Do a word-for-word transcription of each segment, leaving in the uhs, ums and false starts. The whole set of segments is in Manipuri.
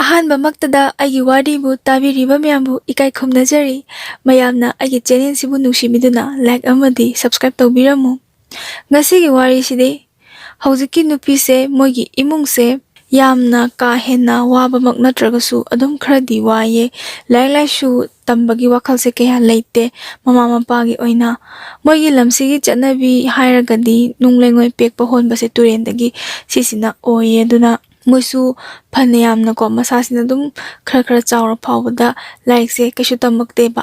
ꯑꯍꯥꯟꯕꯃꯛꯇꯗ ꯑꯩꯒꯤ ꯋꯥꯔꯤꯕꯨ ꯇꯥꯕꯤꯔꯤꯕ ꯃꯌꯥꯝꯕꯨ ꯏꯀꯥꯏ ꯈꯨꯝꯅꯖꯔꯤ꯫ ꯃꯌꯥꯝꯅ ꯑꯩꯒꯤ ꯆꯦꯅꯦꯜꯁꯤꯕꯨ ꯅꯨꯡꯁꯤꯕꯤꯗꯨꯅ ꯂꯥꯏꯛ ꯑꯃꯗꯤ ꯁꯕꯁꯀ꯭ꯔꯥꯏꯕ ꯇꯧꯕꯤꯔꯝꯃꯨ꯫ ꯉꯁꯤꯒꯤ ꯋꯥꯔꯤꯁꯤꯗꯤ ꯍꯧꯖꯤꯛꯀꯤ ꯅꯨꯄꯤꯁꯦ, ꯃꯣꯏꯒꯤ ꯏꯃꯨꯡꯁꯦ ꯌꯥꯝꯅ ꯀꯥ ꯍꯦꯟꯅ ꯋꯥꯕꯃꯛ ꯅꯠꯇ꯭ꯔꯒꯁꯨ ꯑꯗꯨꯝ ꯈꯔꯗꯤ ꯋꯥꯏꯌꯦ꯫ ꯂꯥꯏꯔꯤꯛ ꯂꯥꯏꯁꯨ ꯇꯝꯕꯒꯤ ꯋꯥꯈꯜꯁꯦ ꯀꯌꯥ ꯂꯩꯇꯦ ꯃꯃꯥ ꯃꯄꯥꯒꯤ ꯑꯣꯏꯅ꯫ ꯃꯣꯏꯒꯤ ꯂꯝꯁꯤꯒꯤ ꯆꯠꯅꯕꯤ ꯍꯥꯏꯔꯒꯗꯤ ꯅꯨꯡ ꯂꯩꯉꯣꯏ ꯄꯦꯛꯄ ꯍꯣꯟꯕꯁꯦ ꯇꯨꯔꯦꯟꯗꯒꯤ, ꯁꯤꯁꯤꯅ ꯑꯣꯏꯌꯦ꯫ ꯑꯗꯨꯅ ꯃꯣꯏꯁꯨ ꯐꯅ ꯌꯥꯝꯅꯀꯣ, ꯃꯁꯥꯁꯤꯅ ꯑꯗꯨꯝ ꯈꯔ ꯈꯔ ꯆꯥꯎꯔ ꯐꯥꯎꯕꯗ ꯂꯥꯏꯔꯤꯛꯁꯦ ꯀꯩꯁꯨ ꯇꯝꯃꯛꯇꯦꯕ꯫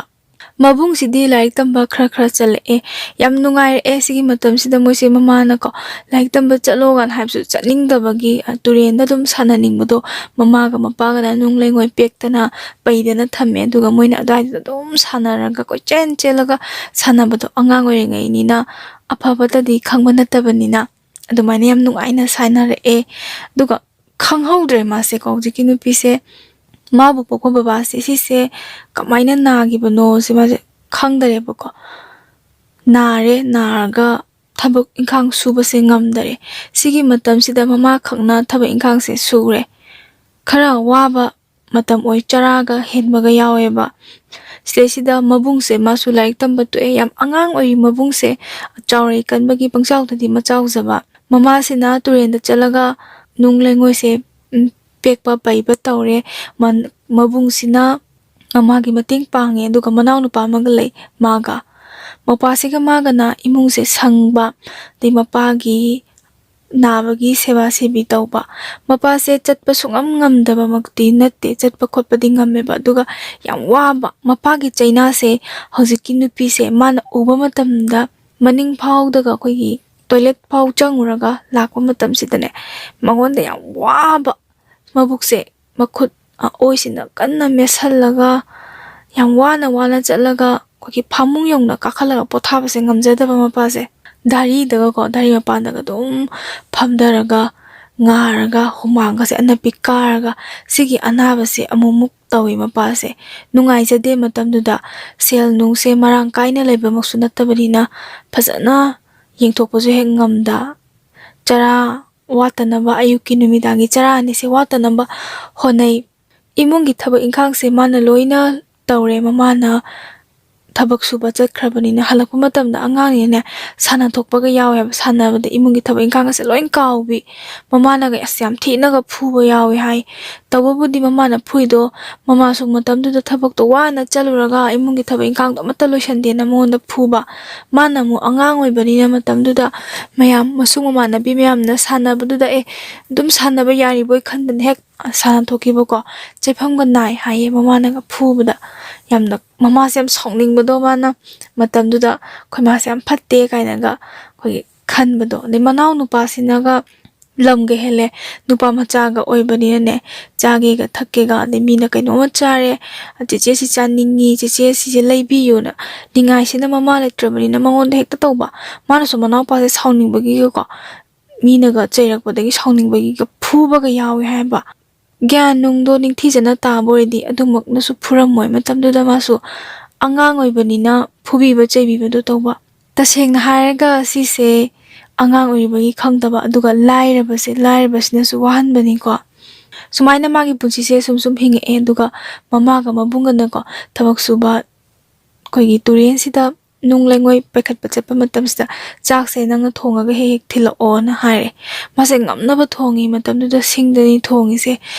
ꯃꯕꯨꯡꯁꯤꯗꯤ ꯂꯥꯏꯔꯤꯛ ꯇꯝꯕ ꯈꯔ ꯈꯔ ꯆꯠꯂꯛꯑꯦ꯫ ꯌꯥꯝ ꯅꯨꯡꯉꯥꯏꯔꯛꯑꯦ꯫ ꯁꯤꯒꯤ ꯃꯇꯝꯁꯤꯗ ꯃꯣꯏꯁꯦ ꯃꯃꯥꯅꯀꯣ, "ꯂꯥꯏꯔꯤꯛ ꯇꯝꯕ ꯆꯠꯂꯣ" ꯀꯥꯏꯅ ꯍꯥꯏꯕꯁꯨ ꯆꯠꯅꯤꯡꯗꯕꯒꯤ, ꯑ, ꯇꯨꯔꯦꯟꯗ ꯑꯗꯨꯝ ꯁꯥꯟꯅꯅꯤꯡꯕꯗꯣ, ꯃꯃꯥꯒ ꯃꯄꯥꯒꯅ ꯅꯨꯡ ꯂꯩꯉꯣꯏ ꯄꯦꯛꯇꯅ ꯄꯩꯗꯅ ꯊꯝꯃꯦ꯫ ꯑꯗꯨꯒ ꯃꯣꯏꯅ ꯑꯗꯨꯋꯥꯏꯗꯨꯗ ꯑꯗꯨꯝ ꯁꯥꯟꯅꯔꯒ, ꯀꯣꯏꯆꯦꯟ ꯆꯦꯜꯂꯒ ꯁꯥꯟꯅꯕꯗꯣ, ꯑꯉꯥꯡ ꯑꯣꯏꯔꯤꯉꯩꯅꯤꯅ, ꯑꯐꯕꯇꯗꯤ ꯈꯪꯕ ꯅꯠꯇꯕꯅꯤꯅ, ꯑꯗꯨꯃꯥꯏꯅ ꯌꯥꯝ ꯅꯨꯡꯉꯥꯏꯅ ꯁꯥꯟꯅꯔꯛꯑꯦ꯫ ꯑꯗꯨꯒ ꯈꯪꯍꯧꯗ꯭ꯔꯦ ꯃꯥꯁꯦꯀꯣ, ꯍꯧꯖꯤꯛꯀꯤ ꯅꯨꯄꯤꯁꯦ, ꯃꯥꯕꯨ ꯄꯣꯛꯄ ꯕꯕꯥꯁꯦ, ꯁꯤꯁꯦ ꯀꯃꯥꯏꯅ ꯅꯥꯈꯤꯕꯅꯣ ꯁꯤ ꯃꯥꯁꯦ ꯈꯪꯗꯔꯦꯕꯀꯣ꯫ ꯅꯥꯔꯦ, ꯅꯥꯔꯒ ꯊꯕꯛ ꯏꯪꯈꯥꯡ ꯁꯨꯕꯁꯦ ꯉꯝꯗꯔꯦ꯫ ꯁꯤꯒꯤ ꯃꯇꯝꯁꯤꯗ ꯃꯃꯥꯈꯛꯅ ꯊꯕꯛ ꯏꯪꯈꯥꯡꯁꯦ ꯁꯨꯔꯦ꯫ ꯈꯔ ꯋꯥꯕ ꯃꯇꯝ ꯑꯣꯏ, ꯆꯔꯥꯒ ꯍꯦꯟꯕꯒ ꯌꯥꯎꯋꯦꯕ꯫ ꯁꯤꯗꯩꯁꯤꯗ ꯃꯕꯨꯡꯁꯦ, ꯃꯥꯁꯨ ꯂꯥꯏꯔꯤꯛ ꯇꯝꯕ ꯇꯣꯛꯑꯦ, ꯌꯥꯝ ꯑꯉꯥꯡ ꯑꯣꯏꯔꯤ ꯃꯕꯨꯡꯁꯦ, ꯆꯥꯎꯔꯩ ꯀꯟꯕꯒꯤ ꯄꯪꯆꯥꯎꯗꯗꯤ ꯃꯆꯥꯎꯖꯕ꯫ ꯃꯃꯥꯁꯤꯅ ꯇꯨꯔꯦꯟꯗ ꯆꯠꯂꯒ ꯅꯨꯡ ꯂꯩꯉꯣꯏꯁꯦ, ꯎꯝ, ꯄꯦꯛꯄ ꯄꯩꯕ ꯇꯧꯔꯦ꯫ ꯃꯟ-, ꯃꯕꯨꯡꯁꯤꯅ ꯃꯃꯥꯒꯤ ꯃꯇꯦꯡ ꯄꯥꯡꯉꯦ, ꯑꯗꯨꯒ ꯃꯅꯥꯎꯅꯨꯄꯥ ꯑꯃꯒ ꯂꯩ ꯃꯥꯒ꯫ ꯃꯄꯥꯁꯤꯒ ꯃꯥꯒꯅ ꯏꯃꯨꯡꯁꯦ ꯁꯪꯕ, ꯑꯗꯩ ꯃꯄꯥꯒꯤ ꯅꯥꯕꯒꯤ ꯁꯦꯕꯥ ꯁꯦꯕꯤ ꯇꯧꯕ꯫ ꯃꯄꯥꯁꯦ ꯆꯠꯄ ꯁꯨꯡꯉꯝ ꯉꯝꯗꯕꯃꯛꯇꯤ ꯅꯠꯇꯦ, ꯆꯠꯄ ꯈꯣꯠꯄꯗꯤ ꯉꯝꯃꯦꯕ, ꯑꯗꯨꯒ ꯌꯥꯝ ꯋꯥꯕ꯫ ꯃꯄꯥꯒꯤ ꯆꯩꯅꯥꯁꯦ ꯍꯧꯖꯤꯛꯀꯤ ꯅꯨꯄꯤꯁꯦ ꯃꯥꯅ ꯎꯕ ꯃꯇꯝꯗ ꯃꯅꯤꯡ ꯐꯥꯎꯗꯒ ꯑꯩꯈꯣꯏꯒꯤ ꯇꯣꯏꯂꯦꯠ ꯐꯥꯎ ꯆꯪꯉꯨꯔꯒ ꯂꯥꯛꯄ ꯃꯇꯝꯁꯤꯗꯅꯦ, ꯃꯉꯣꯟꯗ ꯌꯥꯝ ꯋꯥꯕ, ꯃꯕꯨꯛꯁꯦ, ꯃꯈꯨꯠ, ꯑ, ꯑꯣꯏꯁꯤꯅ ꯀꯟꯅ ꯃꯦꯠꯁꯜꯂꯒ, ꯌꯥꯝ ꯋꯥꯅ ꯋꯥꯅ ꯆꯠꯂꯒ ꯑꯩꯈꯣꯏꯒꯤ ꯐꯃꯨꯡ ꯌꯧꯅ ꯀꯥꯈꯠꯂꯒ ꯄꯣꯊꯥꯕꯁꯦ ꯉꯝꯖꯗꯕ ꯃꯄꯥꯁꯦ꯫ ꯗꯥꯔꯤꯗꯒꯀꯣ, ꯗꯥꯔꯤ ꯃꯄꯥꯟꯗꯒ ꯑꯗꯨꯝ ꯐꯝꯊꯔꯒ, ꯉꯥꯔꯒ, ꯍꯨꯃꯥꯡꯒꯁꯦ ꯑꯅꯞꯄꯤ ꯀꯥꯔꯒ, ꯁꯤꯒꯤ ꯑꯅꯥꯕꯁꯦ ꯑꯃꯨꯛꯃꯨꯛ ꯇꯧꯏ ꯃꯄꯥꯁꯦ꯫ ꯅꯨꯡꯉꯥꯏꯖꯗꯦ ꯃꯇꯝꯗꯨꯗ꯫ ꯁꯦꯜ ꯅꯨꯡꯁꯦ ꯃꯔꯥꯡ ꯀꯥꯏꯅ ꯂꯩꯕꯃꯛꯁꯨ ꯅꯠꯇꯕꯅꯤꯅ, ꯐꯖꯅ ꯌꯦꯡꯊꯣꯛꯄꯁꯨ ꯍꯦꯛ ꯉꯝꯗ, ꯆꯔꯥ ꯋꯥꯠꯇꯅꯕ, ꯑꯌꯨꯛꯀꯤ ꯅꯨꯃꯤꯗꯥꯡꯒꯤ ꯆꯔꯥ ꯑꯅꯤꯁꯦ ꯋꯥꯠꯇꯅꯕ ꯍꯣꯠꯅꯩ꯫ ꯏꯃꯨꯡꯒꯤ ꯊꯕꯛ ꯏꯪꯈꯥꯡꯁꯦ ꯃꯥꯅ ꯂꯣꯏꯅ ꯇꯧꯔꯦ꯫ ꯃꯃꯥꯅ ꯊꯕꯛ ꯁꯨꯕ ꯆꯠꯈ꯭ꯔꯕꯅꯤꯅ ꯍꯜꯂꯛꯄ ꯃꯇꯝꯗ ꯑꯉꯥꯡꯅꯤꯅꯅꯦ ꯁꯥꯟꯅꯊꯣꯛꯄꯒ ꯌꯥꯎꯋꯦꯕ꯫ ꯁꯥꯟꯅꯕꯗ ꯏꯃꯨꯡꯒꯤ ꯊꯕꯛ ꯏꯪꯈꯥꯡꯒꯁꯦ ꯂꯣꯏ ꯀꯥꯎꯕꯤ꯫ ꯃꯃꯥꯅꯒ ꯑꯁ ꯌꯥꯝ ꯊꯤꯅꯒ ꯐꯨꯕ ꯌꯥꯎꯋꯦ ꯍꯥꯏ꯫ ꯇꯧꯕꯕꯨꯗꯤ ꯃꯃꯥꯅ ꯐꯨꯏꯗꯣ ꯃꯃꯥꯁꯨ ꯃꯇꯝꯗꯨꯗ ꯊꯕꯛꯇꯣ ꯋꯥꯅ ꯆꯠꯂꯨꯔꯒ ꯏꯃꯨꯡꯒꯤ ꯊꯕꯛ ꯏꯪꯈꯥꯡꯗꯣ ꯑꯃꯠꯇ ꯂꯣꯏꯁꯟꯗꯦꯅ ꯃꯉꯣꯟꯗ ꯐꯨꯕ꯫ ꯃꯥꯅ ꯑꯃꯨꯛ ꯑꯉꯥꯡ ꯑꯣꯏꯕꯅꯤꯅ ꯃꯇꯝꯗꯨꯗ ꯃꯌꯥꯝ ꯃꯁꯨꯡ ꯃꯃꯥꯟꯅꯕꯤ ꯃꯌꯥꯝꯅ ꯁꯥꯟꯅꯕꯗꯨꯗ ꯑꯦ ꯑꯗꯨꯝ ꯁꯥꯟꯅꯕ ꯌꯥꯔꯤꯕꯣꯏ ꯈꯟꯗꯅ ꯍꯦꯛ ꯁꯥꯟꯅꯊꯣꯛꯈꯤꯕꯀꯣ꯫ ꯆꯩꯐꯝꯒ ꯅꯥꯏ ꯍꯥꯏꯌꯦ ꯃꯃꯥꯅꯒ ꯐꯨꯕꯗ꯫ ꯌꯥꯝꯅ ꯃꯃꯥꯁꯦ ꯌꯥꯝ ꯁꯥꯎꯅꯤꯡꯕꯗꯣ ꯃꯥꯅ ꯃꯇꯝꯗꯨꯗ ꯑꯩꯈꯣꯏ ꯃꯥꯁꯦ ꯌꯥꯝ ꯐꯠꯇꯦ ꯀꯥꯏꯅꯒ ꯑꯩꯈꯣꯏꯒꯤ ꯈꯟꯕꯗꯣ꯫ ꯑꯗꯩ ꯃꯅꯥꯎ ꯅꯨꯄꯥꯁꯤꯅꯒ ꯂꯝꯒ ꯍꯦꯜꯂꯦ꯫ ꯅꯨꯄꯥ ꯃꯆꯥꯒ ꯑꯣꯏꯕꯅꯤꯅꯅꯦ ꯆꯥꯒꯦꯒ ꯊꯛꯀꯦꯒ ꯑꯗꯩ ꯃꯤꯅ ꯀꯩꯅꯣꯝꯃ ꯆꯥꯔꯦ, ꯆꯦꯆꯦ ꯁꯤ ꯆꯥꯅꯤꯡꯉꯤ, ꯆꯦꯆꯦ ꯁꯤꯁꯦ ꯂꯩꯕꯤꯌꯨꯅ ꯅꯤꯡꯉꯥꯏꯁꯤꯅ ꯃꯃꯥ ꯂꯩꯇ꯭ꯔꯕꯅꯤꯅ ꯃꯉꯣꯟꯗ ꯍꯦꯛꯇ ꯇꯧꯕ꯫ ꯃꯥꯅꯁꯨ ꯃꯅꯥꯎꯄꯥꯁꯦ ꯁꯥꯎꯅꯤꯡꯕꯒꯤꯒꯀꯣ ꯃꯤꯅꯒ ꯆꯩꯔꯛꯄꯗꯒꯤ ꯁꯥꯎꯅꯤꯡꯕꯒꯤꯒ ꯐꯨꯕꯒ ꯌꯥꯎꯋꯦ ꯍꯥꯏꯕ꯫ ꯒ꯭ꯌꯥꯟ ꯅꯨꯡꯗꯣ ꯅꯤꯡꯊꯤꯖꯅ ꯇꯥꯕ ꯑꯣꯏꯔꯗꯤ ꯑꯗꯨꯃꯛꯅꯁꯨ ꯐꯨꯔꯝꯃꯣꯏ꯫ ꯃꯇꯝꯗꯨꯗ ꯃꯥꯁꯨ ꯑꯉꯥꯡ ꯑꯣꯏꯕꯅꯤꯅ ꯐꯨꯕꯤꯕ ꯆꯩꯕꯤꯕꯗꯣ ꯇꯧꯕ꯫ ꯇꯁꯦꯡꯅ ꯍꯥꯏꯔꯒ ꯁꯤꯁꯦ ꯑꯉꯥꯡ ꯑꯣꯏꯔꯤꯕꯒꯤ ꯈꯪꯗꯕ, ꯑꯗꯨꯒ ꯂꯥꯏꯔꯕꯁꯦ, ꯂꯥꯏꯔꯕꯁꯤꯅꯁꯨ ꯋꯥꯍꯟꯕꯅꯤꯀꯣ꯫ ꯁꯨꯃꯥꯏꯅ ꯃꯥꯒꯤ ꯄꯨꯟꯁꯤꯁꯦ ꯁꯨꯝ ꯁꯨꯝ ꯍꯤꯡꯉꯛꯑꯦ꯫ ꯑꯗꯨꯒ ꯃꯃꯥꯒ ꯃꯕꯨꯡꯒꯅꯀꯣ ꯊꯕꯛ ꯁꯨꯕ ꯑꯩꯈꯣꯏꯒꯤ ꯇꯨꯔꯦꯟꯁꯤꯗ ꯅꯨꯡ ꯂꯩꯉꯣꯏ ꯄꯥꯏꯈꯠꯄ ꯆꯠꯄ ꯃꯇꯝꯁꯤꯗ ꯆꯥꯛꯁꯦ ꯅꯪꯅ ꯊꯣꯡꯉꯒ ꯍꯦꯛ ꯍꯦꯛ ꯊꯤꯜꯂꯛꯑꯣꯅ ꯍꯥꯏꯔꯦ꯫ ꯃꯥꯁꯦ ꯉꯝꯅꯕ ꯊꯣꯡꯉꯤ꯫ ꯃꯇꯝꯗꯨꯗ ꯁꯤꯡꯗꯅꯤ ꯊꯣꯡꯉꯤꯁꯦ꯫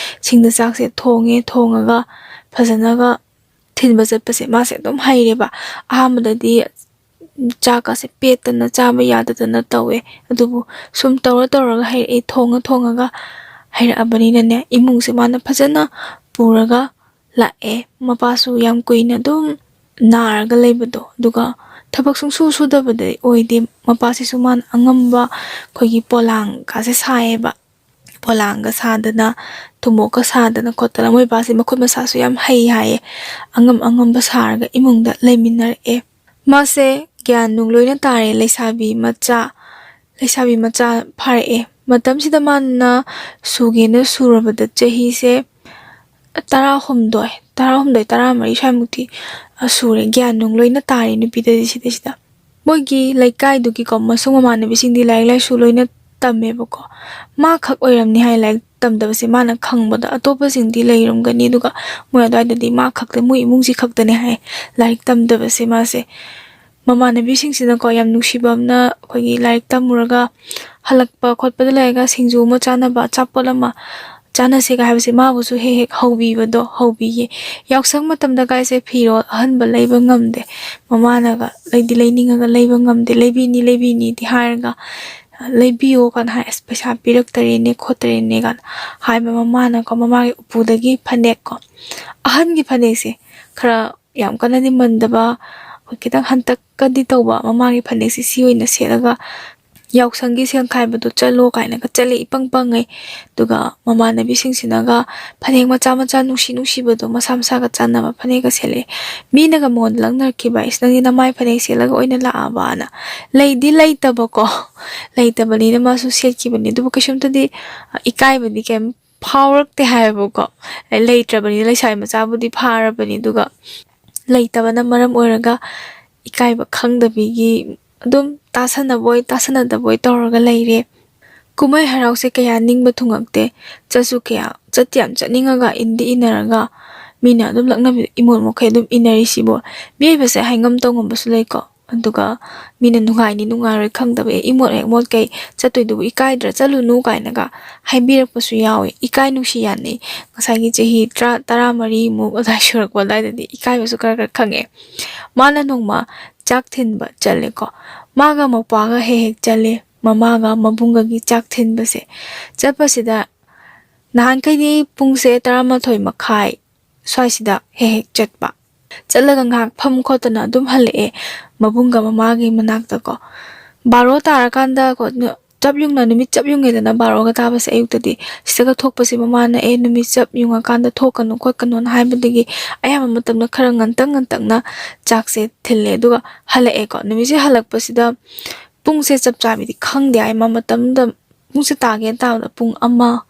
ꯁꯤꯡꯗ ꯆꯥꯛꯁꯦ ꯊꯣꯡꯉꯦ꯫ ꯊꯣꯡꯉꯒ ꯐꯖꯅꯒ ꯊꯤꯟꯕ ꯆꯠꯄꯁꯦ ꯃꯥꯁꯦ ꯑꯗꯨꯝ ꯍꯩꯔꯦꯕ꯫ ꯑꯍꯥꯟꯕꯗꯗꯤ ꯆꯥꯛꯀꯁꯦ ꯄꯦꯠꯇꯅ ꯆꯥꯕ ꯌꯥꯗꯗꯅ ꯇꯧꯋꯦ꯫ ꯑꯗꯨꯕꯨ ꯁꯨꯝ ꯇꯧꯔ ꯇꯧꯔꯒ ꯍꯩꯔꯛꯑꯦ꯫ ꯊꯣꯡꯉ ꯊꯣꯡꯉꯒ ꯍꯩꯔꯛꯑꯕꯅꯤꯅꯅꯦ ꯏꯃꯨꯡꯁꯦ ꯃꯥꯅ ꯐꯖꯅ ꯄꯨꯔꯒ ꯂꯥꯛꯑꯦ꯫ ꯃꯄꯥꯁꯨ ꯌꯥꯝ ꯀꯨꯏꯅ ꯑꯗꯨꯝ ꯅꯥꯔꯒ ꯂꯩꯕꯗꯣ꯫ ꯑꯗꯨꯒ ꯊꯕꯛ ꯁꯨꯡꯁꯨ ꯁꯨꯗꯕꯗꯤ ꯑꯣꯏꯗꯦ꯫ ꯃꯄꯥꯁꯤꯁꯨ ꯃꯥꯅ ꯑꯉꯝꯕ ꯑꯩꯈꯣꯏꯒꯤ ꯄꯣꯂꯥꯡꯒꯁꯦ ꯁꯥꯏꯌꯦꯕ꯫ ꯄꯣꯂꯥꯡꯒ ꯁꯥꯗꯅ, ꯊꯨꯝꯃꯣꯛꯀ ꯁꯥꯗꯅ ꯈꯣꯠꯇꯅ, ꯃꯣꯏ ꯕꯥꯁꯦ ꯃꯈꯨꯠ ꯃꯁꯥꯁꯨ ꯌꯥꯝ ꯍꯩ ꯍꯥꯏꯌꯦ꯫ ꯑꯉꯝ ꯑꯉꯝꯕ ꯁꯥꯔꯒ ꯏꯃꯨꯡꯗ ꯂꯩꯃꯤꯟꯅꯔꯛꯑꯦ꯫ ꯃꯥꯁꯦ ꯒ꯭ꯌꯥꯟ ꯅꯨꯡ ꯂꯣꯏꯅ ꯇꯥꯔꯦ꯫ ꯂꯩꯁꯥꯕꯤ ꯃꯆꯥ, ꯂꯩꯁꯥꯕꯤ ꯃꯆꯥ ꯐꯥꯔꯛꯑꯦ꯫ ꯃꯇꯝꯁꯤꯗ ꯃꯥꯅ ꯁꯨꯒꯦꯅ ꯁꯨꯔꯕꯗ ꯆꯍꯤꯁꯦ ꯇꯔꯥꯍꯨꯝꯗꯣꯏ, ꯇꯔꯥꯍꯨꯝꯗꯣꯏ, ꯇꯔꯥꯃꯔꯤ ꯁ꯭ꯋꯥꯏꯃꯨꯛꯇꯤ, ꯑ, ꯁꯨꯔꯦ꯫ ꯒ꯭ꯌꯥꯟ ꯅꯨꯡ ꯂꯣꯏꯅ ꯇꯥꯔꯦ ꯅꯨꯄꯤꯗꯗꯤ ꯁꯤꯗꯩꯁꯤꯗ꯫ ꯃꯣꯏꯒꯤ ꯂꯩꯀꯥꯏꯗꯨꯒꯤꯀꯣ ꯃꯁꯨꯡ ꯃꯃꯥꯟꯅꯕꯤꯁꯤꯡꯗꯤ ꯂꯥꯏꯔꯤꯛ ꯂꯥꯏꯁꯨ ꯂꯣꯏꯅ ꯇꯝꯃꯦꯕꯀꯣ꯫ ꯃꯥ ꯈꯛ ꯑꯣꯏꯔꯝꯅꯤ ꯍꯥꯏ ꯂꯥꯏꯔꯤꯛ ꯇꯝꯗꯕꯁꯦ꯫ ꯃꯥꯅ ꯈꯪꯕꯗ ꯑꯇꯣꯞꯄꯁꯤꯡꯗꯤ ꯂꯩꯔꯝꯒꯅꯤ, ꯑꯗꯨꯒ ꯃꯣꯏ ꯑꯗꯨꯋꯥꯏꯗꯗꯤ ꯃꯥ ꯈꯛꯇ, ꯃꯣꯏ ꯏꯃꯨꯡꯁꯤ ꯈꯛꯇꯅꯦ ꯍꯥꯏ ꯂꯥꯏꯔꯤꯛ ꯇꯝꯗꯕꯁꯦ ꯃꯥꯁꯦ꯫ ꯃꯃꯥꯟꯅꯕꯤꯁꯤꯡꯁꯤꯅꯀꯣ, ꯌꯥꯝ ꯅꯨꯡꯁꯤꯕ ꯑꯃꯅ, ꯑꯩꯈꯣꯏꯒꯤ ꯂꯥꯏꯔꯤꯛ ꯇꯝꯃꯨꯔꯒ ꯍꯜꯂꯛꯄ ꯈꯣꯠꯄꯗ ꯂꯩꯔꯒ ꯁꯤꯡꯖꯨ ꯑꯃ ꯆꯥꯅꯕ, ꯑꯆꯥꯄꯣꯠ ꯑꯃ ꯆꯥꯅꯁꯦꯒ ꯍꯥꯏꯕꯁꯦ ꯃꯥꯕꯨꯁꯨ ꯍꯦꯛ ꯍꯦꯛ ꯍꯧꯕꯤꯕꯗꯣ, ꯍꯧꯕꯤꯌꯦ꯫ ꯌꯥꯎꯁꯪ ꯃꯇꯝꯗ ꯀꯥꯏꯁꯦ ꯐꯤꯔꯣꯜ ꯑꯍꯟꯕ ꯂꯩꯕ ꯉꯝꯗꯦ꯫ ꯃꯃꯥꯅꯒ ꯂꯩꯗꯤ ꯂꯩꯅꯤꯡꯉꯒ ꯂꯩꯕ ꯉꯝꯗꯦ, "ꯂꯩꯕꯤꯅꯤ, ꯂꯩꯕꯤꯅꯤꯗꯤ" ꯍꯥꯏꯔꯒ, "ꯂꯩꯕꯤꯌꯣ" ꯀꯥꯏꯅ ꯍꯥꯏ, "ꯑꯁ, ꯄꯩꯁꯥ ꯄꯤꯔꯛꯇꯔꯦꯅꯦ ꯈꯣꯠꯇꯔꯦꯅꯦ" ꯀꯥꯏꯅ ꯍꯥꯏꯕ ꯃꯃꯥꯅꯀꯣ, ꯃꯃꯥꯒꯤ ꯎꯄꯨꯗꯒꯤ ꯐꯅꯦꯛꯀꯣ, ꯑꯍꯟꯒꯤ ꯐꯅꯦꯛꯁꯦ, ꯈꯔ ꯌꯥꯝ ꯀꯟꯅꯗꯤ ꯃꯟꯗꯕ, ꯑꯩꯈꯣꯏ ꯈꯤꯇꯪ ꯍꯟꯇꯛꯀꯗꯤ ꯇꯧꯕ ꯃꯃꯥꯒꯤ ꯐꯅꯦꯛꯁꯦ, ꯁꯤ ꯑꯣꯏꯅ ꯁꯦꯠꯂꯒ ꯌꯥꯎꯁꯪꯒꯤ ꯁꯦꯟ ꯈꯥꯏꯕꯗꯣ ꯆꯠꯂꯣ ꯀꯥꯏꯅꯒ ꯆꯠꯂꯦ, ꯏꯄꯪ ꯄꯪꯉꯩ꯫ ꯑꯗꯨꯒ ꯃꯃꯥꯟꯅꯕꯤꯁꯤꯡꯁꯤꯅꯒ ꯐꯅꯦꯛ ꯃꯆꯥ ꯃꯆꯥ ꯅꯨꯡꯁꯤ ꯅꯨꯡꯁꯤꯕꯗꯣ, ꯃꯁꯥ ꯃꯁꯥꯒ ꯆꯥꯟꯅꯕ ꯐꯅꯦꯛꯀ ꯁꯦꯠꯂꯛꯑꯦ꯫ ꯃꯤꯅꯒ ꯃꯉꯣꯟꯗ ꯂꯛꯅꯔꯛꯈꯤꯕ, "ꯏꯁ, ꯅꯪꯗꯤ ꯅꯃꯥꯏ ꯐꯅꯦꯛ ꯁꯦꯠꯂꯒ ꯑꯣꯏꯅ ꯂꯥꯛꯑꯕꯅ?" ꯂꯩꯗꯤ ꯂꯩꯇꯕꯀꯣ, ꯂꯩꯇꯕꯅꯤꯅ ꯃꯥꯁꯨ ꯁꯦꯠꯈꯤꯕꯅꯤ꯫ ꯑꯗꯨꯕꯨ ꯀꯩꯁꯨꯝꯇꯗꯤ, ꯑ, ꯏꯀꯥꯏꯕꯗꯤ ꯀꯩꯝ ꯐꯥꯎꯔꯛꯇꯦ ꯍꯥꯏꯕꯀꯣ꯫ ꯂꯩꯇ꯭ꯔꯕꯅꯤꯅ ꯂꯩꯁꯥꯕꯤ ꯃꯆꯥꯕꯨꯗꯤ ꯐꯥꯔꯕꯅꯤ, ꯑꯗꯨꯒ ꯂꯩꯇꯕꯅ ꯃꯔꯝ ꯑꯣꯏꯔꯒ ꯏꯀꯥꯏꯕ ꯈꯪꯗꯕꯤꯒꯤ ꯑꯗꯨꯝ ꯇꯥꯁꯟꯅꯕꯣꯏ ꯇꯥꯁꯟꯅꯗꯕꯣꯏ ꯇꯧꯔꯒ ꯂꯩꯔꯦ꯫ ꯀꯨꯝꯍꯩ ꯍꯔꯥꯎꯁꯦ ꯀꯌꯥ ꯅꯤꯡꯕ ꯊꯨꯡꯉꯛꯇꯦ꯫ ꯆꯠꯁꯨ ꯀꯌꯥ, ꯆꯠꯇꯤ ꯌꯥꯝ ꯆꯠꯅꯤꯡꯉꯒ, ꯏꯟꯗꯤ ꯏꯟꯅꯔꯒ, ꯃꯤꯅ ꯑꯗꯨꯝ ꯂꯛꯅꯕꯤꯗ ꯏꯃꯣꯠ ꯃꯈꯩ ꯑꯗꯨꯝ ꯏꯟꯅꯔꯤꯁꯤꯕꯣ꯫ ꯃꯤꯑꯣꯏꯕꯁꯦ ꯍꯥꯏꯉꯝ ꯇꯧꯉꯝꯕꯁꯨ ꯂꯩꯀꯣ꯫ ꯑꯗꯨꯒ ꯃꯤꯅ ꯅꯨꯡꯉꯥꯏꯅꯤ ꯅꯨꯡꯉꯥꯏꯔꯣꯏ ꯈꯪꯗꯕ, ꯑꯦ, ꯏꯃꯣꯠ ꯍꯦꯛ ꯃꯣꯠꯈꯩ ꯆꯠꯇꯣꯏꯗꯨꯕꯨ ꯏꯀꯥꯏꯗ꯭ꯔꯥ, "ꯆꯠꯂꯨꯅꯨ" ꯀꯥꯏꯅꯒ ꯍꯥꯏꯕꯤꯔꯛꯄꯁꯨ ꯌꯥꯎꯋꯦ꯫ ꯏꯀꯥꯏ ꯅꯨꯡꯁꯤ ꯌꯥꯅꯩ꯫ ꯉꯁꯥꯏꯒꯤ ꯆꯍꯤ ꯇꯔꯥ, ꯇꯔꯥꯃꯔꯤꯃꯨꯛ ꯑꯗꯨꯋꯥꯏ ꯁꯨꯔꯛꯄ ꯑꯗꯨꯋꯥꯏꯗꯗꯤ ꯏꯀꯥꯏꯕꯁꯨ ꯈꯔ ꯈꯔ ꯈꯪꯉꯛꯑꯦ꯫ ꯃꯥꯅ ꯅꯣꯡꯃ ꯆꯥꯛ ꯊꯤꯟꯕ ꯆꯠꯂꯦꯀꯣ꯫ ꯃꯥꯒ ꯃꯧꯄ꯭ꯋꯥꯒ ꯍꯦꯛ ꯍꯦꯛ ꯆꯠꯂꯦ, ꯃꯃꯥꯒ ꯃꯕꯨꯡꯒꯒꯤ ꯆꯥꯛ ꯊꯤꯟꯕꯁꯦ꯫ ꯆꯠꯄꯁꯤꯗ ꯅꯍꯥꯟꯈꯩꯗꯤ ꯄꯨꯡꯁꯦ ꯇꯔꯥꯃꯥꯊꯣꯏ ꯃꯈꯥꯏ ꯁ꯭ꯋꯥꯏꯁꯤꯗ ꯍꯦꯛ ꯍꯦꯛ ꯆꯠꯄ꯫ ꯆꯠꯂꯒ ꯉꯥꯏꯍꯥꯛ ꯐꯝ ꯈꯣꯠꯇꯅ ꯑꯗꯨꯝ ꯍꯜꯂꯛꯑꯦ, ꯃꯕꯨꯡꯒ ꯃꯃꯥꯒꯤ ꯃꯅꯥꯛꯇꯀꯣ꯫ ꯕꯥꯔꯣ ꯇꯥꯔꯀꯥꯟꯗ ꯀꯣ, ꯅ-, ꯆꯞ ꯌꯨꯡꯅ, ꯅꯨꯃꯤꯠ ꯆꯞ ꯌꯨꯡꯉꯦꯗꯅ, ꯕꯥꯔꯣꯒ ꯇꯥꯕꯁꯦ ꯑꯌꯨꯛꯇꯗꯤ꯫ ꯁꯤꯗꯒ ꯊꯣꯛꯄꯁꯦ ꯃꯃꯥꯅ, "ꯑꯦ, ꯅꯨꯃꯤꯠ ꯆꯞ ꯌꯨꯡꯉꯀꯥꯟꯗ ꯊꯣꯛꯀꯅꯨ ꯈꯣꯠꯀꯅꯣꯅ" ꯍꯥꯏꯕꯗꯒꯤ ꯑꯌꯥꯝꯕ ꯃꯇꯝꯗ ꯈꯔ ꯉꯟꯇꯛ ꯉꯟꯇꯛꯅ ꯆꯥꯛꯁꯦ ꯊꯤꯜꯂꯦ꯫ ꯑꯗꯨꯒ ꯍꯜꯂꯛꯑꯦꯀꯣ꯫ ꯅꯨꯃꯤꯠꯁꯦ ꯍꯜꯂꯛꯄꯁꯤꯗ ꯄꯨꯡꯁꯦ ꯆꯞ ꯆꯥꯕꯤꯗꯤ ꯈꯪꯗꯦ ꯍꯥꯏ, ꯃꯥ ꯃꯇꯝꯗꯨꯗ ꯄꯨꯡꯁꯦ ꯇꯥꯒꯦꯅ ꯇꯥꯕꯗ ꯄꯨꯡ ꯑꯃ,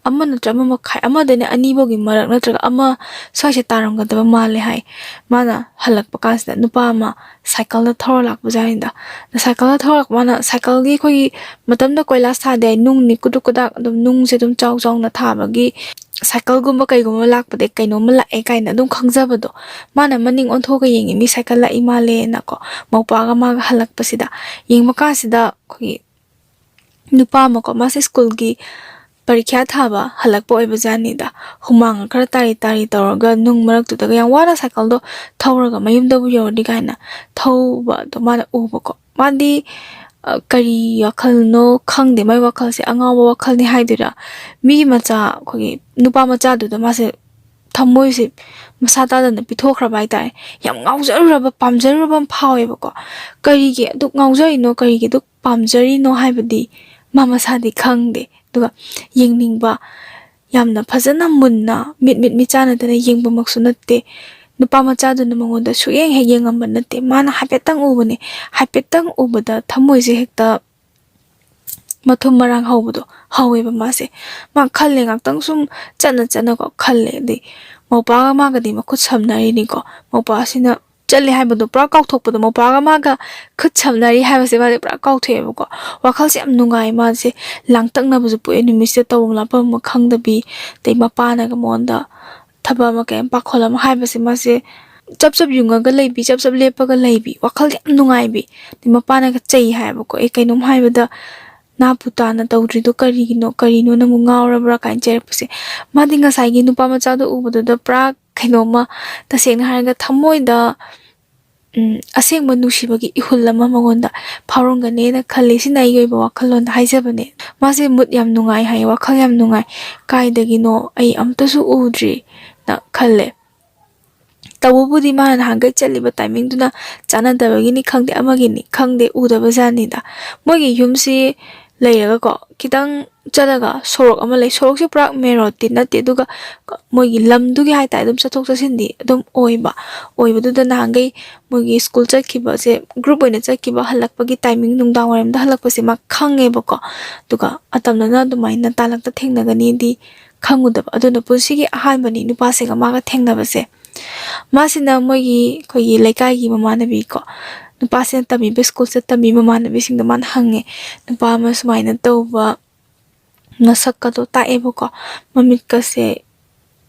ꯑꯃ ꯅꯠꯇ꯭ꯔ ꯑꯃ ꯃꯈꯥꯏ, ꯑꯃꯗꯩꯅ ꯑꯅꯤ ꯐꯥꯎꯒꯤ ꯃꯔꯛ ꯅꯠꯇ꯭ꯔꯒ ꯑꯃ ꯁ꯭ꯋꯥꯏꯁꯦ ꯇꯥꯔꯝꯒꯗꯕ ꯃꯥꯜꯂꯦ ꯍꯥꯏ꯫ ꯃꯥꯅ ꯍꯜꯂꯛꯄ ꯀꯥꯟꯁꯤꯗ ꯅꯨꯄꯥ ꯑꯃ ꯁꯥꯏꯀꯜꯗ ꯊꯧꯔ ꯂꯥꯛꯄꯖꯥꯠꯅꯤꯗ꯫ ꯑꯗ ꯁꯥꯏꯀꯜꯗ ꯊꯧꯔ ꯂꯥꯛꯄ, ꯃꯥꯅ ꯁꯥꯏꯀꯜꯒꯤ, ꯑꯩꯈꯣꯏꯒꯤ ꯃꯇꯝꯗ ꯀꯣꯏꯂꯥꯁ ꯊꯥꯗꯦ ꯍꯥꯏ, ꯅꯨꯡꯅꯤ ꯀꯨꯗꯨꯛ ꯀꯨꯗꯥꯛ ꯑꯗꯨꯝ ꯅꯨꯡꯁꯦ ꯑꯗꯨꯝ ꯆꯥꯎ ꯆꯥꯎꯅ ꯊꯥꯕꯒꯤ ꯁꯥꯏꯀꯜꯒꯨꯝꯕ ꯀꯩꯒꯨꯝꯕ ꯂꯥꯛꯄꯗ ꯀꯩꯅꯣꯝꯃ ꯂꯥꯛꯑꯦ ꯀꯥꯏꯅ ꯑꯗꯨꯝ ꯈꯪꯖꯕꯗꯣ꯫ ꯃꯥꯅ ꯃꯅꯤꯡ ꯑꯣꯟꯊꯣꯛꯑꯒ ꯌꯦꯡꯉꯤ, ꯃꯤ ꯁꯥꯏꯀꯜ ꯂꯥꯛꯏ ꯃꯥꯜꯂꯦꯅꯀꯣ꯫ ꯃꯧꯄꯥꯒ ꯃꯥꯒ ꯍꯜꯂꯛꯄꯁꯤꯗ, ꯌꯦꯡꯕ ꯀꯥꯟꯁꯤꯗ ꯑꯩꯈꯣꯏꯒꯤ ꯅꯨꯄꯥ ꯑꯃꯀꯣ, ꯃꯥꯁꯦ ꯁ꯭ꯀꯨꯜꯒꯤ ꯄꯔꯤꯈ꯭ꯌꯥ ꯊꯥꯕ ꯍꯜꯂꯛꯄ ꯑꯣꯏꯕꯖꯥꯠꯅꯤꯗ꯫ ꯍꯨꯃꯥꯡꯒ ꯈꯔ ꯇꯥꯔꯤ ꯇꯥꯔꯤ ꯇꯧꯔꯒ ꯅꯨꯡ ꯃꯔꯛꯇꯨꯗꯒ ꯌꯥꯝ ꯋꯥꯅ ꯁꯥꯏꯀꯜꯗꯣ ꯊꯧꯔꯒ ꯃꯌꯨꯝꯗꯕꯨ ꯌꯧꯔꯗꯤ ꯀꯥꯏꯅ ꯊꯧꯕꯗꯣ ꯃꯥꯅ ꯎꯕꯀꯣ꯫ ꯃꯥꯗꯤ, ꯑ, ꯀꯔꯤ ꯋꯥꯈꯜꯅꯣ ꯈꯪꯗꯦ, ꯃꯥꯏ ꯋꯥꯈꯜꯁꯦ ꯑꯉꯥꯎꯕ ꯋꯥꯈꯜꯅꯤ ꯍꯥꯏꯗꯣꯏꯔꯥ, ꯃꯤꯒꯤ ꯃꯆꯥ, ꯑꯩꯈꯣꯏꯒꯤ ꯅꯨꯄꯥ ꯃꯆꯥꯗꯨꯗ ꯃꯥꯁꯦ ꯊꯃꯣꯏꯁꯦ ꯃꯁꯥ ꯇꯥꯗꯅ ꯄꯤꯊꯣꯛꯈ꯭ꯔꯕ ꯍꯥꯏꯇꯥꯔꯦ꯫ ꯌꯥꯝ ꯉꯥꯎꯖꯔꯨꯔꯕ, ꯄꯥꯝꯖꯔꯨꯔꯕ ꯑꯃ ꯐꯥꯎꯋꯦꯕꯀꯣ꯫ ꯀꯔꯤꯒꯤ ꯑꯗꯨꯛ ꯉꯥꯎꯖꯔꯤꯅꯣ, ꯀꯔꯤꯒꯤ ꯑꯗꯨꯛ ꯄꯥꯝꯖꯔꯤꯅꯣ ꯍꯥꯏꯕꯗꯤ ꯃꯥ ꯃꯁꯥꯗꯤ ꯈꯪꯗꯦ꯫ ꯑꯗꯨꯒ ꯌꯦꯡꯅꯤꯡꯕ, ꯌꯥꯝꯅ ꯐꯖꯅ ꯃꯨꯟꯅ ꯃꯤꯠ ꯃꯤꯠ ꯃꯤꯆꯥꯟꯅꯗꯅ ꯌꯦꯡꯕꯃꯛꯁꯨ ꯅꯠꯇꯦ꯫ ꯅꯨꯄꯥ ꯃꯆꯥꯗꯨꯅ ꯃꯉꯣꯟꯗ ꯁꯨꯛꯌꯦꯡ ꯍꯦꯛ ꯌꯦꯡꯉꯝꯕ ꯅꯠꯇꯦ꯫ ꯃꯥꯅ ꯍꯥꯏꯐꯦꯠꯇꯪ ꯎꯕꯅꯦ꯫ ꯍꯥꯏꯐꯦꯠꯇꯪ ꯎꯕꯗ ꯊꯃꯣꯏꯁꯦ ꯍꯦꯛꯇ ꯃꯊꯨꯝ ꯃꯔꯥꯡ ꯍꯧꯕꯗꯣ ꯍꯧꯋꯦꯕ ꯃꯥꯁꯦ꯫ ꯃꯥ ꯈꯜꯂꯦ, ꯉꯥꯛꯇꯪ ꯁꯨꯝ ꯆꯠꯅ ꯆꯠꯅꯀꯣ ꯈꯜꯂꯦ꯫ ꯑꯗꯩ ꯃꯧꯄꯥꯒ ꯃꯥꯒꯗꯤ ꯃꯈꯨꯠ ꯁꯝꯅꯔꯤꯅꯤꯀꯣ꯫ ꯃꯧꯄꯥꯁꯤꯅ ꯆꯠꯂꯦ ꯍꯥꯏꯕꯗꯣ ꯄꯨꯔꯥ ꯀꯥꯎꯊꯣꯛꯄꯗꯣ, ꯃꯧꯄꯥꯒ ꯃꯥꯒ ꯈꯨꯠ ꯁꯝꯅꯔꯤ ꯍꯥꯏꯕꯁꯦ ꯃꯥꯁꯦ ꯄꯨꯔꯥ ꯀꯥꯎꯊꯣꯛꯑꯦꯕꯀꯣ꯫ ꯋꯥꯈꯜꯁꯦ ꯌꯥꯝ ꯅꯨꯡꯉꯥꯏ, ꯃꯥꯁꯦ ꯂꯥꯡꯇꯛꯅꯕꯁꯨ ꯄꯣꯛꯑꯦ꯫ ꯅꯨꯃꯤꯠꯁꯤꯗ ꯇꯧꯐꯝ ꯂꯥꯛꯐꯝ ꯑꯃ ꯈꯪꯗꯕꯤ, ꯑꯗꯩ ꯃꯄꯥꯅꯒ ꯃꯉꯣꯟꯗ ꯊꯕꯛ ꯑꯃ ꯀꯩꯝ ꯄꯥꯈꯣꯜ ꯑꯃ ꯍꯥꯏꯕꯁꯦ ꯃꯥꯁꯦ ꯆꯞ ꯆꯞ ꯌꯨꯡꯉꯒ ꯂꯩꯕꯤ, ꯆꯞ ꯆꯞ ꯂꯦꯞꯄꯒ ꯂꯩꯕꯤ, ꯋꯥꯈꯜ ꯌꯥꯝ ꯅꯨꯡꯉꯥꯏꯕꯤ꯫ ꯑꯗꯩ ꯃꯄꯥꯅꯒ ꯆꯩ ꯍꯥꯏꯕꯀꯣ, "ꯑꯦ, ꯀꯩꯅꯣꯝ ꯍꯥꯏꯕꯗ ꯅꯥꯄꯨ ꯇꯥꯅ ꯇꯧꯗ꯭ꯔꯤꯗꯣ ꯀꯔꯤꯒꯤꯅꯣ? ꯀꯔꯤꯅꯣ ꯅꯪꯕꯨ ꯉꯥꯎꯔꯕ꯭ꯔꯥ?" ꯀꯥꯏꯅ ꯆꯩꯔꯛꯄꯁꯦ꯫ ꯃꯥꯗꯤ ꯉꯁꯥꯏꯒꯤ ꯅꯨꯄꯥ ꯃꯆꯥꯗꯣ ꯎꯕꯗꯨꯗ ꯄꯨꯔꯥ ꯀꯩꯅꯣꯝꯃ, ꯇꯁꯦꯡꯅ ꯍꯥꯏꯔꯒ ꯊꯃꯣꯏꯗ, ꯎꯝ, ꯑꯁꯦꯡꯕ ꯅꯨꯡꯁꯤꯕꯒꯤ ꯏꯍꯨꯜ ꯑꯃ ꯃꯉꯣꯟꯗ ꯐꯥꯎꯔꯝꯒꯅꯦꯅ ꯈꯜꯂꯤ꯫ ꯁꯤꯅ ꯑꯩꯒꯤ ꯑꯣꯏꯕ ꯋꯥꯈꯜꯂꯣꯟꯗ ꯍꯥꯏꯖꯕꯅꯦ꯫ ꯃꯥꯁꯦ ꯃꯨꯠ ꯌꯥꯝ ꯅꯨꯡꯉꯥꯏ ꯍꯥꯏꯌꯦ, ꯋꯥꯈꯜ ꯌꯥꯝ ꯅꯨꯡꯉꯥꯏ꯫ "ꯀꯥꯏꯗꯒꯤꯅꯣ? ꯑꯩ ꯑꯝꯇꯁꯨ ꯎꯗ꯭ꯔꯤꯅ" ꯈꯜꯂꯦ꯫ ꯇꯧꯕꯕꯨꯗꯤ ꯃꯥꯅ ꯅꯍꯥꯟꯈꯩ ꯆꯠꯂꯤꯕ ꯇꯥꯏꯃꯤꯡꯗꯨꯅ ꯆꯥꯟꯅꯗꯕꯒꯤꯅꯤ ꯈꯪꯗꯦ, ꯑꯃꯒꯤꯅꯤ ꯈꯪꯗꯦ, ꯎꯗꯕ ꯖꯥꯠꯅꯤꯗ꯫ ꯃꯣꯏꯒꯤ ꯌꯨꯝꯁꯤ ꯂꯩꯔꯒꯀꯣ, ꯈꯤꯇꯪ ꯆꯠꯂꯒ ꯁꯣꯔꯣꯛ ꯑꯃ ꯂꯩ꯫ ꯁꯣꯔꯣꯛꯁꯦ ꯄꯨꯔꯥ main roadꯇꯤ ꯅꯠꯇꯦ, ꯑꯗꯨꯒ ꯃꯣꯏꯒꯤ ꯂꯝꯗꯨꯒꯤ ꯍꯥꯏꯇꯥꯔꯦ, ꯑꯗꯨꯝ ꯆꯠꯊꯣꯛ ꯆꯠꯁꯤꯟꯗꯤ ꯑꯗꯨꯝ ꯑꯣꯏꯕ꯫ ꯑꯣꯏꯕꯗꯨꯗ ꯅꯍꯥꯟꯈꯩ ꯃꯣꯏꯒꯤ ꯁ꯭ꯀꯨꯜ ꯆꯠꯈꯤꯕꯁꯦ, group ꯑꯣꯏꯅ ꯆꯠꯈꯤꯕ, ꯍꯜꯂꯛꯄꯒꯤ timing, ꯅꯨꯡꯗꯥꯡ ꯋꯥꯏꯔꯝꯗ ꯍꯜꯂꯛꯄꯁꯦ ꯃꯥ ꯈꯪꯉꯦꯕꯀꯣ꯫ ꯑꯗꯨꯒ ꯑꯇꯝꯅꯅ ꯑꯗꯨꯃꯥꯏꯅ ꯇꯥꯂꯛꯇ ꯊꯦꯡꯅꯒꯅꯤꯗꯤ ꯈꯪꯉꯨꯗꯕ꯫ ꯑꯗꯨꯅ ꯄꯨꯟꯁꯤꯒꯤ ꯑꯍꯥꯟꯕꯅꯤ ꯅꯨꯄꯥꯁꯤꯒ ꯃꯥꯒ ꯊꯦꯡꯅꯕꯁꯦ꯫ ꯃꯥꯁꯤꯅ ꯃꯣꯏꯒꯤ, ꯑꯩꯈꯣꯏꯒꯤ ꯂꯩꯀꯥꯏꯒꯤ ꯃꯃꯥꯟꯅꯕꯤ ꯀꯣ, ꯅꯨꯄꯥꯁꯤꯅ ꯇꯝꯃꯤꯕ ꯁ꯭ꯀꯨꯜꯁꯤꯗ ꯇꯝꯃꯤꯕ ꯃꯃꯥꯟꯅꯕꯤꯁꯤꯡꯗ ꯃꯥꯅ ꯍꯪꯉꯦ, "ꯅꯨꯄꯥ ꯑꯃ ꯁꯨꯃꯥꯏꯅ ꯇꯧꯕ ꯃꯁꯛꯀꯗꯣ ꯇꯥꯛꯑꯦꯕꯀꯣ, ꯃꯃꯤꯠꯀꯁꯦ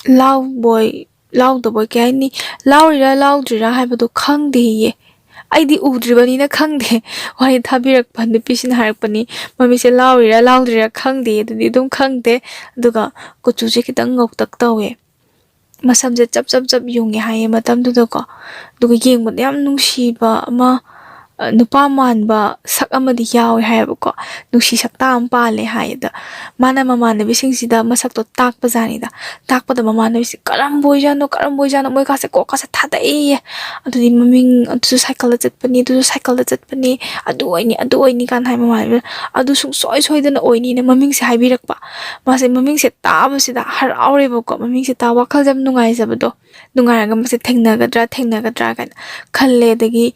ꯂꯥꯎꯕꯣꯏ ꯂꯥꯎꯗꯕꯣꯏ, ꯀꯩ ꯍꯥꯏꯅꯤ, ꯂꯥꯎꯔꯤꯔꯥ ꯂꯥꯎꯗ꯭ꯔꯤꯔꯥ ꯍꯥꯏꯕꯗꯣ ꯈꯪꯗꯦꯌꯦ꯫ ꯑꯩꯗꯤ ꯎꯗ꯭ꯔꯤꯕꯅꯤꯅ ꯈꯪꯗꯦ"꯫ ꯋꯥꯔꯤ ꯊꯥꯕꯤꯔꯛꯄ ꯅꯨꯄꯤꯁꯤꯅ ꯍꯥꯏꯔꯛꯄꯅꯤ, "ꯃꯃꯤꯠꯁꯦ ꯂꯥꯎꯔꯤꯔꯥ ꯂꯥꯎꯗ꯭ꯔꯤꯔꯥ ꯈꯪꯗꯦ, ꯑꯗꯨꯗꯤ ꯑꯗꯨꯝ ꯈꯪꯗꯦ, ꯑꯗꯨꯒ ꯀꯨꯆꯨꯁꯦ ꯈꯤꯇꯪ ꯉꯧꯇꯛ ꯇꯧꯋꯦ, ꯃꯁꯝꯁꯦ ꯆꯞ ꯆꯞ ꯆꯞ ꯌꯨꯡꯉꯦ" ꯍꯥꯏꯌꯦ ꯃꯇꯝꯗꯨꯗꯀꯣ꯫ ꯑꯗꯨꯒ ꯌꯦꯡꯕꯗ ꯌꯥꯝ ꯅꯨꯡꯁꯤꯕ ꯑꯃ, ꯑ, ꯅꯨꯄꯥ ꯃꯥꯟꯕ ꯁꯛ ꯑꯃꯗꯤ ꯌꯥꯎꯋꯦ ꯍꯥꯏꯌꯦꯕꯀꯣ꯫ ꯅꯨꯡꯁꯤ ꯁꯛꯇꯥꯛ ꯑꯃ ꯄꯥꯜꯂꯦ ꯍꯥꯏꯌꯦ꯫ ꯑꯗ ꯃꯥꯅ ꯃꯃꯥꯟꯅꯕꯤꯁꯤꯡꯁꯤꯗ ꯃꯁꯛꯇꯣ ꯇꯥꯛꯄꯖꯥꯠꯅꯤꯗ꯫ ꯇꯥꯛꯄꯗ ꯃꯃꯥꯟꯅꯕꯤꯁꯤ "ꯀꯔꯝꯕ ꯑꯣꯏꯖꯥꯠꯅꯣ, ꯀꯔꯝꯕ ꯑꯣꯏꯖꯥꯠꯅꯣ?" ꯃꯣꯏ ꯀꯥꯁꯦ ꯀꯣꯛꯀꯥꯁꯦ ꯊꯥꯗꯩꯌꯦ꯫ ꯑꯗꯨꯗꯤ ꯃꯃꯤꯡ, "ꯑꯗꯨꯁꯨ ꯁꯥꯏꯀꯜꯗ ꯆꯠꯄꯅꯤ, ꯑꯗꯨꯁꯨ ꯁꯥꯏꯀꯜꯗ ꯆꯠꯄꯅꯤ, ꯑꯗꯨ ꯑꯣꯏꯅꯤ, ꯑꯗꯨ ꯑꯣꯏꯅꯤ" ꯀꯥꯏꯅ ꯍꯥꯏ ꯃꯃꯥꯟꯅꯕꯤꯅ꯫ "ꯑꯗꯨ ꯁꯨꯡꯁꯣꯏ ꯁꯣꯏꯗꯅ ꯑꯣꯏꯅꯤꯅ" ꯃꯃꯤꯡꯁꯦ ꯍꯥꯏꯕꯤꯔꯛꯄ꯫ ꯃꯥꯁꯦ ꯃꯃꯤꯡꯁꯦ ꯇꯥꯕꯁꯤꯗ ꯍꯔꯥꯎꯔꯦꯕꯀꯣ, ꯃꯃꯤꯡꯁꯦ ꯇꯥ ꯋꯥꯈꯜꯁꯦ ꯌꯥꯝ ꯅꯨꯡꯉꯥꯏꯖꯕꯗꯣ, ꯅꯨꯡꯉꯥꯏꯔꯒ ꯃꯁꯦ ꯊꯦꯡꯅꯒꯗ꯭ꯔꯥ, ꯊꯦꯡꯅꯒꯗ꯭ꯔꯥ ꯀꯥꯏꯅ ꯈꯜꯂꯦ꯫ ꯑꯗꯒꯤ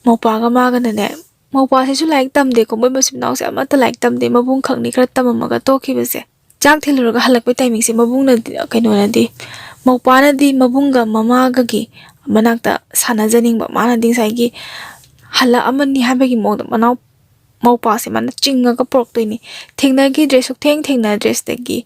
ꯃꯧꯄꯥꯒ ꯃꯥꯒꯅꯅꯦ, ꯃꯧꯄꯥꯁꯤꯁꯨ ꯂꯥꯏꯔꯤꯛ ꯇꯝꯗꯦꯀꯣ, ꯃꯣꯏ ꯃꯆꯤꯟ ꯃꯅꯥꯎꯁꯦ ꯑꯃꯠꯇ ꯂꯥꯏꯔꯤꯛ ꯇꯝꯗꯦ, ꯃꯕꯨꯡ ꯈꯛꯅꯤ ꯈꯔ ꯇꯝꯃꯝꯃꯒ ꯇꯣꯛꯈꯤꯕꯁꯦ꯫ ꯆꯥꯛ ꯊꯤꯜꯂꯨꯔꯒ ꯍꯜꯂꯛꯄꯩ timingꯁꯦ ꯃꯕꯨꯡꯅꯗꯤ, ꯀꯩꯅꯣꯅꯗꯤ, ꯃꯧꯄꯥꯅꯗꯤ ꯃꯕꯨꯡꯒ ꯃꯃꯥꯒꯒꯤ ꯃꯅꯥꯛꯇ ꯁꯥꯟꯅꯖꯅꯤꯡꯕ, ꯃꯥꯅꯗꯤ ꯉꯁꯥꯏꯒꯤ ꯍꯜꯂꯛꯑꯃꯅꯤ ꯍꯥꯏꯕꯒꯤ ꯃꯑꯣꯡꯗ ꯃꯅꯥꯎ, ꯃꯧꯄꯥꯁꯦ ꯃꯥꯅ ꯆꯤꯡꯉꯒ ꯄꯣꯔꯛꯇꯣꯏꯅꯤ꯫ ꯊꯦꯡꯅꯈꯤꯗ꯭ꯔꯦ, ꯁꯨꯛꯊꯦꯡ ꯊꯦꯡꯅꯗ꯭ꯔꯦ꯫ ꯁꯤꯗꯒꯤ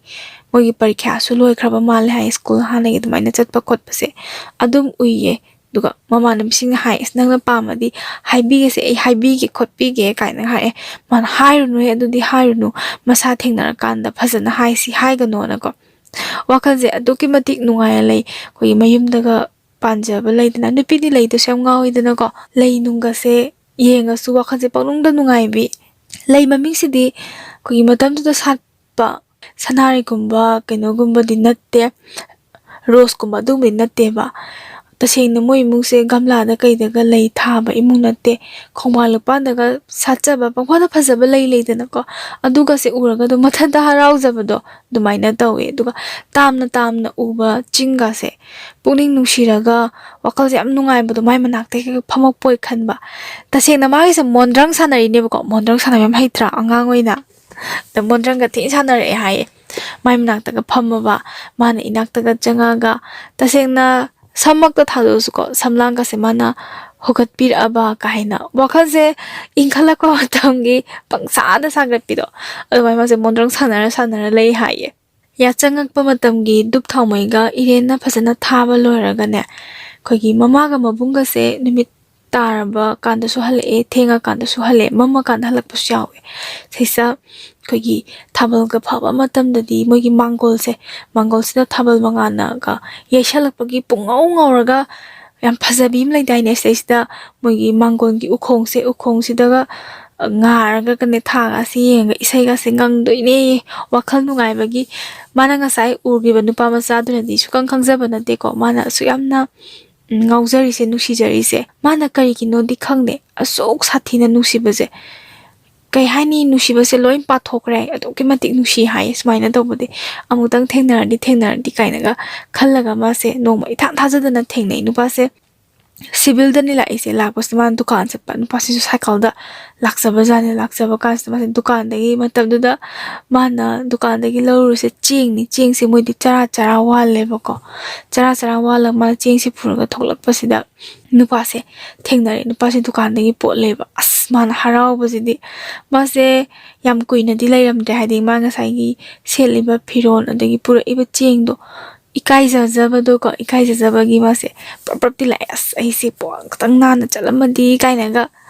ꯃꯣꯏꯒꯤ ꯄꯔꯤꯈ꯭ꯌꯥꯁꯨ ꯂꯣꯏꯈ꯭ꯔꯕ ꯃꯥꯜꯂꯦ ꯍꯥꯏ, ꯁ꯭ꯀꯨꯜ ꯍꯥꯟꯅꯒꯤ ꯑꯗꯨꯃꯥꯏꯅ ꯆꯠꯄ ꯈꯣꯠꯄꯁꯦ ꯑꯗꯨꯝ ꯎꯏꯌꯦ꯫ ꯑꯗꯨꯒ ꯃꯃꯥꯟꯅꯕꯤꯁꯤꯡꯅ ꯍꯥꯏ, "ꯑꯁ, ꯅꯪꯅ ꯄꯥꯝꯃꯗꯤ ꯍꯥꯏꯕꯤꯒꯦꯁꯦ, ꯑꯩ ꯍꯥꯏꯕꯤꯒꯦ ꯈꯣꯠꯄꯤꯒꯦ" ꯀꯥꯏꯅ ꯍꯥꯏꯌꯦ꯫ ꯃꯥꯅ, "ꯍꯥꯏꯔꯨꯅꯨꯍꯦ, ꯑꯗꯨꯗꯤ ꯍꯥꯏꯔꯨꯅꯨ, ꯃꯁꯥ ꯊꯦꯡꯅꯔꯀꯥꯟꯗ ꯐꯖꯅ ꯍꯥꯏꯁꯤ, ꯍꯥꯏꯒꯅꯣꯅꯀꯣ"꯫ ꯋꯥꯈꯜꯁꯦ ꯑꯗꯨꯛꯀꯤ ꯃꯇꯤꯛ ꯅꯨꯡꯉꯥꯏꯅ ꯂꯩ꯫ ꯑꯩꯈꯣꯏꯒꯤ ꯃꯌꯨꯝꯗꯒ ꯄꯥꯟꯖꯕ ꯂꯩꯗꯅ, ꯅꯨꯄꯤꯗꯤ ꯂꯩꯗꯁꯨ ꯌꯥꯝ ꯉꯥꯎꯋꯤꯗꯅꯀꯣ꯫ ꯂꯩ ꯅꯨꯡꯒꯁꯦ ꯌꯦꯡꯉꯁꯨ ꯋꯥꯈꯜꯁꯦ ꯄꯪꯅꯨꯡꯗ ꯅꯨꯡꯉꯥꯏꯕꯤ꯫ ꯂꯩ ꯃꯃꯤꯡꯁꯤꯗꯤ ꯑꯩꯈꯣꯏꯒꯤ ꯃꯇꯝꯗꯨꯗ ꯁꯥꯠꯄ ꯁꯅꯥꯔꯩꯒꯨꯝꯕ ꯀꯩꯅꯣꯒꯨꯝꯕꯗꯤ ꯅꯠꯇꯦ, ꯔꯣꯁꯀꯨꯝꯕ ꯑꯗꯨꯒꯨꯝꯕꯗꯤ ꯅꯠꯇꯦꯕ꯫ ꯇꯁꯦꯡꯅ ꯃꯣꯏ ꯏꯃꯨꯡꯁꯦ ꯒꯝꯂꯥꯗ ꯀꯩꯗꯒ ꯂꯩ ꯊꯥꯕ ꯏꯃꯨꯡ ꯅꯠꯇꯦ꯫ ꯈꯣꯡꯕꯥꯟ ꯂꯨꯄꯥꯟꯗꯒ ꯁꯥꯠꯆꯕ ꯄꯪꯐꯗ ꯐꯖꯕ ꯂꯩ ꯂꯩꯗꯅꯀꯣ, ꯑꯗꯨꯒꯁꯦ ꯎꯔꯒ ꯑꯗꯨꯝ ꯃꯊꯟꯇ ꯍꯔꯥꯎꯖꯕꯗꯣ ꯑꯗꯨꯃꯥꯏꯅ ꯇꯧꯋꯦ꯫ ꯑꯗꯨꯒ ꯇꯥꯝꯅ ꯇꯥꯝꯅ ꯎꯕ ꯆꯤꯡꯒꯁꯦ ꯄꯨꯛꯅꯤꯡ ꯅꯨꯡꯁꯤꯔꯒ ꯋꯥꯈꯜꯁꯦ ꯌꯥꯝ ꯅꯨꯡꯉꯥꯏꯕꯗꯣ, ꯃꯥꯏ ꯃꯅꯥꯛꯇ ꯍꯦꯛ ꯐꯝꯃꯛꯄꯣꯏ ꯈꯟꯕ꯫ ꯇꯁꯦꯡꯅ ꯃꯥꯒꯤꯁꯦ ꯃꯣꯟꯗ꯭ꯔꯪ ꯁꯥꯟꯅꯔꯤꯅꯦꯕꯀꯣ, ꯃꯣꯟꯗ꯭ꯔꯪ ꯁꯥꯟꯅꯕ ꯌꯥꯝ ꯍꯩꯇ꯭ꯔꯥ ꯑꯉꯥꯡ ꯑꯣꯏꯅ? ꯑꯗ ꯃꯣꯟꯗ꯭ꯔꯪꯒ ꯊꯤꯅ ꯁꯥꯟꯅꯔꯛꯑꯦ ꯍꯥꯏꯌꯦ꯫ ꯃꯥꯏ ꯃꯅꯥꯛꯇꯒ ꯐꯝꯃꯕ, ꯃꯥꯅ ꯏꯅꯥꯛꯇꯒ ꯆꯪꯉꯛꯑꯒ, ꯇꯁꯦꯡꯅ ꯁꯝꯃꯛꯇ ꯊꯥꯗꯣꯛꯑꯁꯨꯀꯣ, ꯁꯝꯂꯥꯡꯒꯁꯦ ꯃꯥꯅ ꯍꯨꯒꯠꯄꯤꯔꯛꯑꯕ ꯀꯥꯏꯅ ꯋꯥꯈꯜꯁꯦ ꯏꯪꯈꯠꯂꯛꯄ ꯃꯇꯝꯒꯤ ꯄꯪꯁꯥꯗ ꯁꯥꯒꯠꯄꯤꯗꯣ, ꯑꯗꯨꯃꯥꯏꯅ ꯃꯥꯁꯦ ꯃꯣꯟꯗ꯭ꯔꯪ ꯁꯥꯟꯅꯔ ꯁꯥꯟꯅꯔ ꯂꯩ ꯍꯥꯏꯌꯦ꯫ ꯌꯥꯆꯪꯉꯛꯄ ꯃꯇꯝꯒꯤ ꯙꯨꯞ ꯊꯥꯎꯃꯩꯒ ꯏꯔꯦꯟꯅ ꯐꯖꯅ ꯊꯥꯕ ꯂꯣꯏꯔꯒꯅꯦ, ꯑꯩꯈꯣꯏꯒꯤ ꯃꯃꯥꯒ ꯃꯕꯨꯡꯒꯁꯦ ꯅꯨꯃꯤꯠ ꯇꯥꯔꯕ ꯀꯥꯟꯗꯁꯨ ꯍꯜꯂꯛꯑꯦ, ꯊꯦꯡꯉꯀꯥꯟꯗꯁꯨ ꯍꯜꯂꯛꯑꯦ, ꯃꯝꯃꯀꯥꯟꯗ ꯍꯜꯂꯛꯄꯁꯨ ꯌꯥꯎꯋꯦ꯫ ꯁꯤꯁꯥ ꯑꯩꯈꯣꯏꯒꯤ ꯊꯥꯕꯜꯒ ꯐꯕ ꯃꯇꯝꯗꯗꯤ ꯃꯣꯏꯒꯤ ꯃꯥꯡꯒꯣꯜꯁꯦ, ꯃꯥꯡꯒꯣꯜꯁꯤꯗ ꯊꯥꯕꯜ ꯃꯉꯥꯜꯅꯒ ꯌꯩꯁꯜꯂꯛꯄꯒꯤ ꯄꯨꯡꯉꯧ ꯉꯧꯔꯒ ꯌꯥꯝ ꯐꯖꯕꯤ ꯑꯃ ꯂꯩꯗꯥꯏꯅꯦ꯫ ꯁꯤꯗꯩꯁꯤꯗ ꯃꯣꯏꯒꯤ ꯃꯥꯡꯒꯣꯜꯒꯤ ꯎꯈꯣꯡꯁꯦ, ꯎꯈꯣꯡꯁꯤꯗꯒ ꯉꯥꯔꯒ ꯀꯅꯦ ꯊꯥꯒꯁꯦ ꯌꯦꯡꯉꯒ ꯏꯁꯩꯒꯁꯦ ꯉꯪꯗꯣꯏꯅꯦ꯫ ꯋꯥꯈꯜ ꯅꯨꯡꯉꯥꯏꯕꯒꯤ꯫ ꯃꯥꯅ ꯉꯁꯥꯏ ꯎꯈꯤꯕ ꯅꯨꯄꯥ ꯃꯆꯥꯗꯨꯅꯗꯤ ꯁꯨꯈꯪ ꯈꯪꯖꯕ ꯅꯠꯇꯦꯀꯣ, ꯃꯥꯅ ꯑꯁꯨꯛ ꯌꯥꯝꯅ ꯎꯝ, ꯉꯥꯎꯖꯔꯤꯁꯦ, ꯅꯨꯡꯁꯤꯖꯔꯤꯁꯦ꯫ ꯃꯥꯅ ꯀꯔꯤꯒꯤꯅꯣꯗꯤ ꯈꯪꯗꯦ, ꯑꯁꯨꯛ ꯁꯥꯊꯤꯅ ꯅꯨꯡꯁꯤꯕꯁꯦ꯫ ꯀꯩ ꯍꯥꯏꯅꯤ, ꯅꯨꯡꯁꯤꯕꯁꯦ ꯂꯣꯏ ꯄꯥꯊꯣꯛꯈ꯭ꯔꯦ, ꯑꯗꯨꯛꯀꯤ ꯃꯇꯤꯛ ꯅꯨꯡꯁꯤ ꯍꯥꯏꯌꯦ꯫ ꯁꯨꯃꯥꯏꯅ ꯇꯧꯕꯗꯤ ꯑꯃꯨꯛꯇꯪ ꯊꯦꯡꯅꯔꯗꯤ ꯊꯦꯡꯅꯔꯗꯤ ꯀꯥꯏꯅꯒ ꯈꯜꯂꯒ ꯃꯥꯁꯦ ꯅꯣꯡꯃ ꯏꯊꯥ ꯊꯥꯖꯗꯅ ꯊꯦꯡꯅꯩ꯫ ꯅꯨꯄꯥꯁꯦ ꯁꯤꯚꯤꯜꯗꯅꯤ ꯂꯥꯛꯏꯁꯦ꯫ ꯂꯥꯛꯄꯁꯤꯗ ꯃꯥꯅ ꯗꯨꯀꯥꯟ ꯆꯠꯄ, ꯅꯨꯄꯥꯁꯤꯁꯨ ꯁꯥꯏꯀꯜꯗ ꯂꯥꯛꯆꯕꯖꯥꯠꯅꯤ꯫ ꯂꯥꯛꯆꯕ ꯀꯥꯟꯁꯤꯗ ꯃꯥꯁꯦ ꯗꯨꯀꯥꯟꯗꯒꯤ, ꯃꯇꯝꯗꯨꯗ ꯃꯥꯅ ꯗꯨꯀꯥꯟꯗꯒꯤ ꯂꯧꯔꯨꯔꯤꯁꯦ ꯆꯦꯡꯅꯤ꯫ ꯆꯦꯡꯁꯦ ꯃꯣꯏꯗꯤ ꯆꯔꯥ ꯆꯔꯥ ꯋꯥꯜꯂꯦꯕꯀꯣ꯫ ꯆꯔꯥ ꯆꯔꯥ ꯋꯥꯜꯂꯒ ꯃꯥꯅ ꯆꯦꯡꯁꯦ ꯄꯨꯔꯒ ꯊꯣꯛꯂꯛꯄꯁꯤꯗ ꯅꯨꯄꯥꯁꯦ ꯊꯦꯡꯅꯔꯦ꯫ ꯅꯨꯄꯥꯁꯦ ꯗꯨꯀꯥꯟꯗꯒꯤ ꯄꯣꯠ ꯂꯩꯕ꯫ ꯑꯁ, ꯃꯥꯅ ꯍꯔꯥꯎꯕꯁꯤꯗꯤ꯫ ꯃꯥꯁꯦ ꯌꯥꯝ ꯀꯨꯏꯅꯗꯤ ꯂꯩꯔꯝꯗ꯭ꯔꯦ, ꯍꯥꯏꯗꯤ ꯃꯥ ꯉꯁꯥꯏꯒꯤ ꯁꯦꯠꯂꯤꯕ ꯐꯤꯔꯣꯜ ꯑꯗꯒꯤ ꯄꯨꯔꯛꯏꯕ ꯆꯦꯡꯗꯣ ꯏꯀꯥꯏꯖꯖꯕꯗꯣꯀꯣ, ꯏꯀꯥꯏꯖꯖꯕꯒꯤ ꯃꯥꯁꯦ ꯄ꯭ꯔꯞ ꯄ꯭ꯔꯞꯇꯤ ꯂꯥꯛꯑꯦ꯫ "ꯑꯁ, ꯑꯩꯁꯦ ꯄꯣꯠ ꯈꯛꯇꯪ ꯅꯥꯟꯅ ꯆꯠꯂꯝꯃꯗꯤ" ꯀꯥꯏꯅꯒ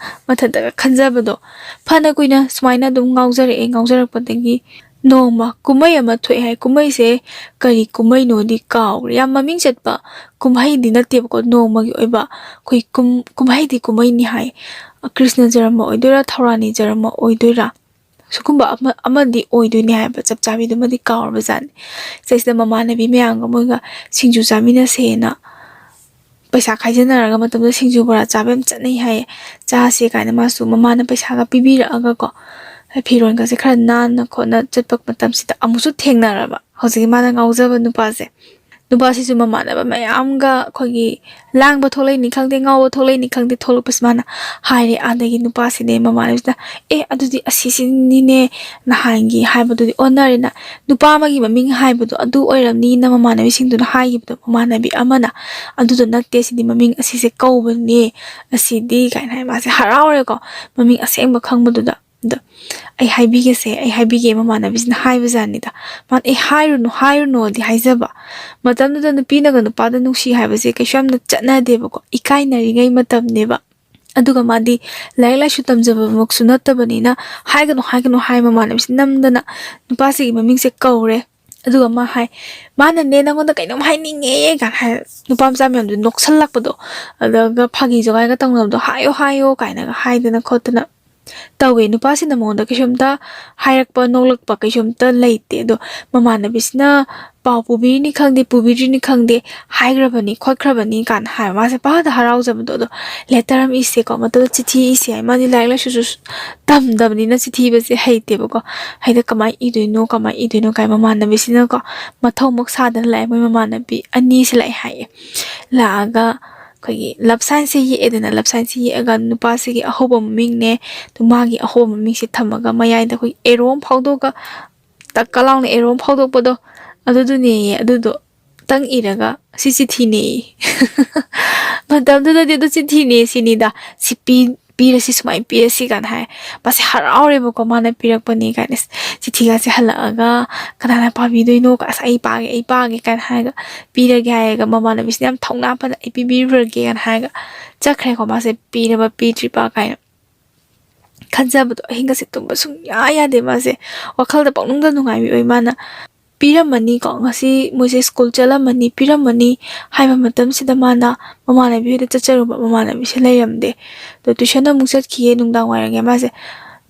ꯃꯊꯟꯇꯒ ꯈꯟꯖꯕꯗꯣ꯫ ꯐꯅ ꯀꯨꯏꯅ ꯁꯨꯃꯥꯏꯅ ꯑꯗꯨꯝ ꯉꯥꯎꯖꯔꯛꯑꯦ꯫ ꯉꯥꯎꯖꯔꯛꯄꯗꯒꯤ ꯅꯣꯡꯃ ꯀꯨꯝꯍꯩ ꯑꯃ ꯊꯣꯛꯑꯦ ꯍꯥꯏ꯫ ꯀꯨꯝꯍꯩꯁꯦ ꯀꯔꯤ ꯀꯨꯝꯍꯩꯅꯣꯗꯤ ꯀꯥꯎꯔꯦ꯫ ꯌꯥꯝ ꯃꯃꯤꯡ ꯆꯠꯄ ꯀꯨꯝꯍꯩꯗꯤ ꯅꯠꯇꯦꯕꯀꯣ, ꯅꯣꯡꯃꯒꯤ ꯑꯣꯏꯕ ꯑꯩꯈꯣꯏ ꯀꯨꯝ-, ꯀꯨꯝꯍꯩꯗꯤ ꯀꯨꯝꯍꯩꯅꯤ ꯍꯥꯏ꯫ ꯀ꯭ꯔꯤꯁꯅ ꯖꯔꯃ ꯑꯣꯏꯗꯣꯏꯔꯥ, ꯊꯧꯔꯥꯅꯤ ꯖꯔꯃ ꯑꯣꯏꯗꯣꯏꯔꯥ? ꯁꯤꯒꯨꯝꯕ ꯑꯃ, ꯑꯃꯗꯤ ꯑꯣꯏꯗꯣꯏꯅꯦ ꯍꯥꯏꯕ, ꯆꯞ ꯆꯥꯕꯤꯗꯨꯃꯗꯤ ꯀꯥꯎꯔꯕꯖꯥꯠꯅꯤ꯫ ꯁꯤꯗꯩꯁꯤꯗ ꯃꯃꯥꯟꯅꯕꯤ ꯃꯌꯥꯝꯒ ꯃꯣꯏꯒ ꯁꯤꯡꯖꯨ ꯆꯥꯃꯤꯟꯅꯁꯦꯅ ꯄꯩꯁꯥ ꯈꯥꯏꯖꯤꯟꯅꯔꯒ ꯃꯇꯝꯗꯨꯗ ꯁꯤꯡꯖꯨ ꯕꯣꯔꯥ ꯆꯥꯕ ꯌꯥꯝ ꯆꯠꯅꯩ ꯍꯥꯏꯌꯦ꯫ ꯆꯥꯁꯦ ꯀꯥꯏꯅ ꯃꯥꯁꯨ ꯃꯃꯥꯅ ꯄꯩꯁꯥꯒ ꯄꯤꯕꯤꯔꯛꯑꯒꯀꯣ, ꯐꯤꯔꯣꯟꯒꯁꯦ ꯈꯔ ꯅꯥꯟꯅ ꯈꯣꯠꯅ ꯆꯠꯄ ꯃꯇꯝꯁꯤꯗ ꯑꯃꯨꯛꯁꯨ ꯊꯦꯡꯅꯔꯕ ꯍꯧꯖꯤꯛꯀꯤ ꯃꯥꯅ ꯉꯥꯎꯖꯕ ꯅꯨꯄꯥꯁꯦ꯫ ꯅꯨꯄꯥꯁꯤꯁꯨ ꯃꯃꯥꯟꯅꯕ ꯃꯌꯥꯝꯒ ꯑꯩꯈꯣꯏꯒꯤ ꯂꯥꯡꯕ ꯊꯣꯛꯂꯛꯏꯅꯤ ꯈꯪꯗꯦ, ꯉꯥꯎꯕ ꯊꯣꯛꯂꯛꯏꯅꯤ ꯈꯪꯗꯦ, ꯊꯣꯛꯂꯛꯄꯁꯤ ꯃꯥꯅ ꯍꯥꯏꯔꯦ꯫ ꯑꯗꯒꯤ ꯅꯨꯄꯥꯁꯤꯅꯦ ꯃꯃꯥꯟꯅꯕꯤꯁꯤꯅ, "ꯑꯦ, ꯑꯗꯨꯗꯤ ꯑꯁꯤꯁꯤꯅꯤꯅꯦ ꯅꯍꯥꯟꯒꯤ ꯍꯥꯏꯕꯗꯨꯗꯤ ꯑꯣꯟꯅꯔꯦꯅ, ꯅꯨꯄꯥ ꯑꯃꯒꯤ ꯃꯃꯤꯡ ꯍꯥꯏꯕꯗꯣ ꯑꯗꯨ ꯑꯣꯏꯔꯝꯅꯤꯅ ꯃꯃꯥꯟꯅꯕꯤꯁꯤꯡꯗꯨꯅ ꯍꯥꯏꯈꯤꯕꯗꯣ, ꯃꯃꯥꯟꯅꯕꯤ ꯑꯃꯅ ꯑꯗꯨꯗꯣ ꯅꯠꯇꯦ, ꯁꯤꯗꯤ ꯃꯃꯤꯡ ꯑꯁꯤꯁꯦ ꯀꯧꯕꯅꯦ, ꯑꯁꯤꯗꯤ" ꯀꯥꯏꯅ ꯍꯥꯏ꯫ ꯃꯥꯁꯦ ꯍꯔꯥꯎꯔꯦꯀꯣ, ꯃꯃꯤꯡ ꯑꯁꯦꯡꯕ ꯈꯪꯕꯗꯨꯗ꯫ ꯑꯗꯣ "ꯑꯩ ꯍꯥꯏꯕꯤꯒꯦꯁꯦ, ꯑꯩ ꯍꯥꯏꯕꯤꯒꯦ", ꯃꯃꯥꯟꯅꯕꯤꯁꯤꯅ ꯍꯥꯏꯕꯖꯥꯠꯅꯤꯗ꯫ ꯃꯥꯅ "ꯑꯦ, ꯍꯥꯏꯔꯨꯅꯨ, ꯍꯥꯏꯔꯨꯅꯨꯗꯤ" ꯍꯥꯏꯖꯕ꯫ ꯃꯇꯝꯗꯨꯗ ꯅꯨꯄꯤꯅꯒ ꯅꯨꯄꯥꯗ ꯅꯨꯡꯁꯤ ꯍꯥꯏꯕꯁꯦ ꯀꯩꯁꯨ ꯌꯥꯝꯅ ꯆꯠꯅꯗꯦꯕꯀꯣ, ꯏꯀꯥꯏꯅꯔꯤꯉꯩ ꯃꯇꯝꯅꯦꯕ꯫ ꯑꯗꯨꯒ ꯃꯥꯗꯤ ꯂꯥꯏꯔꯤꯛ ꯂꯥꯏꯁꯨ ꯇꯝꯖꯕꯃꯛꯁꯨ ꯅꯠꯇꯕꯅꯤꯅ, "ꯍꯥꯏꯒꯅꯨ, ꯍꯥꯏꯒꯅꯨ" ꯍꯥꯏ꯫ ꯃꯃꯥꯟꯅꯕꯤꯁꯤ ꯅꯝꯗꯅ ꯅꯨꯄꯥꯁꯤꯒꯤ ꯃꯃꯤꯡꯁꯦ ꯀꯧꯔꯦ꯫ ꯑꯗꯨꯒ ꯃꯥ ꯍꯥꯏ, "ꯃꯥꯅꯅꯦ ꯅꯪꯉꯣꯟꯗ ꯀꯩꯅꯣꯝ ꯍꯥꯏꯅꯤꯡꯉꯦ" ꯀꯥꯏꯅ ꯍꯥꯏ꯫ ꯅꯨꯄꯥ ꯃꯆꯥ ꯃꯌꯥꯝꯗꯨ ꯅꯣꯛꯁꯜꯂꯛꯄꯗꯣ, ꯑꯗꯨꯒ ꯐꯥꯒꯤ ꯖꯣꯒꯥꯏꯒ ꯇꯧꯅꯕꯗꯣ, "ꯍꯥꯏꯌꯣ, ꯍꯥꯏꯌꯣ" ꯀꯥꯏꯅꯒ ꯍꯥꯏꯗꯅ ꯈꯣꯠꯇꯅ ꯇꯧꯋꯦ꯫ ꯅꯨꯄꯥꯁꯤꯅ ꯃꯉꯣꯟꯗ ꯀꯩꯁꯨꯝꯇ ꯍꯥꯏꯔꯛꯄ, ꯅꯣꯛꯂꯛꯄ ꯀꯩꯁꯨꯝꯇ ꯂꯩꯇꯦ꯫ ꯑꯗꯣ ꯃꯃꯥꯟꯅꯕꯤꯁꯤꯅ ꯄꯥꯎ ꯄꯨꯕꯤꯔꯤꯅꯤ ꯈꯪꯗꯦ, ꯄꯨꯕꯤꯗ꯭ꯔꯤꯅꯤ ꯈꯪꯗꯦ, "ꯍꯥꯏꯈ꯭ꯔꯕꯅꯤ, ꯈꯣꯠꯈ꯭ꯔꯕꯅꯤ" ꯀꯥꯏꯅ ꯍꯥꯏꯕ꯫ ꯃꯥꯁꯦ ꯄꯥꯗ ꯍꯔꯥꯎꯖꯕꯗꯣ꯫ ꯑꯗꯣ "ꯂꯦꯇꯔ ꯑꯃ ꯏꯁꯦꯀꯣ, ꯃꯇꯨꯡꯗ ꯆꯤꯊꯤ ꯏꯁꯦ" ꯍꯥꯏ꯫ ꯃꯥꯗꯤ ꯂꯥꯏꯔꯤꯛ ꯂꯥꯏꯁꯨꯁꯨ ꯇꯝꯗꯕꯅꯤꯅ ꯆꯤꯊꯤ ꯏꯕꯁꯦ ꯍꯩꯇꯦꯕꯀꯣ꯫ ꯍꯥꯏꯗꯤ ꯀꯃꯥꯏꯅ ꯏꯗꯣꯏꯅꯣ, ꯀꯃꯥꯏꯅ ꯏꯗꯣꯏꯅꯣ ꯀꯥꯏ ꯃꯃꯥꯟꯅꯕꯤꯁꯤꯅꯀꯣ ꯃꯊꯧꯃꯛ ꯁꯥꯗꯅ ꯂꯥꯛꯑꯦ꯫ ꯃꯣꯏ ꯃꯃꯥꯟꯅꯕꯤ ꯑꯅꯤꯁꯦ ꯂꯥꯛꯑꯦ ꯍꯥꯏꯌꯦ꯫ ꯂꯥꯛꯑꯒ ꯑꯩꯈꯣꯏꯒꯤ ꯂꯞ ꯁꯥꯏꯟꯁꯦ ꯌꯦꯛꯑꯦꯗꯅ, ꯂꯞ ꯁꯥꯏꯟꯁꯦ ꯌꯦꯛꯑꯒ ꯅꯨꯄꯥꯁꯤꯒꯤ ꯑꯍꯧꯕ ꯃꯃꯤꯡꯅꯦ, ꯑꯗꯨ ꯃꯥꯒꯤ ꯑꯍꯧꯕ ꯃꯃꯤꯡꯁꯦ ꯊꯝꯃꯒ ꯃꯌꯥꯏꯗ ꯑꯩꯈꯣꯏꯒꯤ ꯑꯦꯔꯣ ꯑꯃ ꯐꯥꯎꯗꯣꯛꯑꯒ, ꯇꯛꯀ ꯂꯥꯎꯅ ꯑꯦꯔꯣ ꯑꯃ ꯐꯥꯎꯗꯣꯛꯄꯗꯣ, ꯑꯗꯨꯗꯨꯅꯦꯌꯦ꯫ ꯑꯗꯨꯗꯣ ꯇꯪ ꯏꯔꯒ "ꯁꯤ ꯆꯤꯊꯤꯅꯦꯌꯦ"꯫ ꯃꯇꯝꯗꯨꯗꯗꯤ ꯑꯗꯨ ꯆꯤꯊꯤꯅꯦ ꯁꯤꯅꯤꯗ꯫ "ꯁꯤ ꯄꯤ-, ꯄꯤꯔꯁꯤ, ꯁꯨꯃꯥꯏꯅ ꯄꯤꯔꯁꯤ" ꯀꯥꯏꯅ ꯍꯥꯏ꯫ ꯃꯥꯁꯦ ꯍꯔꯥꯎꯔꯦꯕꯀꯣ, ꯃꯥꯅ ꯄꯤꯔꯛꯄꯅꯤ ꯀꯥꯏꯅ꯫ ꯆꯤꯊꯤꯒꯁꯦ ꯍꯜꯂꯛꯑꯒ "ꯀꯅꯥꯅ ꯄꯥꯕꯤꯗꯣꯏꯅꯣ? ꯑꯁ, ꯑꯩ ꯄꯥꯒꯦ, ꯑꯩ ꯄꯥꯒꯦ" ꯀꯥꯏꯅ ꯍꯥꯏꯔꯒ ꯄꯤꯔꯒꯦ ꯍꯥꯏꯔꯒ, ꯃꯃꯥꯟꯅꯕꯤꯁꯤꯅ ꯌꯥꯝ ꯊꯧꯅꯥ ꯐꯅ "ꯑꯩ ꯄꯤꯕꯤꯔꯨꯔꯒꯦ" ꯀꯥꯏꯅ ꯍꯥꯏꯔꯒ ꯆꯠꯈ꯭ꯔꯦꯀꯣ꯫ ꯃꯥꯁꯦ ꯄꯤꯔꯕ ꯄꯤꯗ꯭ꯔꯤꯕ ꯀꯥꯏꯅ ꯈꯟꯖꯕꯗꯣ, ꯑꯍꯤꯡꯒꯁꯦ ꯇꯨꯝꯕ ꯁꯨꯡꯌꯥ ꯌꯥꯗꯦ ꯃꯥꯁꯦ꯫ ꯋꯥꯈꯜꯗ ꯄꯪꯅꯨꯡꯗ ꯅꯨꯡꯉꯥꯏꯕꯤ ꯑꯣꯏ꯫ ꯃꯥꯅ ꯄꯤꯔꯝꯃꯅꯤꯀꯣ, ꯉꯁꯤ ꯃꯣꯏꯁꯦ ꯁ꯭ꯀꯨꯜ ꯆꯠꯂꯝꯃꯅꯤ, ꯄꯤꯔꯝꯃꯅꯤ ꯍꯥꯏꯕ ꯃꯇꯝꯁꯤꯗ ꯃꯥꯅ ꯃꯃꯥꯟꯅꯕꯤ ꯍꯣꯏꯗ ꯆꯠꯆꯔꯨꯕ, ꯃꯃꯥꯟꯅꯕꯤꯁꯦ ꯂꯩꯔꯝꯗꯦ꯫ ꯑꯗꯣ ꯇ꯭ꯌꯨꯁꯟ ꯑꯃꯨꯛ ꯆꯠꯈꯤꯌꯦ ꯅꯨꯡꯗꯥꯡ ꯋꯥꯏꯔꯝꯒꯤ꯫ ꯃꯥꯁꯦ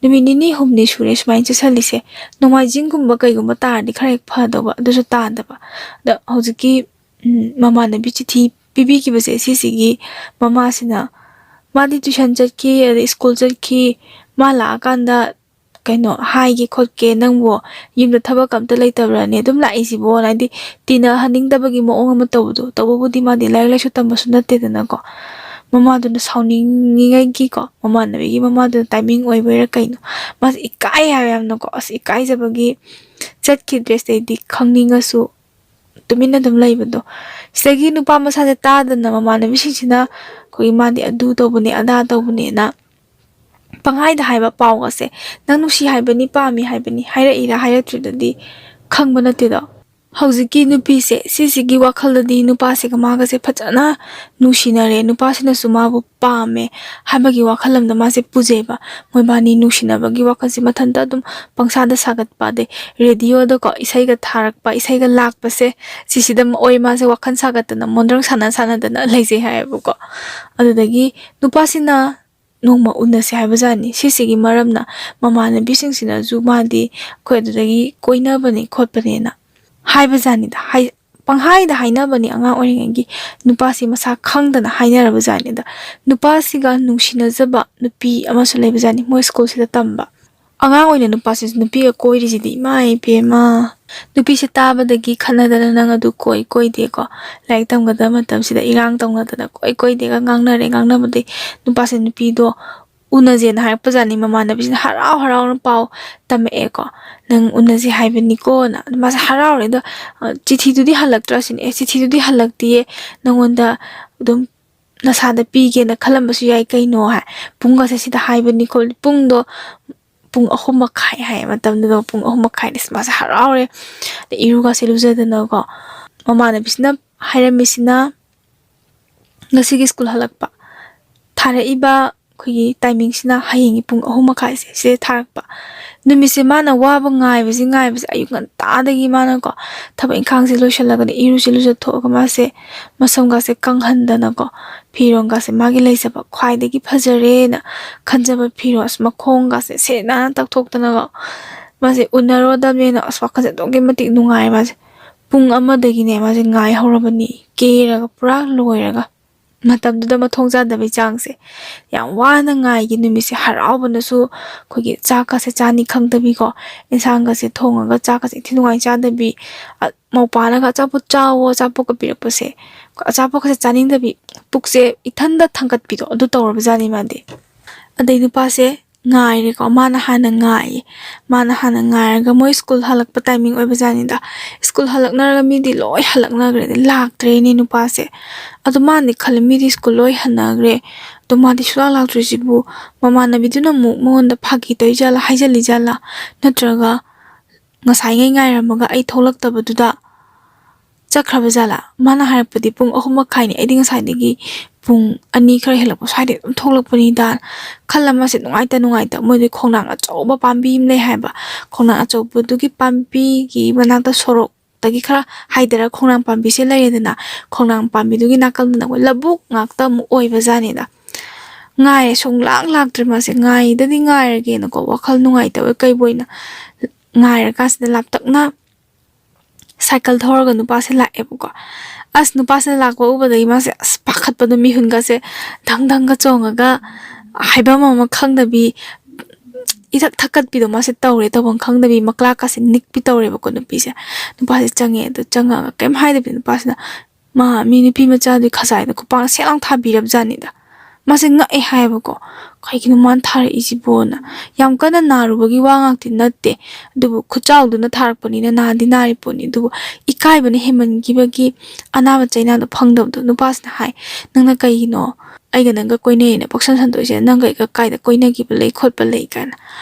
ꯅꯨꯃꯤꯠ ꯅꯤꯅꯤ ꯍꯨꯝꯅꯤ ꯁꯨꯔꯦ ꯁꯨꯃꯥꯏꯅ ꯆꯠꯁꯜꯂꯤꯁꯦ꯫ ꯅꯣꯡꯃꯥꯏꯖꯤꯡꯒꯨꯝꯕ ꯀꯩꯒꯨꯝꯕ ꯇꯥꯔꯗꯤ ꯈꯔ ꯍꯦꯛ ꯐꯗꯧꯕ, ꯑꯗꯨꯁꯨ ꯇꯥꯗꯕ꯫ ꯑꯗ ꯍꯧꯖꯤꯛꯀꯤ, ꯎꯝ, ꯃꯃꯥꯟꯅꯕꯤ ꯆꯤꯊꯤ ꯄꯤꯕꯤꯈꯤꯕꯁꯦ ꯁꯤꯁꯤꯒꯤ ꯃꯃꯥꯁꯤꯅ, ꯃꯥꯗꯤ ꯇ꯭ꯌꯨꯁꯟ ꯆꯠꯈꯤ, ꯑꯗꯩ ꯁ꯭ꯀꯨꯜ ꯆꯠꯈꯤ, ꯃꯥ ꯂꯥꯛꯑꯀꯥꯟꯗ ꯀꯩꯅꯣ ꯍꯥꯏꯒꯦ ꯈꯣꯠꯀꯦ, ꯅꯪꯕꯨ ꯌꯨꯝꯗ ꯊꯕꯛ ꯑꯝꯇ ꯂꯩꯇꯕ꯭ꯔꯅꯦ ꯑꯗꯨꯝ ꯂꯥꯛꯏꯁꯤꯕꯣ? ꯍꯥꯏꯗꯤ ꯇꯤꯟꯅꯍꯟꯅꯤꯡꯗꯕꯒꯤ ꯃꯑꯣꯡ ꯑꯃ ꯇꯧꯕꯗꯣ꯫ ꯇꯧꯕꯕꯨꯗꯤ ꯃꯥꯗꯤ ꯂꯥꯏꯔꯤꯛ ꯂꯥꯏꯁꯨ ꯇꯝꯕꯁꯨ ꯅꯠꯇꯦꯗꯅꯀꯣ꯫ ꯃꯃꯥꯗꯨꯅ ꯁꯥꯎꯅꯤꯡꯉꯤꯉꯩꯒꯤꯀꯣ, ꯃꯃꯥꯟꯅꯕꯤꯒꯤ ꯃꯃꯥꯗꯨꯅ ꯇꯥꯏꯃꯤꯡ ꯑꯣꯏꯕꯩꯔꯥ ꯀꯩꯅꯣ, ꯃꯥꯁꯦ ꯏꯀꯥꯏ ꯍꯥꯏꯕ ꯌꯥꯝꯅꯀꯣ꯫ ꯑꯁ, ꯏꯀꯥꯏꯖꯕꯒꯤ ꯆꯠꯈꯤꯗ꯭ꯔꯦ꯫ ꯁꯤꯗꯩꯗꯤ ꯈꯪꯅꯤꯡꯉꯁꯨ ꯇꯨꯃꯤꯟꯅ ꯑꯗꯨꯝ ꯂꯩꯕꯗꯣ꯫ ꯁꯤꯗꯒꯤ ꯅꯨꯄꯥ ꯃꯁꯥꯁꯦ ꯇꯥꯗꯅ ꯃꯃꯥꯟꯅꯕꯤꯁꯤꯡꯁꯤꯅ ꯑꯩꯈꯣꯏꯒꯤ ꯃꯥꯗꯤ ꯑꯗꯨ ꯇꯧꯕꯅꯦ, ꯑꯗꯥ ꯇꯧꯕꯅꯦꯅ ꯄꯪꯍꯥꯏꯗ ꯍꯥꯏꯕ ꯄꯥꯎꯒꯁꯦ, "ꯅꯪ ꯅꯨꯡꯁꯤ ꯍꯥꯏꯕꯅꯤ, ꯄꯥꯝꯃꯤ ꯍꯥꯏꯕꯅꯤ" ꯍꯥꯏꯔꯛꯏꯔꯥ ꯍꯥꯏꯔꯛꯇ꯭ꯔꯤꯔꯗꯤ ꯈꯪꯕ ꯅꯠꯇꯦꯗꯣ꯫ ꯍꯧꯖꯤꯛꯀꯤ ꯅꯨꯄꯤꯁꯦ, ꯁꯤꯁꯤꯒꯤ ꯋꯥꯈꯜꯗꯗꯤ ꯅꯨꯄꯥꯁꯤꯒ ꯃꯥꯒꯁꯦ ꯐꯖꯅ ꯅꯨꯡꯁꯤꯅꯔꯦ, ꯅꯨꯄꯥꯁꯤꯅꯁꯨ ꯃꯥꯕꯨ ꯄꯥꯝꯃꯦ ꯍꯥꯏꯕꯒꯤ ꯋꯥꯈꯜ ꯑꯃꯗ ꯃꯥꯁꯦ ꯄꯨꯖꯩꯕ꯫ ꯃꯣꯏꯕꯥꯅꯤ ꯅꯨꯡꯁꯤꯅꯕꯒꯤ ꯋꯥꯈꯜꯁꯦ ꯃꯊꯟꯇ ꯑꯗꯨꯝ ꯄꯪꯁꯥꯗ ꯁꯥꯒꯠꯄ, ꯑꯗꯩ ꯔꯦꯗꯤꯑꯣꯗꯀꯣ ꯏꯁꯩꯒ ꯊꯥꯔꯛꯄ, ꯏꯁꯩꯒ ꯂꯥꯛꯄꯁꯦ, ꯁꯤꯁꯤꯗ ꯑꯣꯏ ꯃꯥꯁꯦ ꯋꯥꯈꯜ ꯁꯥꯒꯠꯇꯅ ꯃꯣꯟꯗ꯭ꯔꯪ ꯁꯥꯟꯅ ꯁꯥꯟꯅꯗꯅ ꯂꯩꯖꯩ ꯍꯥꯏꯌꯦꯕꯀꯣ꯫ ꯑꯗꯨꯗꯒꯤ ꯅꯨꯄꯥꯁꯤꯅ ꯅꯣꯡꯃ ꯎꯅꯁꯦ ꯍꯥꯏꯕꯖꯥꯠꯅꯤ꯫ ꯁꯤꯁꯤꯒꯤ ꯃꯔꯝꯅ ꯃꯃꯥꯟꯅꯕꯤꯁꯤꯡꯁꯤꯅꯁꯨ ꯃꯥꯗꯤ ꯑꯩꯈꯣꯏ ꯑꯗꯨꯗꯒꯤ ꯀꯣꯏꯅꯕꯅꯤ ꯈꯣꯠꯄꯅꯦꯅ ꯍꯥꯏꯕꯖꯥꯠꯅꯤꯗ꯫ ꯍꯥꯏ-, ꯄꯪꯍꯥꯏꯗ ꯍꯥꯏꯅꯕꯅꯤ ꯑꯉꯥꯡ ꯑꯣꯏꯔꯤꯉꯩꯒꯤ꯫ ꯅꯨꯄꯥꯁꯤ ꯃꯁꯥ ꯈꯪꯗꯅ ꯍꯥꯏꯅꯔꯕꯖꯥꯠꯅꯤꯗ꯫ ꯅꯨꯄꯥꯁꯤꯒ ꯅꯨꯡꯁꯤꯅꯖꯕ ꯅꯨꯄꯤ ꯑꯃꯁꯨ ꯂꯩꯕꯖꯥꯠꯅꯤ ꯃꯣꯏ ꯁ꯭ꯀꯨꯜꯁꯤꯗ ꯇꯝꯕ꯫ ꯑꯉꯥꯡ ꯑꯣꯏꯅ ꯅꯨꯄꯥꯁꯤꯁꯨ ꯅꯨꯄꯤꯒ ꯀꯣꯏꯔꯤꯁꯤꯗꯤ, ꯏꯃꯥ ꯏꯕꯦꯝꯃ꯫ ꯅꯨꯄꯤꯁꯦ ꯇꯥꯕꯗꯒꯤ ꯈꯠꯅꯗꯅ, "ꯅꯪ ꯑꯗꯨ ꯀꯣꯏ ꯀꯣꯏꯗꯦꯀꯣ, ꯂꯥꯏꯔꯤꯛ ꯇꯝꯒꯗꯕ ꯃꯇꯝꯁꯤꯗ ꯏꯔꯥꯡ ꯇꯧꯅꯗꯅ ꯀꯣꯏ ꯀꯣꯏꯗꯦꯒ" ꯉꯥꯡꯅꯔꯦ꯫ ꯉꯥꯡꯅꯕꯗꯒꯤ ꯅꯨꯄꯥꯁꯦ ꯅꯨꯄꯤꯗꯣ ꯎꯅꯁꯦꯅ ꯍꯥꯏꯔꯛꯄꯖꯥꯠꯅꯤ꯫ ꯃꯃꯥꯟꯅꯕꯤꯁꯤꯅ ꯍꯔꯥꯎ ꯍꯔꯥꯎꯅ ꯄꯥꯎ ꯇꯝꯃꯛꯑꯦꯀꯣ, "ꯅꯪ ꯎꯅꯁꯦ ꯍꯥꯏꯕꯅꯤꯀꯣꯅ"꯫ ꯑꯗꯨ ꯃꯥꯁꯦ ꯍꯔꯥꯎꯔꯦ꯫ ꯑꯗꯣ, "ꯑ, ꯆꯤꯊꯤꯗꯨꯗꯤ ꯍꯜꯂꯛꯇ꯭ꯔꯥ?" ꯁꯤꯅꯦ꯫ "ꯑꯦ, ꯆꯤꯊꯤꯗꯨꯗꯤ ꯍꯜꯂꯛꯇꯤꯌꯦ, ꯅꯪꯉꯣꯟꯗ ꯑꯗꯨꯝ ꯅꯁꯥꯗ ꯄꯤꯒꯦꯅ ꯈꯜꯂꯝꯕꯁꯨ ꯌꯥꯏ ꯀꯩꯅꯣ" ꯍꯥꯏ꯫ "ꯄꯨꯡꯒꯁꯦ ꯁꯤꯗ ꯍꯥꯏꯕꯅꯤ ꯈꯣꯠꯂꯤ"꯫ ꯄꯨꯡꯗꯣ ꯄꯨꯡ ꯑꯍꯨꯝ ꯃꯈꯥꯏ ꯍꯥꯏꯌꯦ ꯃꯇꯝꯗꯨꯗ, ꯄꯨꯡ ꯑꯍꯨꯝ ꯃꯈꯥꯏꯗ꯫ ꯑꯁ, ꯃꯥꯁꯦ ꯍꯔꯥꯎꯔꯦ꯫ ꯑꯗꯩ ꯏꯔꯨꯒꯁꯦ ꯂꯨꯖꯗꯅꯀꯣ꯫ ꯃꯃꯥꯟꯅꯕꯤꯁꯤꯅ ꯍꯥꯏꯔꯝꯃꯤꯁꯤꯅ, ꯉꯁꯤꯒꯤ ꯁ꯭ꯀꯨꯜ ꯍꯜꯂꯛꯄ ꯊꯥꯔꯛꯏꯕ ꯑꯩꯈꯣꯏꯒꯤ ꯇꯥꯏꯃꯤꯡꯁꯤꯅ ꯍꯌꯦꯡꯒꯤ ꯄꯨꯡ ꯑꯍꯨꯝ ꯃꯈꯥꯏꯁꯦ ꯁꯤꯗ ꯊꯥꯔꯛꯄ꯫ ꯅꯨꯃꯤꯠꯁꯦ ꯃꯥꯅ ꯋꯥꯕ ꯉꯥꯏꯕꯁꯤ ꯉꯥꯏꯕꯁꯤ, ꯑꯌꯨꯛ ꯉꯟꯇꯥꯗꯒꯤ ꯃꯥꯅꯀꯣ ꯊꯕꯛ ꯏꯪꯈꯥꯡꯁꯦ ꯂꯣꯏꯁꯤꯜꯂꯒꯅꯦ, ꯏꯔꯨꯁꯦ ꯂꯨꯖꯊꯣꯛꯑꯒ ꯃꯥꯁꯦ ꯃꯁꯝꯒꯁꯦ ꯀꯪꯍꯟꯗꯅꯀꯣ, ꯐꯤꯔꯣꯟꯒꯁꯦ ꯃꯥꯒꯤ ꯂꯩꯖꯕ ꯈ꯭ꯋꯥꯏꯗꯒꯤ ꯐꯖꯔꯦꯅ ꯈꯟꯖꯕ ꯐꯤꯔꯣꯜ, ꯑꯁ, ꯃꯈꯣꯡꯒꯁꯦ ꯁꯦꯠ ꯅꯥꯟꯅ ꯇꯛꯊꯣꯛꯇꯅꯀꯣ, ꯃꯥꯁꯦ ꯎꯅꯔꯨꯗꯕꯅꯤꯅ, ꯑꯁ, ꯋꯥꯈꯜꯁꯦ ꯑꯗꯨꯛꯀꯤ ꯃꯇꯤꯛ ꯅꯨꯡꯉꯥꯏ ꯃꯥꯁꯦ꯫ ꯄꯨꯡ ꯑꯃꯗꯒꯤꯅꯦ ꯃꯥꯁꯦ ꯉꯥꯏ ꯍꯧꯔꯕꯅꯤ, ꯀꯦꯔꯒ ꯄꯨꯔꯥ ꯂꯣꯏꯔꯒ꯫ ꯃꯇꯝꯗꯨꯗ ꯃꯊꯣꯡ ꯆꯥꯗꯕꯩ ꯆꯥꯡꯁꯦ꯫ ꯌꯥꯝ ꯋꯥꯅ ꯉꯥꯏꯒꯤ ꯅꯨꯃꯤꯠꯁꯦ, ꯍꯔꯥꯎꯕꯅꯁꯨ ꯑꯩꯈꯣꯏꯒꯤ ꯆꯥꯛꯀꯁꯦ ꯆꯥꯅꯤ ꯈꯪꯗꯕꯤꯀꯣ, ꯏꯟꯁꯥꯡꯒꯁꯦ ꯊꯣꯡꯉꯒ ꯆꯥꯛꯀꯁꯦ ꯏꯟꯊꯤ ꯅꯨꯡꯉꯥꯏ ꯆꯥꯗꯕꯤ, ꯑ, ꯃꯧꯄꯥꯅꯒ "ꯑꯆꯥꯄꯣꯠ ꯆꯥꯎꯋꯣ", ꯑꯆꯥꯄꯣꯠꯀ ꯄꯤꯔꯛꯄꯁꯦ, ꯑꯆꯥꯄꯣꯠꯀꯁꯦ ꯆꯥꯅꯤꯡꯗꯕꯤ, ꯄꯨꯛꯁꯦ ꯏꯊꯟꯗ ꯊꯥꯡꯒꯠꯄꯤꯗꯣ, ꯑꯗꯨ ꯇꯧꯔꯕꯖꯥꯠꯅꯤ ꯃꯥꯗꯤ꯫ ꯑꯗꯩ ꯅꯨꯄꯥꯁꯦ ꯉꯥꯏꯔꯦꯀꯣ, ꯃꯥꯅ ꯍꯥꯟꯅ ꯉꯥꯏꯌꯦ꯫ ꯃꯥꯅ ꯍꯥꯟꯅ ꯉꯥꯏꯔꯒ, ꯃꯣꯏ ꯁ꯭ꯀꯨꯜ ꯍꯜꯂꯛꯄ ꯇꯥꯏꯃꯤꯡ ꯑꯣꯏꯕꯖꯥꯠꯅꯤꯗ꯫ ꯁ꯭ꯀꯨꯜ ꯍꯜꯂꯛꯅꯔꯒ ꯃꯤꯗꯤ ꯂꯣꯏ ꯍꯜꯂꯛꯅꯈ꯭ꯔꯦ, ꯂꯥꯛꯇ꯭ꯔꯦꯅꯦ ꯅꯨꯄꯥꯁꯦ꯫ ꯑꯗꯣ ꯃꯥꯅꯗꯤ ꯈꯜꯂꯦ, "ꯃꯤꯗꯤ ꯁ꯭ꯀꯨꯜ ꯂꯣꯏ ꯍꯟꯅꯈ꯭ꯔꯦ, ꯑꯗꯣ ꯃꯥꯗꯤ ꯁꯨꯡꯂꯥꯛ ꯂꯥꯛꯇ꯭ꯔꯤꯁꯤꯕꯨ?" ꯃꯃꯥꯟꯅꯕꯤꯗꯨꯅ ꯑꯃꯨꯛ ꯃꯉꯣꯟꯗ ꯐꯥꯒꯤ ꯇꯧꯔꯤꯖꯥꯠꯂꯥ, ꯍꯥꯏꯖꯜꯂꯤꯖꯥꯠꯂꯥ, ꯅꯠꯇ꯭ꯔꯒ ꯉꯁꯥꯏꯉꯩ ꯉꯥꯏꯔꯝꯃꯒ ꯑꯩ ꯊꯣꯛꯂꯛꯇꯕꯗꯨꯗ ꯆꯠꯈ꯭ꯔꯕ ꯖꯥꯠꯂꯥ? ꯃꯥꯅ ꯍꯥꯏꯔꯛꯄꯗꯤ ꯄꯨꯡ ꯑꯍꯨꯝ ꯃꯈꯥꯏꯅꯤ, ꯑꯩꯗꯤ ꯉꯁꯥꯏꯗꯒꯤ ꯄꯨꯡ ꯑꯅꯤ ꯈꯔ ꯍꯦꯜꯂꯛꯄ ꯁ꯭ꯋꯥꯏꯗꯩ ꯑꯗꯨꯝ ꯊꯣꯛꯂꯛꯄꯅꯤꯗ ꯈꯜꯂ, ꯃꯥꯁꯦ ꯅꯨꯡꯉꯥꯏꯇ ꯅꯨꯡꯉꯥꯏꯇ, ꯃꯣꯏꯗꯤ ꯈꯣꯡꯅꯥꯡ ꯑꯆꯧꯕ ꯄꯥꯝꯕꯤ ꯑꯃ ꯂꯩ ꯍꯥꯏꯕ, ꯈꯣꯡꯅꯥꯡ ꯑꯆꯧꯕꯗꯨꯒꯤ ꯄꯥꯝꯕꯤꯒꯤ ꯃꯅꯥꯛꯇ, ꯁꯣꯔꯣꯛꯇꯒꯤ ꯈꯔ ꯍꯥꯏꯊꯔ ꯈꯣꯡꯅꯥꯡ ꯄꯥꯝꯕꯤꯁꯦ ꯂꯩꯔꯦꯗꯅ, ꯈꯣꯡꯅꯥꯡ ꯄꯥꯝꯕꯤꯗꯨꯒꯤ ꯅꯥꯀꯟꯗꯅ ꯑꯩꯈꯣꯏ ꯂꯧꯕꯨꯛ ꯉꯥꯛꯇ ꯑꯃꯨꯛ ꯑꯣꯏꯕꯖꯥꯠꯅꯤꯗ꯫ ꯉꯥꯏꯔꯦ, ꯁꯨꯡꯂꯥꯛ ꯂꯥꯛꯇ꯭ꯔꯦ ꯃꯥꯁꯦ꯫ ꯉꯥꯏꯗꯗꯤ ꯉꯥꯏꯔꯒꯦꯅꯀꯣ, ꯋꯥꯈꯜ ꯅꯨꯡꯉꯥꯏꯇꯕ ꯀꯩꯕꯨ ꯑꯣꯏꯅ ꯉꯥꯏꯔꯀꯥꯟꯁꯤꯗ ꯂꯥꯞꯇꯛꯅ ꯁꯥꯏꯀꯜ ꯊꯧꯔꯒ ꯅꯨꯄꯥꯁꯦ ꯂꯥꯛꯑꯦꯕꯀꯣ꯫ ꯑꯁ, ꯅꯨꯄꯥꯁꯤꯅ ꯂꯥꯛꯄ ꯎꯕꯗꯒꯤ ꯃꯥꯁꯦ ꯑꯁ ꯄꯥꯈꯠꯄꯗꯣ, ꯃꯤꯍꯨꯟꯒꯁꯦ ꯙꯪ ꯙꯪꯒ ꯆꯣꯡꯉꯒ, ꯍꯥꯏꯐꯝ ꯑꯃ ꯈꯪꯗꯕꯤ, ꯏꯊꯛ ꯊꯛꯀꯠꯄꯤꯗꯣ ꯃꯥꯁꯦ ꯇꯧꯔꯦ, ꯇꯧꯐꯝ ꯈꯪꯗꯕꯤ, ꯃꯀ꯭ꯂꯥꯛꯀꯁꯦ ꯅꯤꯛꯄꯤ ꯇꯧꯔꯦꯕꯀꯣ ꯅꯨꯄꯤꯁꯦ꯫ ꯅꯨꯄꯥꯁꯦ ꯆꯪꯉꯦ, ꯑꯗꯨ ꯆꯪꯉꯒ ꯀꯩꯝ ꯍꯥꯏꯗꯕꯤ ꯅꯨꯄꯥꯁꯤꯅ ꯃꯥ ꯃꯤ ꯅꯨꯄꯤ ꯃꯆꯥꯗꯨꯒꯤ ꯈꯖꯥꯏꯗ ꯈꯨꯄꯥꯛꯅ ꯁꯦꯠ ꯂꯥꯎ ꯊꯥꯕꯤꯔꯕꯖꯥꯠꯅꯤꯗ꯫ ꯃꯥꯁꯦ ꯉꯛꯑꯦ ꯍꯥꯏꯌꯦꯕꯀꯣ, "ꯀꯩꯒꯤꯅꯣ ꯃꯥꯅ ꯊꯥꯔꯛꯏꯁꯤꯕꯣꯅ?" ꯌꯥꯝ ꯀꯟꯅ ꯅꯥꯔꯨꯕꯒꯤ ꯋꯥ ꯉꯥꯛꯇꯤ ꯅꯠꯇꯦ, ꯑꯗꯨꯕꯨ ꯈꯨꯠꯆꯥꯎꯗꯨꯅ ꯊꯥꯔꯛꯄꯅꯤꯅ ꯅꯥꯗꯤ ꯅꯥꯔꯤ ꯄꯣꯠꯅꯤ꯫ ꯑꯗꯨꯕꯨ ꯏꯀꯥꯏꯕꯅ ꯍꯦꯟꯃꯟꯈꯤꯕꯒꯤ ꯑꯅꯥꯕ ꯆꯩꯅꯥꯗꯣ ꯐꯪꯗꯕꯗꯣ꯫ ꯅꯨꯄꯥꯁꯤꯅ ꯍꯥꯏ, "ꯅꯪꯅ ꯀꯩꯒꯤꯅꯣ ꯑꯩꯒ ꯅꯪꯒ ꯀꯣꯏꯅꯩꯅ ꯄꯛꯁꯟ ꯁꯟꯗꯣꯛꯏꯁꯦ? ꯅꯪꯒ ꯑꯩꯒ ꯀꯥꯏꯗ ꯀꯣꯏꯅꯈꯤꯕ ꯂꯩ ꯈꯣꯠꯄ ꯂꯩ?" ꯀꯥꯏꯅ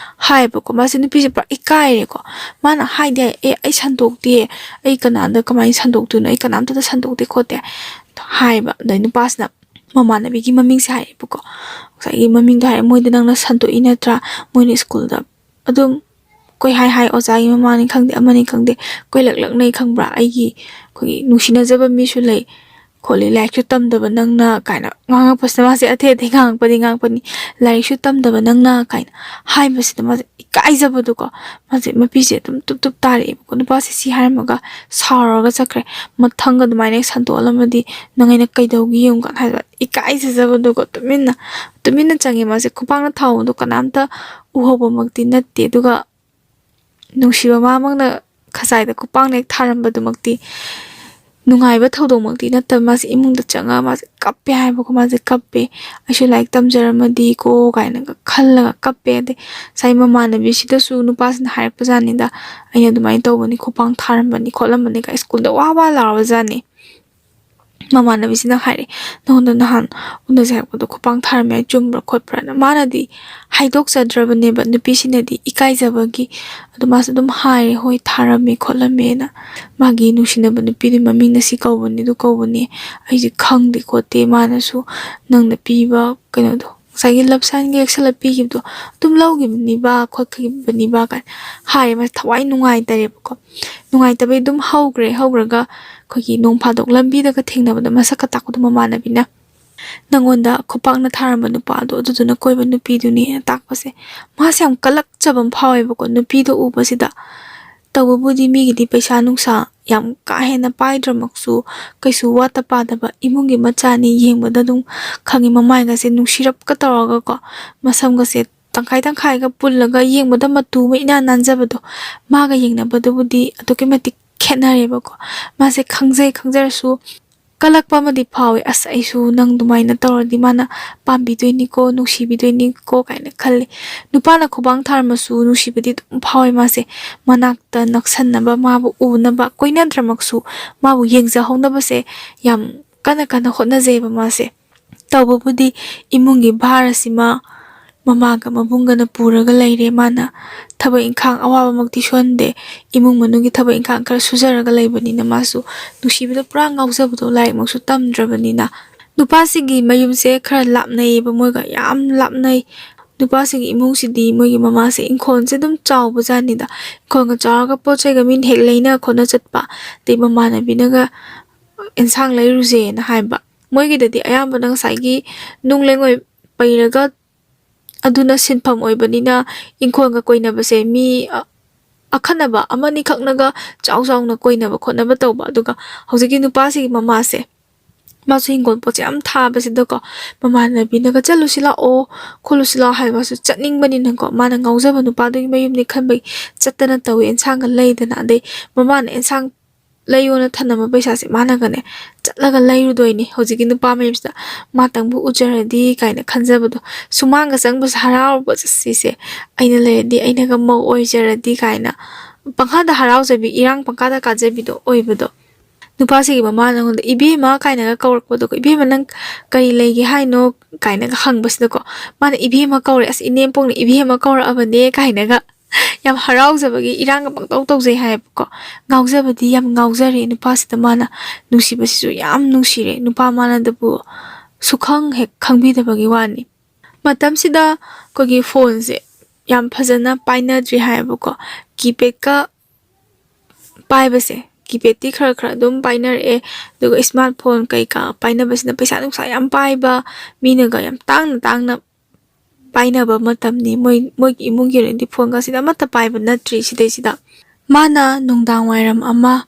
ꯍꯥꯏꯌꯦꯕꯀꯣ꯫ ꯃꯥꯁꯦ, ꯅꯨꯄꯤꯁꯦ ꯄꯨꯔꯥ ꯏꯀꯥꯏꯔꯦꯀꯣ꯫ ꯃꯥꯅ ꯍꯥꯏꯗꯤ ꯍꯥꯏ, "ꯑꯦ, ꯑꯩ ꯁꯟꯗꯣꯛꯇꯦ, ꯑꯩ ꯀꯅꯥꯗ ꯀꯃꯥꯏꯅ ꯁꯟꯗꯣꯛꯇꯣꯏꯅꯣ? ꯑꯩ ꯀꯅꯥꯝꯇꯗ ꯁꯟꯗꯣꯛꯇꯦ ꯈꯣꯠꯇꯦ" ꯍꯥꯏꯌꯦꯕ꯫ ꯑꯗꯩ ꯅꯨꯄꯥꯁꯤꯅ ꯃꯃꯥꯟꯅꯕꯤꯒꯤ ꯃꯃꯤꯡꯁꯦ ꯍꯥꯏꯔꯦꯕꯀꯣ꯫ ꯉꯁꯥꯏꯒꯤ ꯃꯃꯤꯡꯗꯣ ꯍꯥꯏꯔꯦ, "ꯃꯣꯏꯗ ꯅꯪꯅ ꯁꯟꯗꯣꯛꯏ ꯅꯠꯇ꯭ꯔꯥ? ꯃꯣꯏꯅ ꯁ꯭ꯀꯨꯜꯗ ꯑꯗꯨꯝ ꯀꯣꯏꯍꯥꯏ ꯍꯥꯏ, ꯑꯣꯖꯥꯒꯤ ꯃꯃꯥꯅꯤ ꯈꯪꯗꯦ, ꯑꯃꯅꯤ ꯈꯪꯗꯦ, ꯀꯣꯏꯂꯛ ꯂꯛꯅꯩ ꯈꯪꯕ꯭ꯔꯥ? ꯑꯩꯒꯤ, ꯑꯩꯈꯣꯏꯒꯤ ꯅꯨꯡꯁꯤꯅꯖꯕ ꯃꯤꯁꯨ ꯂꯩ, ꯈꯣꯠꯂꯤ, ꯂꯥꯏꯔꯤꯛꯁꯨ ꯇꯝꯗꯕ ꯅꯪꯅ ꯀꯥꯏꯅ ꯉꯥꯡꯉꯛꯄꯁꯤꯗ ꯃꯥꯁꯦ ꯑꯇꯩ ꯑꯇꯩ ꯉꯥꯡꯉꯛꯄꯗꯤ ꯉꯥꯡꯉꯛꯄꯅꯤ, ꯂꯥꯏꯔꯤꯛꯁꯨ ꯇꯝꯗꯕ ꯅꯪꯅ ꯀꯥꯏꯅ ꯍꯥꯏꯕꯁꯤꯗ ꯃꯥꯁꯦ ꯏꯀꯥꯏꯖꯕꯗꯣꯀꯣ꯫ ꯃꯥꯁꯦ ꯃꯄꯤꯁꯦ ꯑꯗꯨꯝ ꯇꯨꯞ ꯇꯨꯞ ꯇꯥꯔꯛꯑꯦꯕꯀꯣ꯫ ꯅꯨꯄꯥꯁꯦ ꯁꯤ ꯍꯥꯏꯔꯝꯃꯒ ꯁꯥꯎꯔꯒ ꯆꯠꯈ꯭ꯔꯦ꯫ ꯃꯊꯪꯒ ꯑꯗꯨꯃꯥꯏꯅ ꯍꯦꯛ ꯁꯟꯗꯣꯛꯍꯜꯂꯝꯃꯗꯤ ꯅꯪ ꯑꯩꯅ ꯀꯩꯗꯧꯒꯦ ꯌꯦꯡꯉꯨ ꯀꯥꯏꯅ ꯍꯥꯏꯕ ꯏꯀꯥꯏꯖꯖꯕꯗꯣꯀꯣ꯫ ꯇꯨꯃꯤꯟꯅ ꯇꯨꯃꯤꯟꯅ ꯆꯪꯉꯦ ꯃꯥꯁꯦ꯫ ꯈꯨꯄꯥꯛꯅ ꯊꯥꯕꯗꯣ ꯀꯅꯥꯝꯇ ꯎꯍꯧꯕꯃꯛꯇꯤ ꯅꯠꯇꯦ꯫ ꯑꯗꯨꯒ ꯅꯨꯡꯁꯤꯕ ꯃꯥꯃꯛꯅ ꯈꯖꯥꯏꯗ ꯈꯨꯄꯥꯛꯅ ꯍꯦꯛ ꯊꯥꯔꯝꯕꯗꯨꯃꯛꯇꯤ ꯅꯨꯡꯉꯥꯏꯕ ꯊꯧꯗꯣꯛꯃꯛꯇꯤ ꯅꯠꯇꯕ, ꯃꯥꯁꯦ ꯏꯃꯨꯡꯗ ꯆꯪꯉꯒ ꯃꯥꯁꯦ ꯀꯞꯄꯦ ꯍꯥꯏꯕꯀꯣ꯫ ꯃꯥꯁꯦ ꯀꯞꯄꯦ, "ꯑꯩꯁꯨ ꯂꯥꯏꯔꯤꯛ ꯇꯝꯖꯔꯝꯃꯗꯤꯀꯣ" ꯀꯥꯏꯅꯒ ꯈꯜꯂꯒ ꯀꯞꯄꯦ꯫ ꯑꯗꯩ ꯉꯁꯥꯏ ꯃꯃꯥꯟꯅꯕꯤꯁꯤꯗꯁꯨ ꯅꯨꯄꯥꯁꯤꯅ ꯍꯥꯏꯔꯛꯄꯖꯥꯠꯅꯤꯗ, "ꯑꯩꯅ ꯑꯗꯨꯃꯥꯏꯅ ꯇꯧꯕꯅꯤ, ꯈꯨꯄꯥꯛ ꯊꯥꯔꯝꯕꯅꯤ ꯈꯣꯠꯂꯝꯕꯅꯤ" ꯀꯥꯏ ꯁ꯭ꯀꯨꯜꯗ ꯋꯥ ꯋꯥ ꯂꯥꯎꯔꯖꯥꯠꯅꯤ꯫ ꯃꯃꯥꯟꯅꯕꯤꯁꯤꯅ ꯍꯥꯏꯔꯦ, "ꯅꯉꯣꯟꯗ ꯅꯍꯥꯟ ꯎꯅꯁꯦ ꯍꯥꯏꯔꯛꯄꯗꯣ ꯈꯨꯄꯥꯛ ꯊꯥꯔꯝꯃꯦ ꯍꯥꯏ, ꯆꯨꯝꯕ꯭ꯔꯥ ꯈꯣꯠꯄ꯭ꯔꯥꯅ?" ꯃꯥꯅꯗꯤ ꯍꯥꯏꯗꯣꯛꯆꯗ꯭ꯔꯕꯅꯦꯕ, ꯅꯨꯄꯤꯁꯤꯅꯗꯤ ꯏꯀꯥꯏꯖꯕꯒꯤ꯫ ꯑꯗꯣ ꯃꯥꯁꯨ ꯑꯗꯨꯝ ꯍꯥꯏꯔꯦ, "ꯍꯣꯏ, ꯊꯥꯔꯝꯃꯦ ꯈꯣꯠꯂꯝꯃꯦꯅ, ꯃꯥꯒꯤ ꯅꯨꯡꯁꯤꯅꯕ ꯅꯨꯄꯤꯗꯨꯒꯤ ꯃꯃꯤꯡꯅ ꯁꯤ ꯀꯧꯕꯅꯤ, ꯑꯗꯨ ꯀꯧꯕꯅꯤ, ꯑꯩꯁꯦ ꯈꯪꯗꯦ ꯈꯣꯠꯇꯦ, ꯃꯥꯅꯁꯨ ꯅꯪꯅ ꯄꯤꯕ ꯀꯩꯅꯣꯗꯣ, ꯉꯁꯥꯏꯒꯤ ꯂꯞ ꯁꯥꯏꯟꯒ ꯌꯦꯛꯁꯜꯂ ꯄꯤꯈꯤꯕꯗꯣ ꯑꯗꯨꯝ ꯂꯧꯈꯤꯕꯅꯤꯕ ꯈꯣꯠꯈꯤꯕꯅꯤꯕ" ꯀꯥꯏꯅ ꯍꯥꯏꯔꯦ꯫ ꯃꯥꯁꯦ ꯊꯋꯥꯏ ꯅꯨꯡꯉꯥꯏꯇꯔꯦꯕꯀꯣ꯫ ꯅꯨꯡꯉꯥꯏꯇꯕꯩ ꯑꯗꯨꯝ ꯍꯧꯈ꯭ꯔꯦ꯫ ꯍꯧꯈ꯭ꯔꯒ ꯑꯩꯈꯣꯏꯒꯤ ꯅꯣꯡ ꯐꯥꯗꯣꯛ ꯂꯝꯕꯤꯗꯒ ꯊꯦꯡꯅꯕꯗ ꯃꯁꯛꯀ ꯇꯥꯛꯄꯗꯣ ꯃꯃꯥꯟꯅꯕꯤꯅ, "ꯅꯪꯉꯣꯟꯗ ꯈꯨꯄꯥꯛꯅ ꯊꯥꯔꯝꯕ ꯅꯨꯄꯥꯗꯣ, ꯑꯗꯨꯗꯨꯅ ꯀꯣꯏꯕ ꯅꯨꯄꯤꯗꯨꯅꯦꯅ" ꯇꯥꯛꯄꯁꯦ, ꯃꯥꯁꯦ ꯌꯥꯝ ꯀꯜꯂꯛꯆꯕ ꯑꯃ ꯐꯥꯎꯋꯦꯕꯀꯣ ꯅꯨꯄꯤꯗꯣ ꯎꯕꯁꯤꯗ꯫ ꯇꯧꯕꯕꯨꯗꯤ ꯃꯤꯒꯤꯗꯤ ꯄꯩꯁꯥ ꯅꯨꯡꯁꯥ ꯌꯥꯝ ꯀꯥ ꯍꯦꯟꯅ ꯄꯥꯏꯗ꯭ꯔꯃꯛꯁꯨ, ꯀꯩꯁꯨ ꯋꯥꯠꯇ ꯄꯥꯗꯕ ꯏꯃꯨꯡꯒꯤ ꯃꯆꯥꯅꯤ, ꯌꯦꯡꯕꯗ ꯑꯗꯨꯝ ꯈꯪꯉꯤ꯫ ꯃꯃꯥꯏꯒꯁꯦ ꯅꯨꯡꯁꯤꯔꯞꯀ ꯇꯧꯔꯒꯀꯣ, ꯃꯁꯝꯒꯁꯦ ꯇꯪꯈꯥꯏ ꯇꯪꯈꯥꯏꯒ ꯄꯨꯜꯂꯒ ꯌꯦꯡꯕꯗ ꯃꯇꯨ ꯑꯃ ꯏꯅꯥꯟ ꯅꯥꯟꯖꯕꯗꯣ, ꯃꯥꯒ ꯌꯦꯡꯅꯕꯗꯕꯨꯗꯤ ꯑꯗꯨꯛꯀꯤ ꯃꯇꯤꯛ ꯈꯦꯠꯅꯔꯦꯕꯀꯣ꯫ ꯃꯥꯁꯦ ꯈꯪꯖꯩ, ꯈꯪꯖꯔꯁꯨ ꯀꯜꯂꯛꯄ ꯑꯃꯗꯤ ꯐꯥꯎꯋꯦ꯫ "ꯑꯁ, ꯑꯩꯁꯨ ꯅꯪ ꯑꯗꯨꯃꯥꯏꯅ ꯇꯧꯔꯗꯤ ꯃꯥꯅ ꯄꯥꯝꯕꯤꯗꯣꯏꯅꯤꯀꯣ, ꯅꯨꯡꯁꯤꯕꯤꯗꯣꯏꯅꯤꯀꯣ" ꯀꯥꯏꯅ ꯈꯜꯂꯦ꯫ ꯅꯨꯄꯥꯅ ꯈꯨꯕꯥꯡ ꯊꯥꯔꯝꯃꯁꯨ ꯅꯨꯡꯁꯤꯕꯗꯤ ꯑꯗꯨꯝ ꯐꯥꯎꯋꯦ ꯃꯥꯁꯦ꯫ ꯃꯅꯥꯛꯇ ꯅꯛꯁꯟꯅꯕ, ꯃꯥꯕꯨ ꯎꯅꯕ, ꯀꯣꯏꯅꯗ꯭ꯔꯃꯛꯁꯨ ꯃꯥꯕꯨ ꯌꯦꯡꯖꯍꯧꯅꯕꯁꯦ ꯌꯥꯝ ꯀꯟꯅ ꯀꯟꯅ ꯍꯣꯠꯅꯖꯩꯑꯕ ꯃꯥꯁꯦ꯫ ꯇꯧꯕꯕꯨꯗꯤ ꯏꯃꯨꯡꯒꯤ ꯚꯥꯔ ꯑꯁꯤꯃ ꯃꯃꯥꯒ ꯃꯕꯨꯡꯒꯅ ꯄꯨꯔꯒ ꯂꯩꯔꯦ꯫ ꯃꯥꯅ ꯊꯕꯛ ꯏꯪꯈꯥꯡ ꯑꯋꯥꯕꯃꯛꯇꯤ ꯁꯨꯍꯟꯗꯦ꯫ ꯏꯃꯨꯡ ꯃꯅꯨꯡꯒꯤ ꯊꯕꯛ ꯏꯪꯈꯥꯡ ꯈꯔ ꯁꯨꯖꯔꯒ ꯂꯩꯕꯅꯤꯅ ꯃꯥꯁꯨ ꯅꯨꯡꯁꯤꯕꯗ ꯄꯨꯔꯥ ꯉꯥꯎꯖꯕꯗꯣ, ꯂꯥꯏꯔꯤꯛꯃꯛꯁꯨ ꯇꯝꯗ꯭ꯔꯕꯅꯤꯅ꯫ ꯅꯨꯄꯥꯁꯤꯒꯤ ꯃꯌꯨꯝꯁꯦ ꯈꯔ ꯂꯥꯞꯅꯩꯌꯦꯕ, ꯃꯣꯏꯒ ꯌꯥꯝ ꯂꯥꯞꯅꯩ꯫ ꯅꯨꯄꯥꯁꯤꯒꯤ ꯏꯃꯨꯡꯁꯤꯗꯤ ꯃꯣꯏꯒꯤ ꯃꯃꯥꯁꯦ ꯏꯪꯈꯣꯜꯁꯦ ꯑꯗꯨꯝ ꯆꯥꯎꯕ ꯖꯥꯠꯅꯤꯗ꯫ ꯏꯪꯈꯣꯜꯒ ꯆꯥꯎꯔꯒ ꯄꯣꯠ ꯆꯩꯒ ꯃꯤꯅ ꯍꯦꯛ ꯂꯩꯅ ꯈꯣꯠꯅ ꯆꯠꯄ, ꯑꯗꯩ ꯃꯃꯥꯟꯅꯕꯤꯅꯒ ꯑꯦꯟꯁꯥꯡ ꯂꯩꯔꯨꯁꯦꯅ ꯍꯥꯏꯕ꯫ ꯃꯣꯏꯒꯤꯗꯗꯤ ꯑꯌꯥꯝꯕꯅ ꯉꯁꯥꯏꯒꯤ ꯅꯨꯡ ꯂꯩꯉꯣꯏ ꯄꯩꯔꯒ ꯑꯗꯨꯅ ꯁꯤꯟꯐꯝ ꯑꯣꯏꯕꯅꯤꯅ, ꯏꯪꯈꯣꯜꯒ ꯀꯣꯏꯅꯕꯁꯦ ꯃꯤ ꯑ-, ꯑꯈꯟꯅꯕ ꯑꯃꯅꯤꯈꯛꯅꯒ ꯆꯥꯎ ꯆꯥꯎꯅ ꯀꯣꯏꯅꯕ ꯈꯣꯠꯅꯕ ꯇꯧꯕ꯫ ꯑꯗꯨꯒ ꯍꯧꯖꯤꯛꯀꯤ ꯅꯨꯄꯥꯁꯤꯒꯤ ꯃꯃꯥꯁꯦ, ꯃꯥꯁꯨ ꯍꯤꯡꯒꯣꯜ ꯄꯣꯠꯁꯦ ꯌꯥꯝ ꯊꯥꯕꯁꯤꯗꯀꯣ, ꯃꯃꯥꯟꯅꯕꯤꯅꯒ "ꯆꯠꯂꯨꯁꯤ ꯂꯥꯛꯑꯣ, ꯈꯣꯠꯂꯨꯁꯤ ꯂꯥꯛꯑꯣ" ꯍꯥꯏꯕꯁꯨ ꯆꯠꯅꯤꯡꯕꯅꯤꯅꯀꯣ, ꯃꯥꯅ ꯉꯥꯎꯖꯕ ꯅꯨꯄꯥꯗꯨꯒꯤ ꯃꯌꯨꯝꯅꯤ ꯈꯟꯕꯒꯤ ꯆꯠꯇꯅ ꯇꯧꯋꯤ꯫ ꯑꯦꯟꯁꯥꯡꯒ ꯂꯩꯗꯅ, ꯑꯗꯩ ꯃꯃꯥꯅ ꯑꯦꯟꯁꯥꯡ ꯂꯩꯌꯣꯅ ꯊꯅꯝꯕ ꯄꯩꯁꯥꯁꯦ ꯃꯥꯅꯒꯅꯦ ꯆꯠꯂꯒ ꯂꯩꯔꯨꯗꯣꯏꯅꯤ꯫ ꯍꯧꯖꯤꯛꯀꯤ ꯅꯨꯄꯥ ꯃꯌꯨꯝꯁꯤꯗ ꯃꯥꯇꯪꯕꯨ ꯎꯖꯔꯗꯤ ꯀꯥꯏꯅ ꯈꯟꯖꯕꯗꯣ, ꯁꯨꯃꯥꯡꯒ ꯆꯪꯕꯁꯦ ꯍꯔꯥꯎꯕ, "ꯁꯤꯁꯦ ꯑꯩꯅ ꯂꯩꯔꯗꯤ, ꯑꯩꯅꯒ ꯃꯧ ꯑꯣꯏꯖꯔꯗꯤ" ꯀꯥꯏꯅ ꯄꯪꯍꯥꯗ ꯍꯔꯥꯎꯖꯕꯤ, ꯏꯔꯥꯡ ꯄꯪꯀꯥꯗ ꯀꯥꯖꯕꯤꯗꯣ ꯑꯣꯏꯕꯗꯣ꯫ ꯅꯨꯄꯥꯁꯤꯒꯤ ꯃꯃꯥꯅ ꯑꯩꯉꯣꯟꯗ "ꯏꯕꯦꯝꯃ" ꯀꯥꯏꯅꯒ ꯀꯧꯔꯛꯄꯗꯣꯀꯣ, "ꯏꯕꯦꯝꯃ, ꯅꯪ ꯀꯔꯤ ꯂꯩꯒꯦ ꯍꯥꯏꯅꯣ?" ꯀꯥꯏꯅꯒ ꯍꯪꯕꯁꯤꯗꯀꯣ, ꯃꯥꯅ "ꯏꯕꯦꯝꯃ" ꯀꯧꯔꯦ, "ꯑꯁ, ꯏꯅꯦꯝꯄꯣꯛꯅ ꯏꯕꯦꯝꯃ ꯀꯧꯔꯛꯑꯕꯅꯦ" ꯀꯥꯏꯅꯒ ꯌꯥꯝ ꯍꯔꯥꯎꯖꯕꯒꯤ ꯏꯔꯥꯡꯒ ꯄꯪꯇꯧ ꯇꯧꯖꯩ ꯍꯥꯏꯌꯦꯕꯀꯣ꯫ ꯉꯥꯎꯖꯕꯗꯤ ꯌꯥꯝ ꯉꯥꯎꯖꯔꯦ ꯅꯨꯄꯥꯁꯤꯗ, ꯃꯥꯅ ꯅꯨꯡꯁꯤꯕꯁꯤꯁꯨ ꯌꯥꯝ ꯅꯨꯡꯁꯤꯔꯦ꯫ ꯅꯨꯄꯥ ꯃꯥꯅꯗꯕꯨ ꯁꯨꯈꯪ ꯍꯦꯛ ꯈꯪꯕꯤꯗꯕꯒꯤ ꯋꯥꯅꯤ꯫ ꯃꯇꯝꯁꯤꯗ ꯑꯩꯈꯣꯏꯒꯤ ꯐꯣꯟꯁꯦ ꯌꯥꯝ ꯐꯖꯅ ꯄꯥꯏꯅꯗ꯭ꯔꯤ ꯍꯥꯏꯌꯦꯕꯀꯣ꯫ ꯀꯤꯄꯦꯗꯀ ꯄꯥꯏꯕꯁꯦ, ꯀꯤꯄꯦꯗꯇꯤ ꯈꯔ ꯈꯔ ꯑꯗꯨꯝ ꯄꯥꯏꯅꯔꯛꯑꯦ꯫ ꯑꯗꯨꯒ ꯏꯁꯃꯥꯔꯠ ꯐꯣꯟ ꯀꯩꯀꯥ ꯄꯥꯏꯅꯕꯁꯤꯅ ꯄꯩꯁꯥ ꯅꯨꯡꯁꯥ ꯌꯥꯝ ꯄꯥꯏꯕ ꯃꯤꯅꯒ ꯌꯥꯝ ꯇꯥꯡꯅ ꯇꯥꯡꯅ ꯄꯥꯏꯅꯕ ꯃꯇꯝꯅꯤ꯫ ꯃꯣꯏ, ꯃꯣꯏꯒꯤ ꯏꯃꯨꯡꯒꯤ ꯑꯣꯏꯅꯗꯤ ꯐꯣꯟꯒꯁꯤꯗꯤ ꯑꯃꯠꯇ ꯄꯥꯏꯕ ꯅꯠꯇ꯭ꯔꯤ꯫ ꯁꯤꯗꯩꯁꯤꯗ ꯃꯥꯅ ꯅꯨꯡꯗꯥꯡ ꯋꯥꯏꯔꯝ ꯑꯃ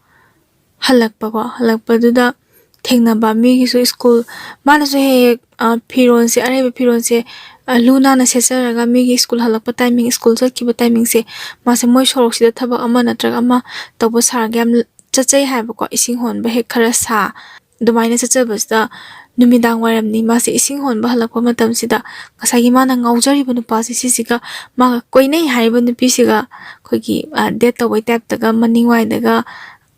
ꯍꯜꯂꯛꯄꯀꯣ, ꯍꯜꯂꯛꯄꯗꯨꯗ ꯊꯦꯡꯅꯕ ꯃꯤꯒꯤꯁꯨ ꯁ꯭ꯀꯨꯜ, ꯃꯥꯅꯁꯨ ꯍꯦꯛ ꯍꯦꯛ, ꯑ, ꯐꯤꯔꯣꯜꯁꯦ, ꯑꯔꯩꯕ ꯐꯤꯔꯣꯜꯁꯦ, ꯑ, ꯂꯨ ꯅꯥꯟꯅ ꯁꯦꯠꯆꯔꯒ ꯃꯤꯒꯤ ꯁ꯭ꯀꯨꯜ ꯍꯜꯂꯛꯄ ꯇꯥꯏꯃꯤꯡ, ꯁ꯭ꯀꯨꯜ ꯆꯠꯈꯤꯕ ꯇꯥꯏꯃꯤꯡꯁꯦ ꯃꯥꯁꯦ ꯃꯣꯏ ꯁꯣꯔꯣꯛꯁꯤꯗ ꯊꯕꯛ ꯑꯃ ꯅꯠꯇ꯭ꯔꯒ ꯑꯃ ꯇꯧꯕ ꯁꯥꯔꯒ ꯌꯥꯝ ꯆꯠꯆꯩ ꯍꯥꯏꯕꯀꯣ, ꯏꯁꯤꯡ ꯍꯣꯟꯕ ꯍꯦꯛ ꯈꯔ ꯁꯥ꯫ ꯑꯗꯨꯃꯥꯏꯅ ꯆꯠꯆꯕꯁꯤꯗ ꯅꯨꯃꯤꯗꯥꯡ ꯋꯥꯏꯔꯝꯅꯤ, ꯃꯥꯁꯦ ꯏꯁꯤꯡ ꯍꯣꯟꯕ ꯍꯜꯂꯛꯄ ꯃꯇꯝꯁꯤꯗ ꯉꯁꯥꯏꯒꯤ ꯃꯥꯅ ꯉꯥꯎꯖꯔꯤꯕ ꯅꯨꯄꯥꯁꯦ ꯁꯤꯁꯤꯒ, ꯃꯥꯒ ꯀꯣꯏꯅꯩ ꯍꯥꯏꯔꯤꯕ ꯅꯨꯄꯤꯁꯤꯒ ꯑꯩꯈꯣꯏꯒꯤ, ꯑ, ꯗꯦꯠ ꯇꯧꯕꯩ ꯇꯥꯏꯞꯇꯒ ꯃꯅꯤꯡꯋꯥꯏꯗꯒ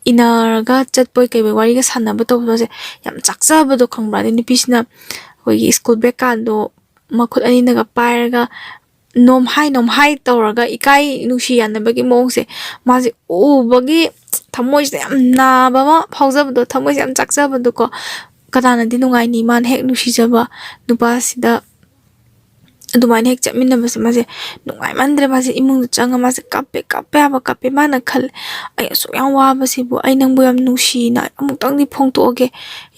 ꯏꯟꯅꯔꯒ ꯆꯠꯄꯣꯏ ꯀꯩꯕꯣꯏ ꯋꯥꯔꯤꯒ ꯁꯥꯟꯅꯕ ꯇꯧꯕꯁꯦ ꯌꯥꯝ ꯆꯥꯛꯆꯕꯗꯣ ꯈꯪꯕ꯭ꯔꯥ? ꯑꯗꯩ ꯅꯨꯄꯤꯁꯤꯅ ꯑꯩꯈꯣꯏꯒꯤ ꯁ꯭ꯀꯨꯜ ꯕꯦꯒꯀꯥꯗꯣ ꯃꯈꯨꯠ ꯑꯅꯤꯅꯒ ꯄꯥꯏꯔꯒ ꯅꯣꯝꯍꯥꯏ ꯅꯣꯝꯍꯥꯏ ꯇꯧꯔꯒ ꯏꯀꯥꯏ ꯅꯨꯡꯁꯤ ꯌꯥꯅꯕꯒꯤ ꯃꯑꯣꯡꯁꯦ ꯃꯥꯁꯦ ꯎꯕꯒꯤ ꯊꯃꯣꯏꯁꯤꯗ ꯌꯥꯝ ꯅꯥꯕ ꯑꯃ ꯐꯥꯎꯖꯕꯗꯣ, ꯊꯃꯣꯏꯁꯦ ꯌꯥꯝ ꯆꯥꯛꯆꯕꯗꯣꯀꯣ꯫ ꯀꯅꯥꯅꯗꯤ ꯅꯨꯡꯉꯥꯏꯅꯤ? ꯃꯥꯅ ꯍꯦꯛ ꯅꯨꯡꯁꯤꯖꯕ ꯅꯨꯄꯥꯁꯤꯗ ꯑꯗꯨꯃꯥꯏꯅ ꯍꯦꯛ ꯆꯠꯃꯤꯟꯅꯕꯁꯦ ꯃꯥꯁꯦ ꯅꯨꯡꯉꯥꯏꯃꯟꯗ꯭ꯔꯦ꯫ ꯃꯥꯁꯦ ꯏꯃꯨꯡꯗ ꯆꯪꯉ ꯃꯥꯁꯦ ꯀꯞꯄꯦ, ꯀꯞꯄꯦ ꯍꯥꯏꯕ ꯀꯞꯄꯦ꯫ ꯃꯥꯅ ꯈꯜꯂꯦ, "ꯑꯩ ꯑꯁꯨꯛ ꯌꯥꯝ ꯋꯥꯕꯁꯤꯕꯨ ꯑꯩ ꯅꯪꯕꯨ ꯌꯥꯝ ꯅꯨꯡꯁꯤꯅ ꯑꯃꯨꯛꯇꯪꯗꯤ ꯐꯣꯡꯗꯣꯛꯑꯒꯦ,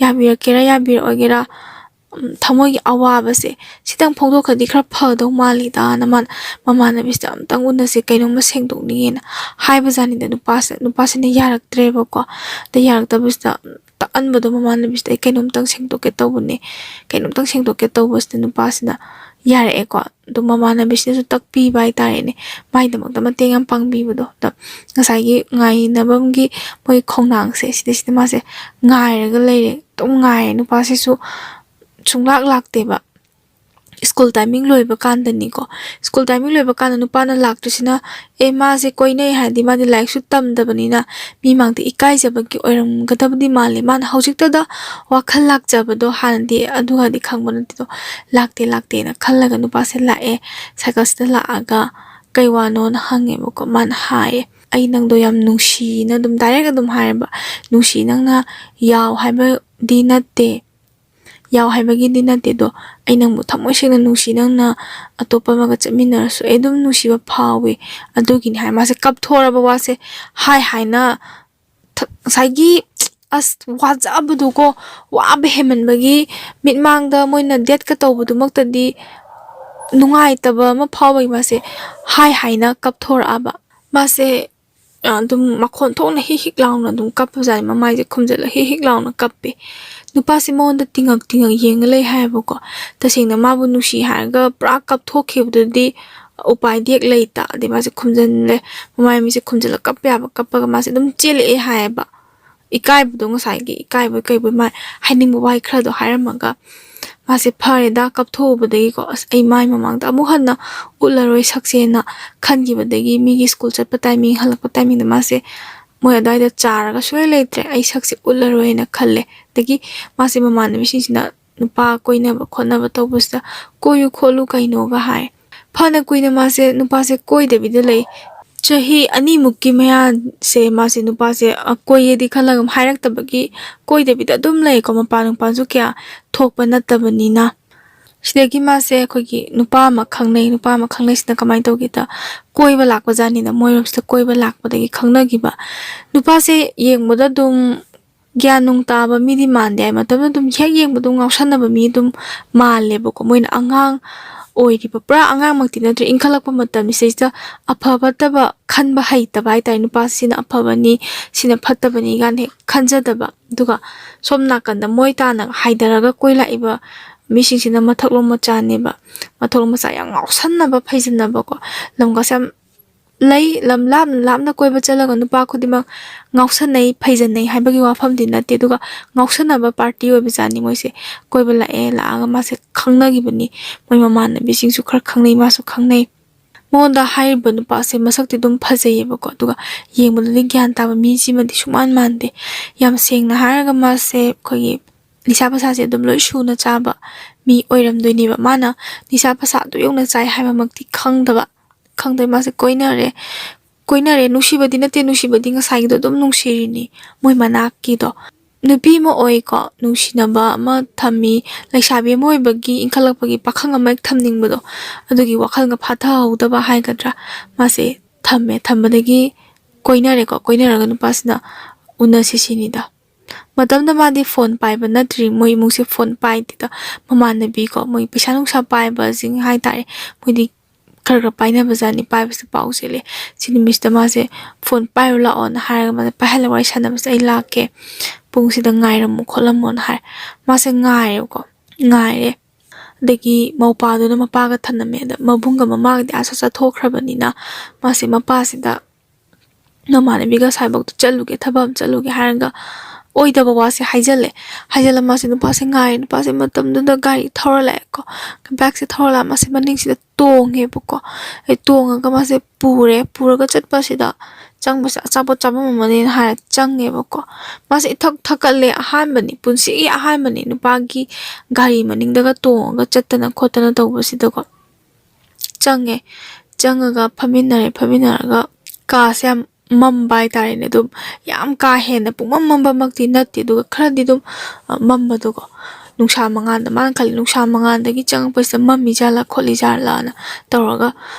ꯌꯥꯕꯤꯔꯛꯀꯦꯔꯥ ꯌꯥꯕꯤꯔꯛꯑꯣꯏꯒꯦꯔꯥ, ꯎꯝ, ꯊꯃꯣꯏꯒꯤ ꯑꯋꯥꯕꯁꯦ ꯁꯤꯇꯪ ꯐꯣꯡꯗꯣꯛꯈ꯭ꯔꯗꯤ ꯈꯔ ꯐꯗꯧ ꯃꯥꯜꯂꯤꯗꯥꯅ" ꯃꯥꯅ ꯃꯃꯥꯟꯅꯕꯤꯁꯤꯗ "ꯑꯝꯇꯪ ꯎꯅꯁꯦ, ꯀꯩꯅꯣꯝꯃ ꯁꯦꯡꯗꯣꯛꯅꯤꯡꯉꯦꯅ" ꯍꯥꯏꯕꯖꯥꯠꯅꯤꯗ ꯅꯨꯄꯥꯁꯤꯗ꯫ ꯅꯨꯄꯥꯁꯤꯅ ꯌꯥꯔꯛꯇ꯭ꯔꯦꯕꯀꯣ꯫ ꯑꯗ ꯌꯥꯔꯛꯇꯕꯁꯤꯗ ꯇꯛꯍꯟꯕꯗꯣ ꯃꯃꯥꯟꯅꯕꯤꯁꯤꯗ, "ꯑꯩ ꯀꯩꯅꯣꯝꯇꯪ ꯁꯦꯡꯗꯣꯛꯀꯦ ꯇꯧꯕꯅꯦ, ꯀꯩꯅꯣꯝꯇꯪ ꯁꯦꯡꯗꯣꯛꯀꯦ ꯇꯧꯕꯁꯤꯗ" ꯅꯨꯄꯥꯁꯤꯅ ꯌꯥꯔꯛꯑꯦꯀꯣ꯫ ꯑꯗꯨꯝ ꯃꯃꯥꯟꯅꯕꯤꯁꯤꯅꯁꯨ ꯇꯛꯄꯤꯕ ꯍꯥꯏꯇꯥꯔꯦꯅꯦ, ꯃꯥꯏꯗꯃꯛꯇ ꯃꯇꯦꯡ ꯌꯥꯝ ꯄꯥꯡꯕꯤꯕꯗꯣ꯫ ꯑꯗ ꯉꯁꯥꯏꯒꯤ ꯉꯥꯏꯅꯕꯒꯤ ꯃꯣꯏ ꯈꯣꯡꯅꯥꯡꯁꯦ ꯁꯤꯗꯩꯁꯤꯗ ꯃꯥꯁꯦ ꯉꯥꯏꯔꯒ ꯂꯩꯔꯦ, ꯑꯗꯨꯝ ꯉꯥꯏꯔꯦ꯫ ꯅꯨꯄꯥꯁꯤꯁꯨ ꯁꯨꯡꯂꯥꯛ ꯂꯥꯛꯇꯦꯕ꯫ ꯁ꯭ꯀꯨꯜ ꯇꯥꯏꯃꯤꯡ ꯂꯣꯏꯕ ꯀꯥꯟꯗꯅꯤꯀꯣ꯫ ꯁ꯭ꯀꯨꯜ ꯇꯥꯏꯃꯤꯡ ꯂꯣꯏꯕ ꯀꯥꯟꯗ ꯅꯨꯄꯥꯅ ꯂꯥꯛꯇ꯭ꯔꯤꯁꯤꯅ, ꯑꯦ, ꯃꯥꯁꯦ ꯀꯣꯏꯅꯩ ꯍꯥꯏꯔꯗꯤ ꯃꯥꯗꯤ ꯂꯥꯏꯔꯤꯛꯁꯨ ꯇꯝꯗꯕꯅꯤꯅ ꯃꯤ ꯃꯥꯡꯗ ꯏꯀꯥꯏꯖꯕꯒꯤ ꯑꯣꯏꯔꯝꯒꯗꯕꯗꯤ ꯃꯥꯜꯂꯦ꯫ ꯃꯥꯅ ꯍꯧꯖꯤꯛꯇꯗ ꯋꯥꯈꯜ ꯂꯥꯛꯆꯕꯗꯣ, ꯍꯥꯟꯅꯗꯤ ꯑꯗꯨꯒꯗꯤ ꯈꯪꯕ ꯅꯠꯇꯦꯗꯣ, ꯂꯥꯛꯇꯦ ꯂꯥꯛꯇꯦꯅ ꯈꯜꯂꯒ ꯅꯨꯄꯥꯁꯦ ꯂꯥꯛꯑꯦ꯫ ꯁꯥꯏꯀꯜꯁꯤꯗ ꯂꯥꯛꯑꯒ, "ꯀꯩ ꯋꯥꯅꯣꯅ?" ꯍꯪꯉꯦꯕꯀꯣ꯫ ꯃꯥꯅ ꯍꯥꯏꯌꯦ, "ꯑꯩ ꯅꯪꯗꯣ ꯌꯥꯝ ꯅꯨꯡꯁꯤꯅ", ꯑꯗꯨꯝ ꯗꯥꯏꯔꯦꯛ ꯑꯗꯨꯝ ꯍꯥꯏꯔꯕ, "ꯅꯨꯡꯁꯤ, ꯅꯪꯅ ꯌꯥꯎ ꯍꯥꯏꯕꯗꯤ ꯅꯠꯇꯦ, ꯌꯥꯎ ꯍꯥꯏꯕꯒꯤꯗꯤ ꯅꯠꯇꯦ ꯑꯗꯣ, ꯑꯩ ꯅꯪꯕꯨ ꯊꯃꯣꯏ ꯁꯦꯡꯅ ꯅꯨꯡꯁꯤ, ꯅꯪꯅ ꯑꯇꯣꯞꯄ ꯑꯃꯒ ꯆꯠꯃꯤꯟꯅꯔꯁꯨ ꯑꯩ ꯑꯗꯨꯝ ꯅꯨꯡꯁꯤꯕ ꯐꯥꯎꯏ, ꯑꯗꯨꯒꯤꯅꯤ" ꯍꯥꯏ꯫ ꯃꯥꯁꯦ ꯀꯞꯊꯣꯔꯕ ꯋꯥꯁꯦ ꯍꯥꯏ ꯍꯥꯏꯅ ꯊ-, ꯉꯁꯥꯏꯒꯤ ꯑꯁ ꯋꯥꯖꯕꯗꯨꯀꯣ, ꯋꯥꯕ ꯍꯦꯟꯃꯟꯕꯒꯤ ꯃꯤꯠꯃꯥꯡꯗ ꯃꯣꯏꯅ ꯗꯦꯠꯀ ꯇꯧꯕꯗꯨꯃꯛꯇꯗꯤ ꯅꯨꯡꯉꯥꯏꯇꯕ ꯑꯃ ꯐꯥꯎꯕꯒꯤ ꯃꯥꯁꯦ ꯍꯥꯏ ꯍꯥꯏꯅ ꯀꯞꯊꯣꯔꯛꯑꯕ꯫ ꯃꯥꯁꯦ, ꯑ, ꯑꯗꯨꯝ ꯃꯈꯣꯟ ꯊꯣꯛꯅ ꯍꯤꯛ ꯍꯤꯛ ꯂꯥꯎꯅ ꯑꯗꯨꯝ ꯀꯞꯄꯖꯥꯠꯅꯤ꯫ ꯃꯃꯥꯏꯁꯦ ꯈꯨꯝꯖꯤꯜꯂ ꯍꯤꯛ ꯍꯤꯛ ꯂꯥꯎꯅ ꯀꯞꯄꯦ꯫ ꯅꯨꯄꯥꯁꯦ ꯃꯉꯣꯟꯗ ꯇꯤꯡꯉꯛ ꯇꯤꯡꯉꯛ ꯌꯦꯡꯉ ꯂꯩ ꯍꯥꯏꯌꯦꯕꯀꯣ꯫ ꯇꯁꯦꯡꯅ ꯃꯥꯕꯨ ꯅꯨꯡꯁꯤ ꯍꯥꯏꯔꯒ ꯄꯨꯔꯥ ꯀꯞꯊꯣꯛꯈꯤꯕꯗꯨꯗꯤ ꯎꯄꯥꯏꯗꯤ ꯍꯦꯛ ꯂꯩꯇ꯫ ꯑꯗꯩ ꯃꯥꯁꯦ ꯈꯨꯝꯖꯤꯜꯂꯦ, ꯃꯃꯥꯏ ꯃꯃꯤꯠꯁꯦ ꯈꯨꯝꯖꯤꯜꯂ ꯀꯞꯄ ꯌꯥꯕ ꯀꯞꯄꯒ ꯃꯥꯁꯦ ꯑꯗꯨꯝ ꯆꯦꯜꯂꯛꯑꯦ ꯍꯥꯏꯌꯦꯕ꯫ ꯏꯀꯥꯏꯕꯗꯣ, ꯉꯁꯥꯏꯒꯤ ꯏꯀꯥꯏꯕꯣꯏ ꯀꯩꯕꯣꯏ, ꯃꯥ ꯍꯥꯏꯅꯤꯡꯕ ꯋꯥꯍꯩ ꯈꯔꯗꯣ ꯍꯥꯏꯔꯝꯃꯒ ꯃꯥꯁꯦ ꯐꯔꯦꯗ ꯀꯞꯊꯣꯛꯎꯕꯗꯒꯤꯀꯣ, "ꯑꯁ, ꯑꯩ ꯃꯥꯏ ꯃꯃꯥꯡꯗ ꯑꯃꯨꯛ ꯍꯟꯅ ꯎꯠꯂꯔꯣꯏ ꯁꯛꯁꯦꯅ" ꯈꯟꯈꯤꯕꯗꯒꯤ ꯃꯤꯒꯤ ꯁ꯭ꯀꯨꯜ ꯆꯠꯄ ꯇꯥꯏꯃꯤꯡ, ꯍꯜꯂꯛꯄ ꯇꯥꯏꯃꯤꯡꯗ ꯃꯥꯁꯦ ꯃꯣꯏ ꯑꯗꯨꯋꯥꯏꯗ ꯆꯥꯔꯒ ꯁꯨꯡꯂꯩ ꯂꯩꯇ꯭ꯔꯦ꯫ "ꯑꯩ ꯁꯛꯁꯦ ꯎꯠꯂꯔꯣꯏꯅ" ꯈꯜꯂꯦ꯫ ꯑꯗꯒꯤ ꯃꯥꯁꯦ ꯃꯃꯥꯟꯅꯕꯤꯁꯤꯡꯁꯤꯅ ꯅꯨꯄꯥ ꯀꯣꯏꯅꯕ ꯈꯣꯠꯅꯕ ꯇꯧꯕꯁꯤꯗ "ꯀꯣꯏꯌꯨ ꯈꯣꯠꯂꯨ ꯀꯩꯅꯣꯒ" ꯍꯥꯏ꯫ ꯐꯅ ꯀꯨꯏꯅ ꯃꯥꯁꯦ ꯅꯨꯄꯥꯁꯦ ꯀꯣꯏꯗꯕꯤꯗ ꯂꯩ꯫ ꯆꯍꯤ ꯑꯅꯤꯃꯨꯛꯀꯤ ꯃꯌꯥꯁꯦ ꯃꯥꯁꯦ ꯅꯨꯄꯥꯁꯦ, ꯑ, ꯀꯣꯏꯌꯦꯗꯤ ꯈꯜꯂꯒ ꯍꯥꯏꯔꯛꯇꯕꯒꯤ ꯀꯣꯏꯗꯕꯤꯗ ꯑꯗꯨꯝ ꯂꯩꯀꯣ, ꯃꯄꯥꯟ ꯅꯨꯄꯥꯁꯨ ꯀꯌꯥ ꯊꯣꯛꯄ ꯅꯠꯇꯕꯅꯤꯅ꯫ ꯁꯤꯗꯒꯤ ꯃꯥꯁꯦ ꯑꯩꯈꯣꯏꯒꯤ ꯅꯨꯄꯥ ꯑꯃ ꯈꯪꯅꯩ꯫ ꯅꯨꯄꯥ ꯑꯃ ꯈꯪꯅꯩꯁꯤꯅ ꯀꯃꯥꯏꯅ ꯇꯧꯒꯦꯗ, ꯀꯣꯏꯕ ꯂꯥꯛꯄ ꯖꯥꯠꯅꯤꯗ, ꯃꯣꯏꯔꯣꯝꯁꯤꯗ ꯀꯣꯏꯕ ꯂꯥꯛꯄꯗꯒꯤ ꯈꯪꯅꯈꯤꯕ꯫ ꯅꯨꯄꯥꯁꯦ ꯌꯦꯡꯕꯗ ꯑꯗꯨꯝ ꯒ꯭ꯌꯥꯟ ꯅꯨꯡ ꯇꯥꯕ ꯃꯤꯗꯤ ꯃꯥꯟꯗꯦ ꯍꯥꯏ ꯃꯇꯝꯗ, ꯑꯗꯨꯝ ꯍꯦꯛ ꯌꯦꯡꯕꯗ ꯑꯗꯨꯝ ꯉꯥꯎꯁꯟꯅꯕ ꯃꯤ ꯑꯗꯨꯝ ꯃꯥꯜꯂꯦꯕꯀꯣ꯫ ꯃꯣꯏꯅ ꯑꯉꯥꯡ ꯑꯣꯏꯔꯤꯕ, ꯄꯨꯔꯥ ꯑꯉꯥꯡꯃꯛꯇꯤ ꯅꯠꯇ꯭ꯔꯦ, ꯏꯟꯈꯠꯂꯛꯄ ꯃꯇꯝꯅꯤ꯫ ꯁꯤꯗꯩꯁꯤꯗ ꯑꯐ ꯐꯠꯇꯕ ꯈꯟꯕ ꯍꯩꯇꯕ ꯍꯥꯏꯇꯥꯔꯦ꯫ ꯅꯨꯄꯥꯁꯤꯅ ꯑꯐꯕꯅꯤ, ꯁꯤꯅ ꯐꯠꯇꯕꯅꯤ ꯀꯥꯏꯅ ꯍꯦꯛ ꯈꯟꯖꯗꯕ꯫ ꯑꯗꯨꯒ ꯁꯣꯝ ꯅꯥꯀꯟꯗ ꯃꯣꯏ ꯇꯥꯅ ꯍꯥꯏꯊꯔꯒ ꯀꯣꯏ ꯂꯥꯛꯏꯕ ꯃꯤꯁꯤꯡꯁꯤꯅ ꯃꯊꯛꯂꯣꯝ ꯃꯆꯥꯅꯦꯕ꯫ ꯃꯊꯛꯂꯣꯝ ꯃꯆꯥ ꯌꯥꯝ ꯉꯥꯎꯁꯟꯅꯕ, ꯐꯩꯖꯟꯅꯕꯀꯣ꯫ ꯂꯝꯒꯁꯦ ꯌꯥꯝ ꯂꯩ꯫ ꯂꯝ ꯂꯥꯞꯅ ꯂꯥꯞꯅ ꯀꯣꯏꯕ ꯆꯠꯂꯒ ꯅꯨꯄꯥ ꯈꯨꯗꯤꯡꯃꯛ ꯉꯥꯎꯁꯟꯅꯩ, ꯐꯩꯖꯟꯅꯩ ꯍꯥꯏꯕꯒꯤ ꯋꯥꯐꯝꯗꯤ ꯅꯠꯇꯦ꯫ ꯑꯗꯨꯒ ꯉꯥꯎꯁꯟꯅꯕ ꯄꯥꯔꯇꯤ ꯑꯣꯏꯕꯖꯥꯠꯅꯤ ꯃꯣꯏꯁꯦ꯫ ꯀꯣꯏꯕ ꯂꯥꯛꯑꯦ, ꯂꯥꯛꯑꯒ ꯃꯥꯁꯦ ꯈꯪꯅꯈꯤꯕꯅꯤ꯫ ꯃꯣꯏ ꯃꯃꯥꯟꯅꯕꯤꯁꯤꯡꯁꯨ ꯈꯔ ꯈꯪꯅꯩ, ꯃꯥꯁꯨ ꯈꯪꯅꯩ꯫ ꯃꯉꯣꯟꯗ ꯍꯥꯏꯔꯤꯕ ꯅꯨꯄꯥꯁꯦ ꯃꯁꯛꯇꯤ ꯑꯗꯨꯝ ꯐꯖꯩꯌꯦꯕꯀꯣ, ꯑꯗꯨꯒ ꯌꯦꯡꯕꯗꯗꯤ ꯒ꯭ꯌꯥꯟ ꯇꯥꯕ ꯃꯤꯁꯤꯃꯗꯤ ꯁꯨꯡꯃꯥꯟ ꯃꯥꯟꯗꯦ꯫ ꯌꯥꯝ ꯁꯦꯡꯅ ꯍꯥꯏꯔꯒ ꯃꯥꯁꯦ ꯑꯩꯈꯣꯏꯒꯤ ꯅꯤꯁꯥ ꯄꯁꯥꯁꯦ ꯑꯗꯨꯝ ꯂꯣꯏ ꯁꯨꯅ ꯆꯥꯕ ꯃꯤ ꯑꯣꯏꯔꯝꯗꯣꯏꯅꯦꯕ꯫ ꯃꯥꯅ ꯅꯤꯁꯥ ꯄꯁꯥ ꯑꯗꯨ ꯌꯧꯅ ꯆꯥꯏ ꯍꯥꯏꯕꯃꯛꯇꯤ ꯈꯪꯗꯕ, ꯈꯪꯗꯕ ꯃꯥꯁꯦ ꯀꯣꯏꯅꯔꯦ꯫ ꯀꯣꯏꯅꯔꯦ, ꯅꯨꯡꯁꯤꯕꯗꯤ ꯅꯠꯇꯦ, ꯅꯨꯡꯁꯤꯕꯗꯤ ꯉꯁꯥꯏꯒꯤꯗꯣ ꯑꯗꯨꯝ ꯅꯨꯡꯁꯤꯔꯤꯅꯤ, ꯃꯣꯏ ꯃꯅꯥꯛꯀꯤꯗꯣ꯫ ꯅꯨꯄꯤ ꯑꯃ ꯑꯣꯏꯀꯣ, ꯅꯨꯡꯁꯤꯅꯕ ꯑꯃ ꯊꯝꯃꯤ, ꯂꯩꯁꯥꯕꯤ ꯑꯃ ꯑꯣꯏꯕꯒꯤ, ꯏꯟꯈꯠꯂꯛꯄꯒꯤ ꯄꯥꯈꯪ ꯑꯃ ꯍꯦꯛ ꯊꯝꯅꯤꯡꯕꯗꯣ, ꯑꯗꯨꯒꯤ ꯋꯥꯈꯜꯒ ꯐꯥꯊꯍꯧꯗꯕ ꯍꯥꯏꯒꯗ꯭ꯔꯥ, ꯃꯥꯁꯦ ꯊꯝꯃꯦ꯫ ꯊꯝꯕꯗꯒꯤ ꯀꯣꯏꯅꯔꯦꯀꯣ, ꯀꯣꯏꯅꯔꯒ ꯅꯨꯄꯥꯁꯤꯅ ꯎꯅꯁꯤ ꯁꯤꯅꯤꯗ꯫ ꯃꯇꯝꯗ ꯃꯥꯗꯤ ꯐꯣꯟ ꯄꯥꯏꯕ ꯅꯠꯇ꯭ꯔꯤ, ꯃꯣꯏ ꯏꯃꯨꯡꯁꯦ ꯐꯣꯟ ꯄꯥꯏꯗꯦꯗ꯫ ꯃꯃꯥꯟꯅꯕꯤꯀꯣ, ꯃꯣꯏ ꯄꯩꯁꯥ ꯅꯨꯡꯁꯥ ꯄꯥꯏꯕꯁꯤꯡ ꯍꯥꯏꯇꯥꯔꯦ, ꯃꯣꯏꯗꯤ ꯈꯔ ꯈꯔ ꯄꯥꯏꯅꯕꯖꯥꯠꯅꯤ, ꯄꯥꯏꯕꯁꯦ ꯄꯥꯎ ꯆꯦꯜꯂꯦ꯫ ꯁꯤ ꯅꯨꯃꯤꯠꯁꯤꯗ ꯃꯥꯁꯦ ꯐꯣꯟ ꯄꯥꯏꯔꯨ ꯂꯥꯛꯑꯣꯅ ꯍꯥꯏꯔꯒ ꯃꯥꯁꯦ ꯄꯥꯏꯍꯜꯂꯒ ꯋꯥꯔꯤ ꯁꯥꯟꯅꯕꯁꯦ, "ꯑꯩ ꯂꯥꯛꯀꯦ, ꯄꯨꯡꯁꯤꯗ ꯉꯥꯏꯔꯝꯃꯣ ꯈꯣꯠꯂꯝꯃꯣꯅ" ꯍꯥꯏ꯫ ꯃꯥꯁꯦ ꯉꯥꯏꯔꯦꯕꯀꯣ, ꯉꯥꯏꯔꯦ꯫ ꯑꯗꯒꯤ ꯃꯧꯄꯥꯗꯨꯅ ꯃꯄꯥꯒ ꯊꯝꯂꯝꯃꯦ꯫ ꯑꯗ ꯃꯕꯨꯡꯒ ꯃꯃꯥꯒꯗꯤ ꯑꯥ ꯆꯠꯊꯣꯛꯈ꯭ꯔꯕꯅꯤꯅ ꯃꯥꯁꯦ ꯃꯄꯥꯁꯤꯗ, "ꯅꯃꯥꯟꯅꯕꯤꯒ ꯑꯁ꯭ꯋꯥꯏꯐꯥꯎꯗ ꯆꯠꯂꯨꯒꯦ, ꯊꯕꯛ ꯑꯃ ꯆꯠꯂꯨꯒꯦ" ꯍꯥꯏꯔꯒ ꯑꯣꯏꯗꯕ ꯋꯥꯁꯦ ꯍꯥꯏꯖꯜꯂꯦ꯫ ꯍꯥꯏꯖꯜꯂ ꯃꯥꯁꯦ ꯅꯨꯄꯥꯁꯦ ꯉꯥꯏꯔꯦ꯫ ꯅꯨꯄꯥꯁꯦ ꯃꯇꯝꯗꯨꯗ ꯒꯥꯔꯤ ꯊꯧꯔ ꯂꯥꯛꯑꯦꯀꯣ꯫ ꯕꯥꯏꯛꯁꯦ ꯊꯧꯔ ꯂꯥꯛꯑ ꯃꯥꯁꯦ ꯃꯅꯤꯡꯁꯤꯗ ꯇꯣꯡꯉꯦꯕꯀꯣ꯫ ꯑꯩ ꯇꯣꯡꯉꯒ ꯃꯥꯁꯦ ꯄꯨꯔꯦ꯫ ꯄꯨꯔꯒ ꯆꯠꯄꯁꯤꯗ ꯆꯪꯕꯁꯦ ꯑꯆꯥꯄꯣꯠ ꯆꯥꯐꯝ ꯑꯃꯅꯦꯅ ꯍꯥꯏꯔ ꯆꯪꯉꯦꯕꯀꯣ꯫ ꯃꯥꯁꯦ ꯏꯊꯛ ꯊꯛꯀꯠꯂꯦ꯫ ꯑꯍꯥꯟꯕꯅꯤ, ꯄꯨꯟꯁꯤꯒꯤ ꯑꯍꯥꯟꯕꯅꯤ ꯅꯨꯄꯥꯒꯤ ꯒꯥꯔꯤ ꯃꯅꯤꯡꯗꯒ ꯇꯣꯡꯉꯒ ꯆꯠꯇꯅ ꯈꯣꯠꯇꯅ ꯇꯧꯕꯁꯤꯗꯀꯣ꯫ ꯆꯪꯉꯦ꯫ ꯆꯪꯉꯒ ꯐꯝꯃꯤꯟꯅꯔꯦ꯫ ꯐꯝꯃꯤꯟꯅꯔꯒ ꯀꯥꯁꯦ ꯌꯥꯝ ꯃꯝꯕ ꯍꯥꯏꯇꯥꯔꯦꯅꯦ꯫ ꯑꯗꯨꯝ ꯌꯥꯝ ꯀꯥ ꯍꯦꯟꯅ ꯄꯨꯡꯃꯝ ꯃꯝꯕꯃꯛꯇꯤ ꯅꯠꯇꯦ, ꯑꯗꯨꯒ ꯈꯔꯗꯤ ꯑꯗꯨꯝ, ꯑ, ꯃꯝꯕꯗꯣꯀꯣ꯫ ꯅꯨꯡꯁꯥ ꯃꯉꯥꯜꯗ, ꯃꯥꯅ ꯈꯜꯂꯤ ꯅꯨꯡꯁꯥ ꯃꯉꯥꯜꯗꯒꯤ ꯆꯪꯉꯛꯄꯁꯤꯗ ꯃꯝꯃꯤ ꯖꯥꯠꯂꯥ ꯈꯣꯠꯂꯤ ꯖꯥꯠꯂꯥꯅ ꯇꯧꯔꯒ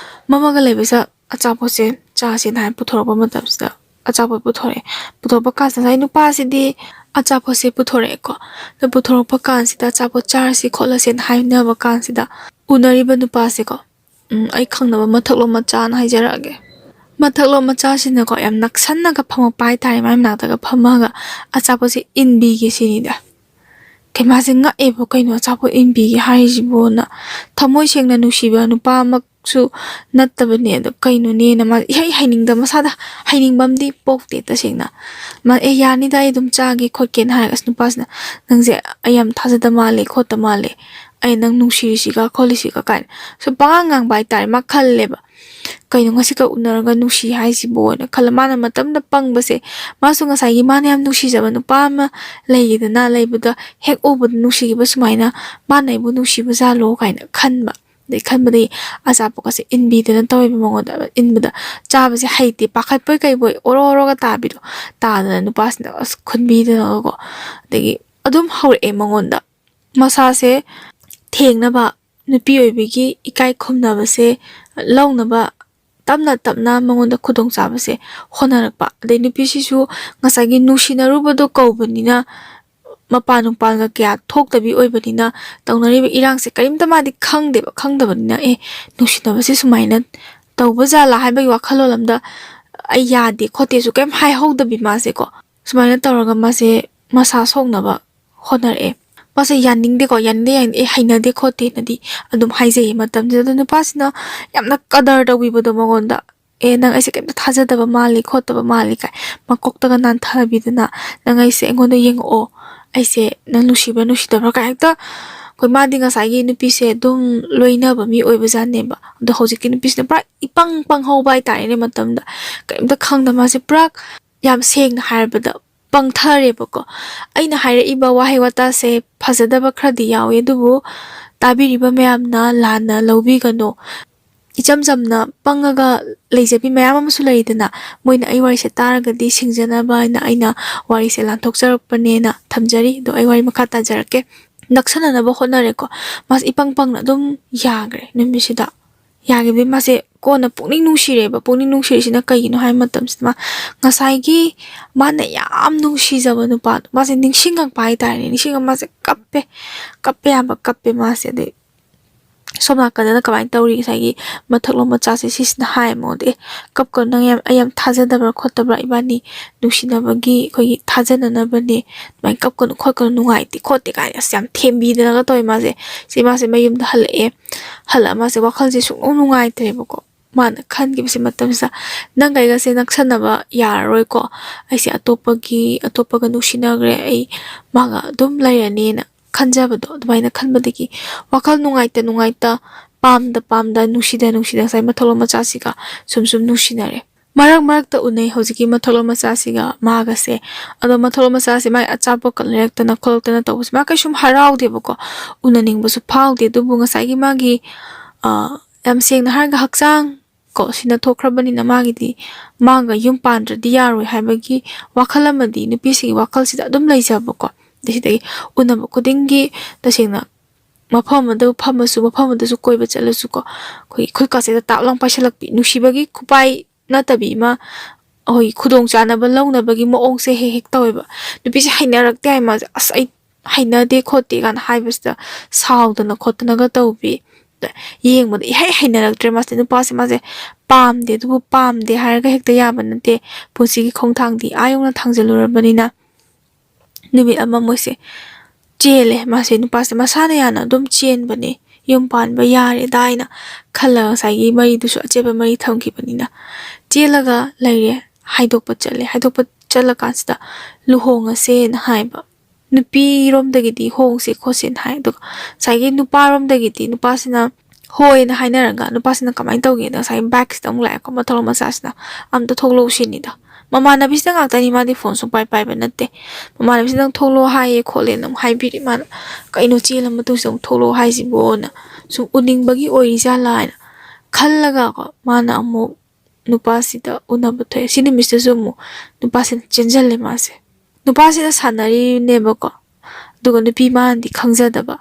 ꯃꯝꯃꯒ ꯂꯩꯕꯁꯤꯗ ꯑꯆꯥꯄꯣꯠꯁꯦ ꯆꯥꯁꯦꯅ ꯍꯥꯏꯅ ꯄꯨꯊꯣꯔꯛꯄ ꯃꯇꯝꯁꯤꯗ ꯑꯆꯥꯄꯣꯠ ꯄꯨꯊꯣꯔꯛꯑꯦ꯫ ꯄꯨꯊꯣꯔꯛꯄ ꯀꯥꯟꯁꯤꯗ ꯉꯁꯥꯏ ꯅꯨꯄꯥꯁꯤꯗꯤ ꯑꯆꯥꯄꯣꯠꯁꯦ ꯄꯨꯊꯣꯔꯛꯑꯦꯀꯣ꯫ ꯑꯗꯣ ꯄꯨꯊꯣꯔꯛꯄ ꯀꯥꯟꯁꯤꯗ ꯑꯆꯥꯄꯣꯠ ꯆꯥꯔꯁꯤ ꯈꯣꯠꯂꯁꯦꯅ ꯍꯥꯏꯅꯕ ꯀꯥꯟꯁꯤꯗ ꯎꯅꯔꯤꯕ ꯅꯨꯄꯥꯁꯦꯀꯣ, ꯎꯝ, ꯑꯩ ꯈꯪꯅꯕ ꯃꯊꯛꯂꯣꯝ ꯃꯆꯥꯅ ꯍꯥꯏꯖꯔꯛꯑꯒꯦ꯫ ꯃꯊꯛꯂꯣꯝ ꯃꯆꯥꯁꯤꯅꯀꯣ ꯌꯥꯝ ꯅꯛꯁꯟꯅꯒ ꯐꯝꯃꯛꯄ ꯍꯥꯏꯇꯥꯔꯦ, ꯃꯥꯏ ꯃꯅꯥꯛꯇꯒ ꯐꯝꯃꯒ ꯑꯆꯥꯄꯣꯠꯁꯦ ꯏꯟꯕꯤꯒꯦ ꯁꯤꯅꯤꯗ꯫ ꯀꯩ ꯃꯥꯁꯦ ꯉꯛꯑꯦꯕ, "ꯀꯩꯅꯣ ꯑꯆꯥꯄꯣꯠ ꯏꯟꯕꯤꯒꯦ ꯍꯥꯏꯔꯤꯁꯤꯕꯣꯅ?" ꯊꯃꯣꯏ ꯁꯦꯡꯅ ꯅꯨꯡꯁꯤꯕ ꯅꯨꯄꯥꯃꯛꯁꯨ ꯅꯠꯇꯕꯅꯦ꯫ ꯑꯗꯣ ꯀꯩꯅꯣꯅꯦꯅ ꯃꯥ ꯏꯍꯩ ꯍꯩꯅꯤꯡꯗ, ꯃꯁꯥꯗ ꯍꯩꯅꯤꯡꯕ ꯑꯃꯗꯤ ꯄꯣꯛꯇꯦ ꯇꯁꯦꯡꯅ꯫ ꯃꯥ, "ꯑꯦ, ꯌꯥꯅꯤꯗ, ꯑꯩ ꯑꯗꯨꯝ ꯆꯥꯒꯦ ꯈꯣꯠꯀꯦꯅ" ꯍꯥꯏꯔꯒ, ꯑꯁ, ꯅꯨꯄꯥꯁꯤꯅ, "ꯅꯪꯁꯦ ꯑꯩ ꯌꯥꯝ ꯊꯥꯖꯗ ꯃꯥꯜꯂꯦ ꯈꯣꯠꯇ ꯃꯥꯜꯂꯦ, ꯑꯩ ꯅꯪ ꯅꯨꯡꯁꯤꯔꯤꯁꯤꯒ ꯈꯣꯠꯂꯤꯁꯤꯒ" ꯀꯥꯏꯅ ꯁꯨꯝ ꯄꯉꯥꯡ ꯉꯥꯡꯕ ꯍꯥꯏꯇꯥꯔꯦ꯫ ꯃꯥ ꯈꯜꯂꯦꯕ, "ꯀꯩꯅꯣ ꯉꯁꯤꯈꯛ ꯎꯅꯔꯒ ꯅꯨꯡꯁꯤ ꯍꯥꯏꯁꯤꯕꯣꯅ" ꯈꯜꯂ, ꯃꯥꯅ ꯃꯇꯝꯗ ꯄꯪꯕꯁꯦ, ꯃꯥꯁꯨ ꯉꯁꯥꯏꯒꯤ ꯃꯥꯅ ꯌꯥꯝ ꯅꯨꯡꯁꯤꯖꯕ ꯅꯨꯄꯥ ꯑꯃ ꯂꯩꯌꯦꯗꯅ, ꯂꯩꯕꯗ ꯍꯦꯛ ꯎꯕꯗ ꯅꯨꯡꯁꯤꯈꯤꯕ ꯁꯨꯃꯥꯏꯅ ꯃꯥꯅ ꯑꯩꯕꯨ ꯅꯨꯡꯁꯤꯕ ꯖꯥꯠꯂꯣ ꯀꯥꯏꯅ ꯈꯟꯕ꯫ ꯑꯗꯩ ꯈꯟꯕꯗꯒꯤ ꯑꯆꯥꯄꯣꯠꯀꯁꯦ ꯏꯟꯕꯤꯗꯅ ꯇꯧꯋꯦꯕ ꯃꯉꯣꯟꯗ꯫ ꯏꯟꯕꯗ ꯆꯥꯕꯁꯦ ꯍꯩꯇꯦ, ꯄꯥꯈꯠꯄꯣꯏ ꯀꯩꯕꯣꯏ ꯑꯣꯔꯣ ꯑꯣꯔꯣꯒ ꯇꯥꯕꯤꯗꯣ ꯇꯥꯗꯅ ꯅꯨꯄꯥꯁꯤꯅ ꯑꯁ ꯈꯨꯟꯕꯤꯗꯅꯒꯀꯣ꯫ ꯑꯗꯒꯤ ꯑꯗꯨꯝ ꯍꯧꯔꯛꯑꯦ ꯃꯉꯣꯟꯗ꯫ ꯃꯁꯥꯁꯦ ꯊꯦꯡꯅꯕ, ꯅꯨꯄꯤ ꯑꯣꯏꯕꯒꯤ ꯏꯀꯥꯏ ꯈꯨꯝꯅꯕꯁꯦ ꯂꯧꯅꯕ ꯇꯞꯅ ꯇꯞꯅ ꯃꯉꯣꯟꯗ ꯈꯨꯗꯣꯡꯆꯥꯕꯁꯦ ꯍꯣꯠꯅꯔꯛꯄ꯫ ꯑꯗꯩ ꯅꯨꯄꯤꯁꯤꯁꯨ ꯉꯁꯥꯏꯒꯤ ꯅꯨꯡꯁꯤꯅꯔꯨꯕꯗꯣ ꯀꯧꯕꯅꯤꯅ ꯃꯄꯥꯟ ꯅꯨꯄꯥꯜꯒ ꯀꯌꯥ ꯊꯣꯛꯇꯕꯤ ꯑꯣꯏꯕꯅꯤꯅ ꯇꯧꯅꯔꯤꯕ ꯏꯔꯥꯡꯁꯦ ꯀꯔꯤꯝꯇ ꯃꯥꯗꯤ ꯈꯪꯗꯦꯕ꯫ ꯈꯪꯗꯕꯅꯤꯅ "ꯑꯦ, ꯅꯨꯡꯁꯤꯅꯕꯁꯦ ꯁꯨꯃꯥꯏꯅ ꯇꯧꯕ ꯖꯥꯠꯂꯥ?" ꯍꯥꯏꯕꯒꯤ ꯋꯥꯈꯜꯂꯣꯟ ꯑꯃꯗ "ꯑꯩ ꯌꯥꯗꯦ ꯈꯣꯠꯇꯦꯁꯨ" ꯀꯔꯤꯝ ꯍꯥꯏꯍꯧꯗꯕꯤ ꯃꯥꯁꯦꯀꯣ, ꯁꯨꯃꯥꯏꯅ ꯇꯧꯔꯒ ꯃꯥꯁꯦ ꯃꯁꯥ ꯁꯣꯛꯅꯕ ꯍꯣꯠꯅꯔꯛꯑꯦ꯫ ꯃꯥꯁꯦ ꯌꯥꯅꯤꯡꯗꯦꯀꯣ, ꯌꯥꯅꯤꯡꯗꯦ, ꯌꯥꯅꯤꯡꯗꯦ, "ꯑꯩ ꯍꯩꯅꯗꯦ ꯈꯣꯠꯇꯦꯅꯗꯤ" ꯑꯗꯨꯝ ꯍꯥꯏꯖꯩꯌꯦ ꯃꯇꯝꯁꯤꯗ꯫ ꯑꯗꯣ ꯅꯨꯄꯥꯁꯤꯅ ꯌꯥꯝꯅ ꯀꯗꯔ ꯇꯧꯕꯤꯕꯗꯣ ꯃꯉꯣꯟꯗ, "ꯑꯦ, ꯅꯪ ꯑꯩꯁꯦ ꯀꯩꯝꯇ ꯊꯥꯖꯗꯕ ꯃꯥꯜꯂꯤ ꯈꯣꯠꯇꯕ ꯃꯥꯜꯂꯤ" ꯀꯥꯏ ꯃꯀꯣꯛꯇꯒ ꯅꯥꯟꯊꯕꯤꯗꯅ, "ꯅꯪ ꯑꯩꯁꯦ, ꯑꯩꯉꯣꯟꯗ ꯌꯦꯡꯉꯛꯑꯣ, ꯑꯩꯁꯦ ꯅꯪ ꯅꯨꯡꯁꯤꯕ꯭ꯔꯥ ꯅꯨꯡꯁꯤꯗꯕ꯭ꯔꯥ" ꯀꯥꯏ ꯍꯦꯛꯇ꯫ ꯑꯩꯈꯣꯏ, ꯃꯥꯗꯤ ꯉꯁꯥꯏꯒꯤ ꯅꯨꯄꯤꯁꯦ ꯑꯗꯨꯝ ꯂꯣꯏꯅꯕ ꯃꯤ ꯑꯣꯏꯕꯖꯥꯠꯅꯦꯕ꯫ ꯑꯗꯣ ꯍꯧꯖꯤꯛꯀꯤ ꯅꯨꯄꯤꯁꯤꯅ ꯄꯨꯔꯥ ꯏꯄꯪ ꯄꯪꯍꯧꯕ ꯍꯥꯏꯇꯥꯔꯦꯅꯦ ꯃꯇꯝꯗ꯫ ꯀꯔꯤꯝꯇ ꯈꯪꯗ ꯃꯥꯁꯦ ꯄꯨꯔꯥ ꯌꯥꯝ ꯁꯦꯡꯅ ꯍꯥꯏꯔꯕꯗ ꯄꯪꯊꯔꯦꯕꯀꯣ꯫ ꯑꯩꯅ ꯍꯥꯏꯔꯛꯏꯕ ꯋꯥꯍꯩ ꯋꯥꯇꯥꯁꯦ ꯐꯖꯗꯕ ꯈꯔꯗꯤ ꯌꯥꯎꯋꯦ, ꯑꯗꯨꯕꯨ ꯇꯥꯕꯤꯔꯤꯕ ꯃꯌꯥꯝꯅ ꯂꯥꯟꯅ ꯂꯧꯕꯤꯒꯅꯨ꯫ ꯏꯆꯝ ꯆꯝꯅ ꯄꯪꯉꯒ ꯂꯩꯖꯕꯤ ꯃꯌꯥꯝ ꯑꯃꯁꯨ ꯂꯩꯗꯅ, ꯃꯣꯏꯅ ꯑꯩ ꯋꯥꯔꯤꯁꯦ ꯇꯥꯔꯒꯗꯤ ꯁꯤꯡꯖꯅꯕ ꯍꯥꯏꯅ ꯑꯩꯅ ꯋꯥꯔꯤꯁꯦ ꯂꯥꯟꯊꯣꯛꯆꯔꯛꯄꯅꯦꯅ ꯊꯝꯖꯔꯤ꯫ ꯑꯗꯣ ꯑꯩ ꯋꯥꯔꯤ ꯃꯈꯥ ꯇꯥꯖꯔꯛꯀꯦ꯫ ꯅꯛꯁꯟꯅꯅꯕ ꯍꯣꯠꯅꯔꯦꯀꯣ꯫ ꯃꯥꯁꯦ ꯏꯄꯪ ꯄꯪꯅ ꯑꯗꯨꯝ ꯌꯥꯈ꯭ꯔꯦ꯫ ꯅꯨꯃꯤꯠꯁꯤꯗ ꯌꯥꯈꯤꯕꯗꯒꯤ ꯃꯥꯁꯦ ꯀꯣꯟꯅ ꯄꯨꯛꯅꯤꯡ ꯅꯨꯡꯁꯤꯔꯦꯕ꯫ ꯄꯨꯛꯅꯤꯡ ꯅꯨꯡꯁꯤꯔꯤꯁꯤꯅ ꯀꯩꯒꯤꯅꯣ ꯍꯥꯏꯕ ꯃꯇꯝꯁꯤꯗ, ꯃꯥ ꯉꯁꯥꯏꯒꯤ ꯃꯥꯅ ꯌꯥꯝ ꯅꯨꯡꯁꯤꯖꯕ ꯅꯨꯄꯥꯗꯣ ꯃꯥꯁꯦ ꯅꯤꯡꯁꯤꯡꯉꯛꯄ ꯍꯥꯏꯇꯥꯔꯦꯅꯦ꯫ ꯅꯤꯡꯁꯤꯡꯉ ꯃꯥꯁꯦ ꯀꯞꯄꯦ, ꯀꯞꯄꯦ ꯌꯥꯕ ꯀꯞꯄꯦ ꯃꯥꯁꯦ꯫ ꯑꯗꯩ ꯁꯣꯝ ꯅꯥꯀꯟꯗꯅ ꯀꯃꯥꯏꯅ ꯇꯧꯔꯤ? ꯉꯁꯥꯏꯒꯤ ꯃꯊꯛꯂꯣꯝ ꯃꯆꯥꯁꯦ ꯁꯤꯁꯤꯅ ꯍꯥꯏ ꯃꯉꯣꯟꯗ, "ꯑꯦ, ꯀꯞꯀꯅꯨ, ꯅꯪ ꯌꯥꯝ, ꯑꯩ ꯌꯥꯝ ꯊꯥꯖꯗꯕ꯭ꯔꯥ ꯈꯣꯠꯇꯕ꯭ꯔꯥ? ꯏꯕꯥꯅꯤ ꯅꯨꯡꯁꯤꯅꯕꯒꯤ ꯑꯩꯈꯣꯏꯒꯤ ꯊꯥꯖꯅꯅꯕꯅꯦ, ꯑꯗꯨꯃꯥꯏꯅ ꯀꯞꯀꯅꯨ ꯈꯣꯠꯀꯅꯨ, ꯅꯨꯡꯉꯥꯏꯇꯦ ꯈꯣꯠꯇꯦ" ꯀꯥꯏꯅ ꯑꯁ ꯌꯥꯝ ꯊꯦꯝꯕꯤꯗꯅꯒ ꯇꯧꯋꯦ ꯃꯥꯁꯦ꯫ ꯁꯤ ꯃꯥꯁꯦ ꯃꯌꯨꯝꯗ ꯍꯜꯂꯛꯑꯦ꯫ ꯍꯜꯂꯛꯑ ꯃꯥꯁꯦ ꯋꯥꯈꯜꯁꯦ ꯁꯨꯡꯅꯨꯡ ꯅꯨꯡꯉꯥꯏꯇ꯭ꯔꯦꯕꯀꯣ꯫ ꯃꯥꯅ ꯈꯟꯈꯤꯕꯁꯦ ꯃꯇꯝꯁꯤꯗ, "ꯅꯪ ꯑꯩꯒꯁꯦ ꯅꯛꯁꯟꯅꯕ ꯌꯥꯔꯔꯣꯏꯀꯣ꯫ ꯑꯩꯁꯦ ꯑꯇꯣꯞꯄꯒꯤ, ꯑꯇꯣꯞꯄꯒ ꯅꯨꯡꯁꯤꯅꯈ꯭ꯔꯦ꯫ ꯑꯩ ꯃꯥꯒ ꯑꯗꯨꯝ ꯂꯩꯔꯅꯤꯅ" ꯈꯟꯖꯕꯗꯣ, ꯑꯗꯨꯃꯥꯏꯅ ꯈꯟꯕꯗꯒꯤ ꯋꯥꯈꯜ ꯅꯨꯡꯉꯥꯏꯇ ꯅꯨꯡꯉꯥꯏꯇ, ꯄꯥꯝꯗ ꯄꯥꯝꯗ, ꯅꯨꯡꯁꯤꯗ ꯅꯨꯡꯁꯤꯗ ꯉꯁꯥꯏ ꯃꯊꯛꯂꯣꯝ ꯃꯆꯥꯁꯤꯒ ꯁꯨꯝ ꯁꯨꯝ ꯅꯨꯡꯁꯤꯅꯔꯦ꯫ ꯃꯔꯛ ꯃꯔꯛꯇ ꯎꯅꯩ ꯍꯧꯖꯤꯛꯀꯤ ꯃꯊꯛꯂꯣꯝ ꯃꯆꯥꯁꯤꯒ ꯃꯥꯒꯁꯦ꯫ ꯑꯗꯣ ꯃꯊꯛꯂꯣꯝ ꯃꯆꯥꯁꯦ ꯃꯥꯏ ꯑꯆꯥꯄꯣꯠꯀ ꯂꯩꯔꯛꯇꯅ ꯈꯣꯠꯂꯛꯇꯅ ꯇꯧꯕꯁꯦ ꯃꯥ ꯀꯩꯁꯨꯝ ꯍꯔꯥꯎꯗꯦꯕꯀꯣ꯫ ꯎꯅꯅꯤꯡꯕꯁꯨ ꯐꯥꯎꯗꯦ꯫ ꯑꯗꯨꯕꯨ ꯉꯁꯥꯏꯒꯤ ꯃꯥꯒꯤ, ꯑ, ꯌꯥꯝ ꯁꯦꯡꯅ ꯍꯥꯏꯔꯒ ꯍꯛꯆꯥꯡ ꯀꯣ ꯁꯤꯅ ꯊꯣꯛꯈ꯭ꯔꯕꯅꯤꯅ ꯃꯥꯒꯤꯗꯤ, ꯃꯥꯒ ꯌꯨꯝ ꯄꯥꯟꯗ꯭ꯔꯗꯤ ꯌꯥꯔꯣꯏ ꯍꯥꯏꯕꯒꯤ ꯋꯥꯈꯜ ꯑꯃꯗꯤ ꯅꯨꯄꯤꯁꯤꯒꯤ ꯋꯥꯈꯜꯁꯤꯗ ꯑꯗꯨꯝ ꯂꯩꯖꯕꯀꯣ꯫ ꯑꯗꯩ ꯁꯤꯗꯒꯤ ꯎꯅꯕ ꯈꯨꯗꯤꯡꯒꯤ ꯇꯁꯦꯡꯅ ꯃꯐꯝ ꯑꯃꯗ ꯐꯝꯃꯁꯨ, ꯃꯐꯝ ꯑꯃꯗꯁꯨ ꯀꯣꯏꯕ ꯆꯠꯂꯁꯨꯀꯣ, ꯑꯩꯈꯣꯏꯒꯤ ꯈꯨꯠꯀꯥꯁꯤꯗ ꯇꯥꯞ ꯂꯥꯎ ꯄꯥꯏꯁꯜꯂꯛꯄꯤ, ꯅꯨꯡꯁꯤꯕꯒꯤ ꯈꯨꯄꯥꯏ ꯅꯠꯇꯕꯤ ꯑꯃ, ꯑꯩꯈꯣꯏꯒꯤ ꯈꯨꯗꯣꯡꯆꯥꯅꯕ ꯂꯧꯅꯕꯒꯤ ꯃꯑꯣꯡꯁꯦ ꯍꯦꯛ ꯍꯦꯛ ꯇꯧꯋꯦꯕ꯫ ꯅꯨꯄꯤꯁꯦ ꯍꯩꯅꯔꯛꯇꯦ ꯍꯥꯏ ꯃꯥꯁꯦ, "ꯑꯁ, ꯑꯩ ꯍꯩꯅꯗꯦ ꯈꯣꯠꯇꯦ" ꯀꯥꯏꯅ ꯍꯥꯏꯕꯁꯤꯗ ꯁꯥꯎꯗꯅ ꯈꯣꯠꯇꯅꯒ ꯇꯧꯕꯤ꯫ ꯌꯦꯡꯕꯗ ꯏꯍꯩ ꯍꯩꯅꯔꯛꯇ꯭ꯔꯦ ꯃꯥꯁꯦ꯫ ꯅꯨꯄꯥꯁꯦ ꯃꯥꯁꯦ ꯄꯥꯝꯗꯦ, ꯑꯗꯨꯕꯨ ꯄꯥꯝꯗꯦ ꯍꯥꯏꯔꯒ ꯍꯦꯛꯇ ꯌꯥꯕ ꯅꯠꯇꯦ꯫ ꯄꯨꯟꯁꯤꯒꯤ ꯈꯣꯡꯊꯥꯡꯗꯤ ꯑꯥ ꯌꯧꯅ ꯊꯥꯡꯖꯜꯂꯨꯔꯕꯅꯤꯅ꯫ ꯅꯨꯃꯤꯠ ꯑꯃ ꯃꯣꯏꯁꯦ ꯆꯦꯜꯂꯦ꯫ ꯃꯥꯁꯦ, ꯅꯨꯄꯥꯁꯦ ꯃꯁꯥꯅ ꯌꯥꯅ ꯑꯗꯨꯝ ꯆꯦꯟꯕꯅꯦ, ꯌꯨꯝ ꯄꯥꯟꯕ ꯌꯥꯔꯦꯗꯥ ꯍꯥꯏꯅ ꯈꯜꯂꯒ ꯉꯁꯥꯏꯒꯤ ꯃꯔꯤꯗꯨꯁꯨ ꯑꯆꯦꯠꯄ ꯃꯔꯤ ꯊꯝꯈꯤꯕꯅꯤꯅ꯫ ꯆꯦꯜꯂꯒ ꯂꯩꯔꯦ꯫ ꯍꯥꯏꯗꯣꯛꯄ ꯆꯠꯂꯦ꯫ ꯍꯥꯏꯗꯣꯛꯄ ꯆꯠꯂꯀꯥꯟꯁꯤꯗ ꯂꯨꯍꯣꯡꯉꯁꯦꯅ ꯍꯥꯏꯕ꯫ ꯅꯨꯄꯤꯔꯣꯝꯗꯒꯤꯗꯤ ꯍꯣꯡꯁꯦ ꯈꯣꯠꯁꯦꯅ ꯍꯥꯏ꯫ ꯑꯗꯨꯒ ꯉꯁꯥꯏꯒꯤ ꯅꯨꯄꯥꯔꯣꯝꯗꯒꯤꯗꯤ ꯅꯨꯄꯥꯁꯤꯅ ꯍꯣꯏꯅ ꯍꯥꯏꯅꯔꯒ ꯅꯨꯄꯥꯁꯤꯅ ꯀꯃꯥꯏꯅ ꯇꯧꯒꯦꯗ, ꯉꯁꯥꯏꯒꯤ ꯕꯥꯏꯛꯁꯤꯗ ꯑꯃꯨꯛ ꯂꯥꯛꯑꯦꯀꯣ, ꯃꯊꯛꯂꯣꯝ ꯃꯆꯥꯁꯤꯅ, "ꯑꯝꯇ ꯊꯣꯛꯂꯛꯎ ꯁꯤꯅꯤꯗ꯫ ꯃꯃꯥꯟꯅꯕꯤꯁꯤꯗ ꯉꯥꯛꯇꯅꯤ, ꯃꯥꯗꯤ ꯐꯣꯟ ꯁꯨꯡꯄꯥꯏ ꯄꯥꯏꯕ ꯅꯠꯇꯦ꯫ ꯃꯃꯥꯟꯅꯕꯤꯁꯤꯗ ꯅꯪ ꯊꯣꯛꯂꯛꯑꯣ ꯍꯥꯏꯌꯦ ꯈꯣꯠꯂꯦꯅ ꯑꯃꯨꯛ ꯍꯥꯏꯕꯤꯔꯤ꯫ ꯃꯥꯅ ꯀꯩꯅꯣ ꯆꯦꯜꯂ ꯃꯇꯨꯡꯁꯤꯗ ꯑꯃꯨꯛ ꯊꯣꯛꯂꯛꯑꯣ ꯍꯥꯏꯁꯤꯕꯣꯅ ꯁꯨꯝ ꯎꯅꯤꯡꯕꯒꯤ ꯑꯣꯏꯔꯤꯖꯥꯠꯂꯥ ꯍꯥꯏꯅ ꯈꯜꯂꯒꯀꯣ, ꯃꯥꯅ ꯑꯃꯨꯛ ꯅꯨꯄꯥꯁꯤꯗ ꯎꯅꯕ ꯊꯣꯛꯑꯦ꯫ ꯁꯤ ꯅꯨꯃꯤꯠꯁꯤꯗꯁꯨ ꯑꯃꯨꯛ ꯅꯨꯄꯥꯁꯤꯅ ꯆꯦꯟꯁꯤꯜꯂꯦ ꯃꯥꯁꯦ꯫ ꯅꯨꯄꯥꯁꯤꯅ ꯁꯥꯟꯅꯔꯤꯅꯦꯕꯀꯣ꯫ ꯑꯗꯨꯒ ꯅꯨꯄꯤ ꯃꯥꯅꯗꯤ ꯈꯪꯖꯗꯕ꯫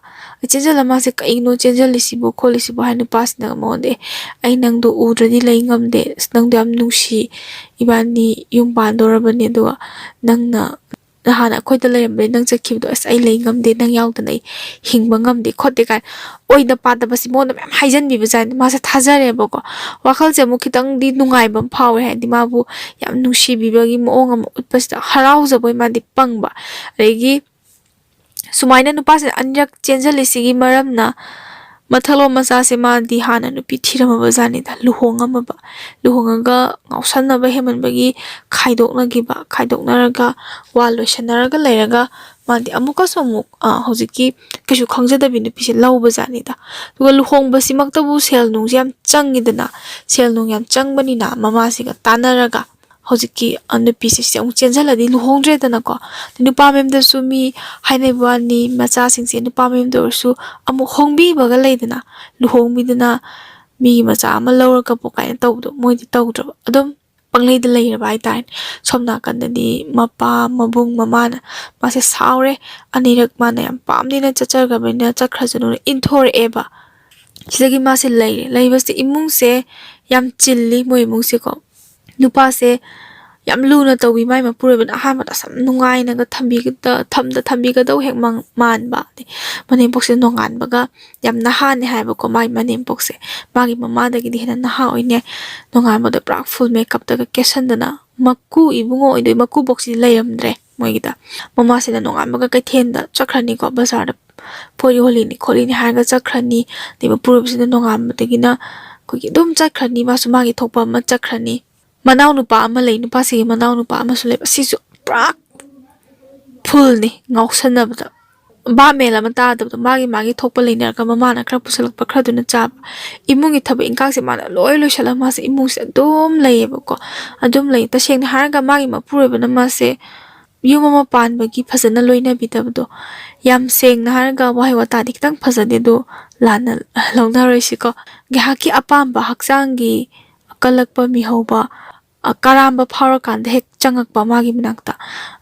ꯆꯦꯟꯁꯤꯜꯂ ꯃꯥꯁꯦ "ꯀꯩꯅꯣ ꯆꯦꯟꯁꯤꯜꯂꯤꯁꯤꯕꯨ ꯈꯣꯠꯂꯤꯁꯤꯕꯨ?" ꯍꯥꯏ ꯅꯨꯄꯥꯁꯤꯅ ꯃꯉꯣꯟꯗ, "ꯑꯦ, ꯑꯩ ꯅꯪꯗꯣ ꯎꯗ꯭ꯔꯗꯤ ꯂꯩ ꯉꯝꯗꯦ, ꯑꯁ, ꯅꯪꯗꯣ ꯌꯥꯝ ꯅꯨꯡꯁꯤ, ꯏꯕꯥꯅꯤ ꯌꯨꯝ ꯄꯥꯟꯗꯧꯔꯕꯅꯦ, ꯑꯗꯨꯒ ꯅꯪꯅ ꯅꯍꯥꯟ ꯑꯩꯈꯣꯏꯗ ꯂꯩꯔꯝꯕꯗꯒꯤ ꯅꯪ ꯆꯠꯈꯤꯕꯗꯣ, ꯑꯁ, ꯑꯩ ꯂꯩ ꯉꯝꯗꯦ, ꯅꯪ ꯌꯥꯎꯗꯅ ꯑꯩ ꯍꯤꯡꯕ ꯉꯝꯗꯦ ꯈꯣꯠꯇꯦ" ꯀꯥꯏꯅ ꯑꯣꯏꯗ ꯄꯥꯗꯕꯁꯤ ꯃꯉꯣꯟꯗ ꯃꯌꯥꯝ ꯍꯥꯏꯖꯟꯕꯤꯕ ꯖꯥꯠꯅꯤ꯫ ꯃꯥꯁꯦ ꯊꯥꯖꯔꯦꯕꯀꯣ꯫ ꯋꯥꯈꯜꯁꯦ ꯑꯃꯨꯛ ꯈꯤꯇꯪꯗꯤ ꯅꯨꯡꯉꯥꯏꯕ ꯑꯃ ꯐꯥꯎꯋꯦ, ꯍꯥꯏꯗꯤ ꯃꯥꯕꯨ ꯌꯥꯝ ꯅꯨꯡꯁꯤꯕꯤꯕꯒꯤ ꯃꯑꯣꯡ ꯑꯃ ꯎꯠꯄꯁꯤꯗ ꯍꯔꯥꯎꯖꯕꯣꯏ ꯃꯥꯗꯤ ꯄꯪꯕ꯫ ꯑꯗꯒꯤ ꯁꯨꯃꯥꯏꯅ ꯅꯨꯄꯥꯁꯤꯅ ꯑꯅꯤꯔꯛ ꯆꯦꯟꯁꯤꯜꯂꯤꯁꯤꯒꯤ ꯃꯔꯝꯅ ꯃꯊꯛꯂꯣꯝ ꯃꯆꯥꯁꯦ ꯃꯥꯗꯤ ꯍꯥꯟꯅ ꯅꯨꯄꯤ ꯊꯤꯔꯝꯃꯕ ꯖꯥꯠꯅꯤꯗ, ꯂꯨꯍꯣꯡꯉꯝꯃꯕ꯫ ꯂꯨꯍꯣꯡꯉꯒ ꯉꯥꯎꯁꯟꯅꯕ ꯍꯦꯟꯃꯟꯕꯒꯤ ꯈꯥꯏꯗꯣꯛꯅꯈꯤꯕ, ꯈꯥꯏꯗꯣꯛꯅꯔꯒ ꯋꯥ ꯂꯣꯏꯁꯟꯅꯔꯒ ꯂꯩꯔꯒ ꯃꯥꯗꯤ ꯑꯃꯨꯛꯀꯁꯨ ꯑꯃꯨꯛ, ꯑ, ꯍꯧꯖꯤꯛꯀꯤ ꯀꯩꯁꯨ ꯈꯪꯖꯗꯕꯤ ꯅꯨꯄꯤꯁꯦ ꯂꯧꯕ ꯖꯥꯠꯅꯤꯗ꯫ ꯑꯗꯨꯒ ꯂꯨꯍꯣꯡꯕꯁꯤꯃꯛꯇꯕꯨ ꯁꯦꯜ ꯅꯨꯡꯁꯦ ꯌꯥꯝ ꯆꯪꯉꯤꯗꯅ, ꯁꯦꯜ ꯅꯨꯡ ꯌꯥꯝ ꯆꯪꯕꯅꯤꯅ ꯃꯃꯥꯁꯤꯒ ꯇꯥꯟꯅꯔꯒ ꯍꯧꯖꯤꯛꯀꯤ, ꯑ, ꯅꯨꯄꯤꯁꯦ ꯁꯤꯁꯦ ꯑꯃꯨꯛ ꯆꯦꯟꯁꯤꯜꯂꯗꯤ ꯂꯨꯍꯣꯡꯗ꯭ꯔꯦꯗꯅꯀꯣ꯫ ꯅꯨꯄꯥ ꯃꯌꯨꯝꯗꯁꯨ ꯃꯤ ꯍꯥꯏꯅꯕ ꯋꯥꯅꯤ, ꯃꯆꯥꯁꯤꯡꯁꯦ ꯅꯨꯄꯥ ꯃꯌꯨꯝꯗ ꯑꯣꯏꯔꯁꯨ ꯑꯃꯨꯛ ꯍꯣꯡꯕꯤꯕꯒ ꯂꯩꯗꯅ, ꯂꯨꯍꯣꯡꯕꯤꯗꯅ ꯃꯤꯒꯤ ꯃꯆꯥ ꯑꯃ ꯂꯧꯔꯒꯕꯨ ꯀꯥꯏꯅ ꯇꯧꯕꯗꯣ ꯃꯣꯏꯗꯤ ꯇꯧꯗ꯭ꯔꯕ, ꯑꯗꯨꯝ ꯄꯪꯂꯩꯗ ꯂꯩꯔꯕ ꯍꯥꯏꯇꯥꯔꯦ꯫ ꯁꯣꯝ ꯅꯥꯀꯟꯗꯗꯤ ꯃꯄꯥ, ꯃꯕꯨꯡ, ꯃꯃꯥꯅ ꯃꯥꯁꯦ ꯁꯥꯎꯔꯦ, ꯑꯅꯤꯔꯛ ꯃꯥꯅ ꯌꯥꯝ ꯄꯥꯝꯗꯦꯅ ꯆꯠꯆꯈ꯭ꯔꯕꯅꯤꯅ ꯆꯠꯈ꯭ꯔꯁꯅꯨꯅ ꯏꯟꯊꯣꯔꯛꯑꯦꯕ꯫ ꯁꯤꯗꯒꯤ ꯃꯥꯁꯦ ꯂꯩꯔꯦ꯫ ꯂꯩꯕꯁꯦ ꯏꯃꯨꯡꯁꯦ ꯌꯥꯝ ꯆꯤꯜꯂꯤ, ꯃꯣꯏ ꯏꯃꯨꯡꯁꯦꯀꯣ꯫ ꯅꯨꯄꯥꯁꯦ ꯌꯥꯝ ꯂꯨꯅ ꯇꯧꯕꯤ ꯃꯥꯏ ꯃꯄꯨꯔꯣꯏꯕꯅ꯫ ꯑꯍꯥꯟꯕꯗ ꯑꯁꯨꯝ ꯅꯨꯡꯉꯥꯏꯅꯒ ꯊꯝꯕꯤꯒꯗ-, ꯊꯝꯗ ꯊꯝꯕꯤꯒꯗꯧ ꯍꯦꯛ ꯃꯪ-, ꯃꯥꯟꯕ꯫ ꯑꯗꯩ ꯃꯅꯦꯝꯄꯣꯛꯁꯦ ꯅꯣꯡꯉꯥꯟꯕꯒ ꯌꯥꯝ ꯅꯍꯥꯅꯦ ꯍꯥꯏꯕꯀꯣ, ꯃꯥꯏ ꯃꯅꯦꯝꯄꯣꯛꯁꯦ꯫ ꯃꯥꯒꯤ ꯃꯃꯥꯗꯒꯤꯗꯤ ꯍꯦꯟꯅ ꯅꯍꯥ ꯑꯣꯏꯅꯦ꯫ ꯅꯣꯡꯉꯥꯟꯕꯗ ꯄꯨꯔꯥ ꯐꯨꯜ ꯃꯦꯀꯞꯇꯒ ꯀꯦꯁꯟꯗꯅ, ꯃꯀꯨ ꯏꯕꯨꯡꯉꯣ ꯑꯣꯏꯗꯣꯏ, ꯃꯀꯨꯕꯣꯛꯁꯤꯗꯤ ꯂꯩꯔꯝꯗ꯭ꯔꯦ ꯃꯣꯏꯒꯤꯗ꯫ ꯃꯃꯥꯁꯤꯅ ꯅꯣꯡꯉꯥꯟꯕꯒ ꯀꯩꯊꯦꯜꯗ ꯆꯠꯈ꯭ꯔꯅꯤꯀꯣ, ꯕꯖꯥꯔꯗ ꯄꯣꯠ ꯌꯣꯜꯂꯤꯅꯤ ꯈꯣꯠꯂꯤꯅꯤ ꯍꯥꯏꯔꯒ ꯆꯠꯈ꯭ꯔꯅꯤ꯫ ꯑꯗꯩ ꯃꯄꯨꯔꯣꯏꯕꯁꯤꯅ ꯅꯣꯡꯉꯥꯟꯕꯗꯒꯤꯅ ꯑꯩꯈꯣꯏꯒꯤ ꯑꯗꯨꯝ ꯆꯠꯈ꯭ꯔꯅꯤ, ꯃꯥꯁꯨ ꯃꯥꯒꯤ ꯊꯣꯛꯄ ꯑꯃ ꯆꯠꯈ꯭ꯔꯅꯤ꯫ ꯃꯅꯥꯎ ꯅꯨꯄꯥ ꯑꯃ ꯂꯩ, ꯅꯨꯄꯥꯁꯤꯒꯤ ꯃꯅꯥꯎ ꯅꯨꯄꯥ ꯑꯃꯁꯨ ꯂꯩꯕ, ꯁꯤꯁꯨ ꯄꯨꯔꯥ ꯐꯨꯜꯅꯤ ꯉꯥꯎꯁꯟꯅꯕꯗ꯫ ꯚꯥꯞ ꯃꯦꯟ ꯑꯃ ꯇꯥꯗꯕꯗꯣ, ꯃꯥꯒꯤ ꯃꯥꯒꯤ ꯊꯣꯛꯄ ꯂꯩꯅꯔꯒ ꯃꯃꯥꯅ ꯈꯔ ꯄꯨꯁꯜꯂꯛꯄ ꯈꯔꯗꯨꯅ ꯆꯥꯕ꯫ ꯏꯃꯨꯡꯒꯤ ꯊꯕꯛ ꯏꯟꯈꯥꯡꯁꯦ ꯃꯥꯅ ꯂꯣꯏ ꯂꯣꯏꯁꯤꯜꯂꯒ ꯃꯥꯁꯦ ꯏꯃꯨꯡꯁꯦ ꯑꯗꯨꯝ ꯂꯩꯌꯦꯕꯀꯣ꯫ ꯑꯗꯨꯝ ꯂꯩ꯫ ꯇꯁꯦꯡꯅ ꯍꯥꯏꯔꯒ ꯃꯥꯒꯤ ꯃꯄꯨꯔꯣꯏꯕꯅ ꯃꯥꯁꯦ ꯌꯨꯝ ꯑꯃ ꯄꯥꯟꯕꯒꯤ ꯐꯖꯅ ꯂꯣꯏꯅꯕꯤꯗꯕꯗꯣ꯫ ꯌꯥꯝ ꯁꯦꯡꯅ ꯍꯥꯏꯔꯒ ꯋꯥꯍꯩ ꯋꯥꯇꯥꯗꯤ ꯈꯤꯇꯪ ꯐꯖꯗꯦ, ꯑꯗꯣ ꯂꯥꯟꯅ ꯂꯧꯅꯔꯣꯏꯁꯤꯀꯣ꯫ ꯉꯥꯏꯍꯥꯛꯀꯤ ꯑꯄꯥꯝꯕ ꯍꯛꯆꯥꯡꯒꯤ ꯀꯜꯂꯛꯄ, ꯃꯤꯍꯧꯕ, ꯑ, ꯀꯔꯥꯝꯕ ꯐꯥꯎꯔꯀꯥꯟꯗ ꯍꯦꯛ ꯆꯪꯉꯛꯄ ꯃꯥꯒꯤ ꯃꯅꯥꯛꯇ꯫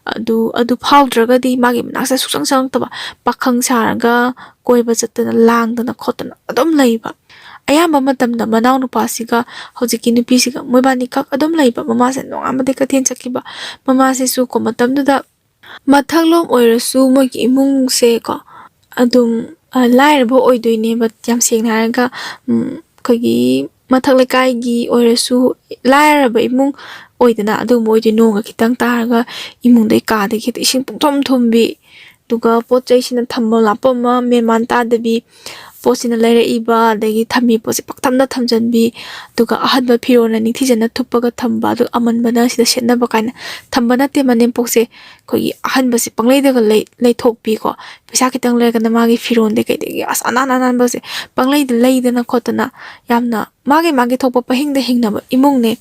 ꯑꯗꯨ, ꯑꯗꯨ ꯐꯥꯎꯗ꯭ꯔꯒꯗꯤ ꯃꯥꯒꯤ ꯃꯅꯥꯛꯁꯦ ꯁꯨꯛꯆꯪ ꯆꯪꯉꯛꯇꯕ, ꯄꯥꯈꯪ ꯁꯥꯔꯒ ꯀꯣꯏꯕ ꯆꯠꯇꯅ ꯂꯥꯡꯗꯅ ꯈꯣꯠꯇꯅ ꯑꯗꯨꯝ ꯂꯩꯕ꯫ ꯑꯌꯥꯝꯕ ꯃꯇꯝꯗ ꯃꯅꯥꯎꯅꯨꯄꯥꯁꯤꯒ ꯍꯧꯖꯤꯛꯀꯤ ꯅꯨꯄꯤꯁꯤꯒ ꯃꯣꯏꯕꯥꯅꯤꯈꯛ ꯑꯗꯨꯝ ꯂꯩꯕ꯫ ꯃꯃꯥꯁꯦ ꯅꯣꯡꯉꯥꯟꯕꯗꯩ ꯀꯩꯊꯦꯜ ꯆꯠꯈꯤꯕ꯫ ꯃꯃꯥꯁꯤꯁꯨ ꯀꯣ ꯃꯇꯝꯗꯨꯗ ꯃꯊꯛꯂꯣꯝ ꯑꯣꯏꯔꯁꯨ ꯃꯣꯏꯒꯤ ꯏꯃꯨꯡꯁꯦ ꯀꯣ ꯑꯗꯨꯝ, ꯑ, ꯂꯥꯏꯔꯕ ꯑꯣꯏꯗꯣꯏꯅꯦꯕ꯫ ꯌꯥꯝ ꯁꯦꯡꯅ ꯍꯥꯏꯔꯒ, ꯎꯝ, ꯑꯩꯈꯣꯏꯒꯤ ꯃꯊꯛ ꯂꯩꯀꯥꯏꯒꯤ ꯑꯣꯏꯔꯁꯨ ꯂꯥꯏꯔꯕ ꯏꯃꯨꯡ ꯑꯣꯏꯗꯅ, ꯑꯗꯨꯒꯨꯝꯕ ꯑꯣꯏꯗꯣꯏ꯫ ꯅꯣꯡꯒ ꯈꯤꯇꯪ ꯇꯥꯔꯒ ꯏꯃꯨꯡꯗꯩ ꯀꯥꯗꯒꯤ ꯍꯦꯛꯇ ꯏꯁꯤꯡ ꯄꯨꯡꯊꯨꯝ ꯊꯨꯝꯕꯤ, ꯑꯗꯨꯒ ꯄꯣꯠ ꯆꯩꯁꯤꯅ ꯊꯝꯕ ꯂꯥꯛꯄ ꯑꯃ ꯃꯦꯟ ꯃꯥꯟ ꯇꯥꯗꯕꯤ, ꯄꯣꯠꯁꯤꯅ ꯂꯩꯔꯛꯏꯕ ꯑꯗꯒꯤ ꯊꯝꯃꯤ ꯄꯣꯠꯁꯦ ꯄꯪꯊꯝꯗ ꯊꯝꯖꯤꯟꯕꯤ, ꯑꯗꯨꯒ ꯑꯍꯟꯕ ꯐꯤꯔꯣꯜꯅ ꯅꯤꯡꯊꯤꯖꯅ ꯊꯨꯞꯄꯒ ꯊꯝꯕ, ꯑꯗꯨꯒ ꯑꯃꯟꯕꯅ ꯁꯤꯗ ꯁꯦꯠꯅꯕ ꯀꯥꯏꯅ ꯊꯝꯕ ꯅꯠꯇꯦ꯫ ꯃꯅꯦꯝꯄꯣꯛꯁꯦ ꯑꯩꯈꯣꯏꯒꯤ ꯑꯍꯟꯕꯁꯦ ꯄꯪꯂꯩꯗꯒ ꯂꯩ-, ꯂꯩꯊꯣꯛꯄꯤꯀꯣ꯫ ꯄꯩꯁꯥ ꯈꯤꯇꯪ ꯂꯩꯔꯒꯅ ꯃꯥꯒꯤ ꯐꯤꯔꯣꯜꯗꯩ ꯀꯩꯗꯒꯤ ꯑꯁ ꯑꯅꯥꯟ ꯑꯅꯥꯟꯕꯁꯦ ꯄꯪꯂꯩꯗ ꯂꯩꯗꯅ ꯈꯣꯠꯇꯅ ꯌꯥꯝꯅ ꯃꯥꯒꯤ ꯃꯥꯒꯤ ꯊꯣꯛꯄ ꯄꯪꯍꯤꯡꯗ ꯍꯤꯡꯅꯕ ꯏꯃꯨꯡꯅꯦ꯫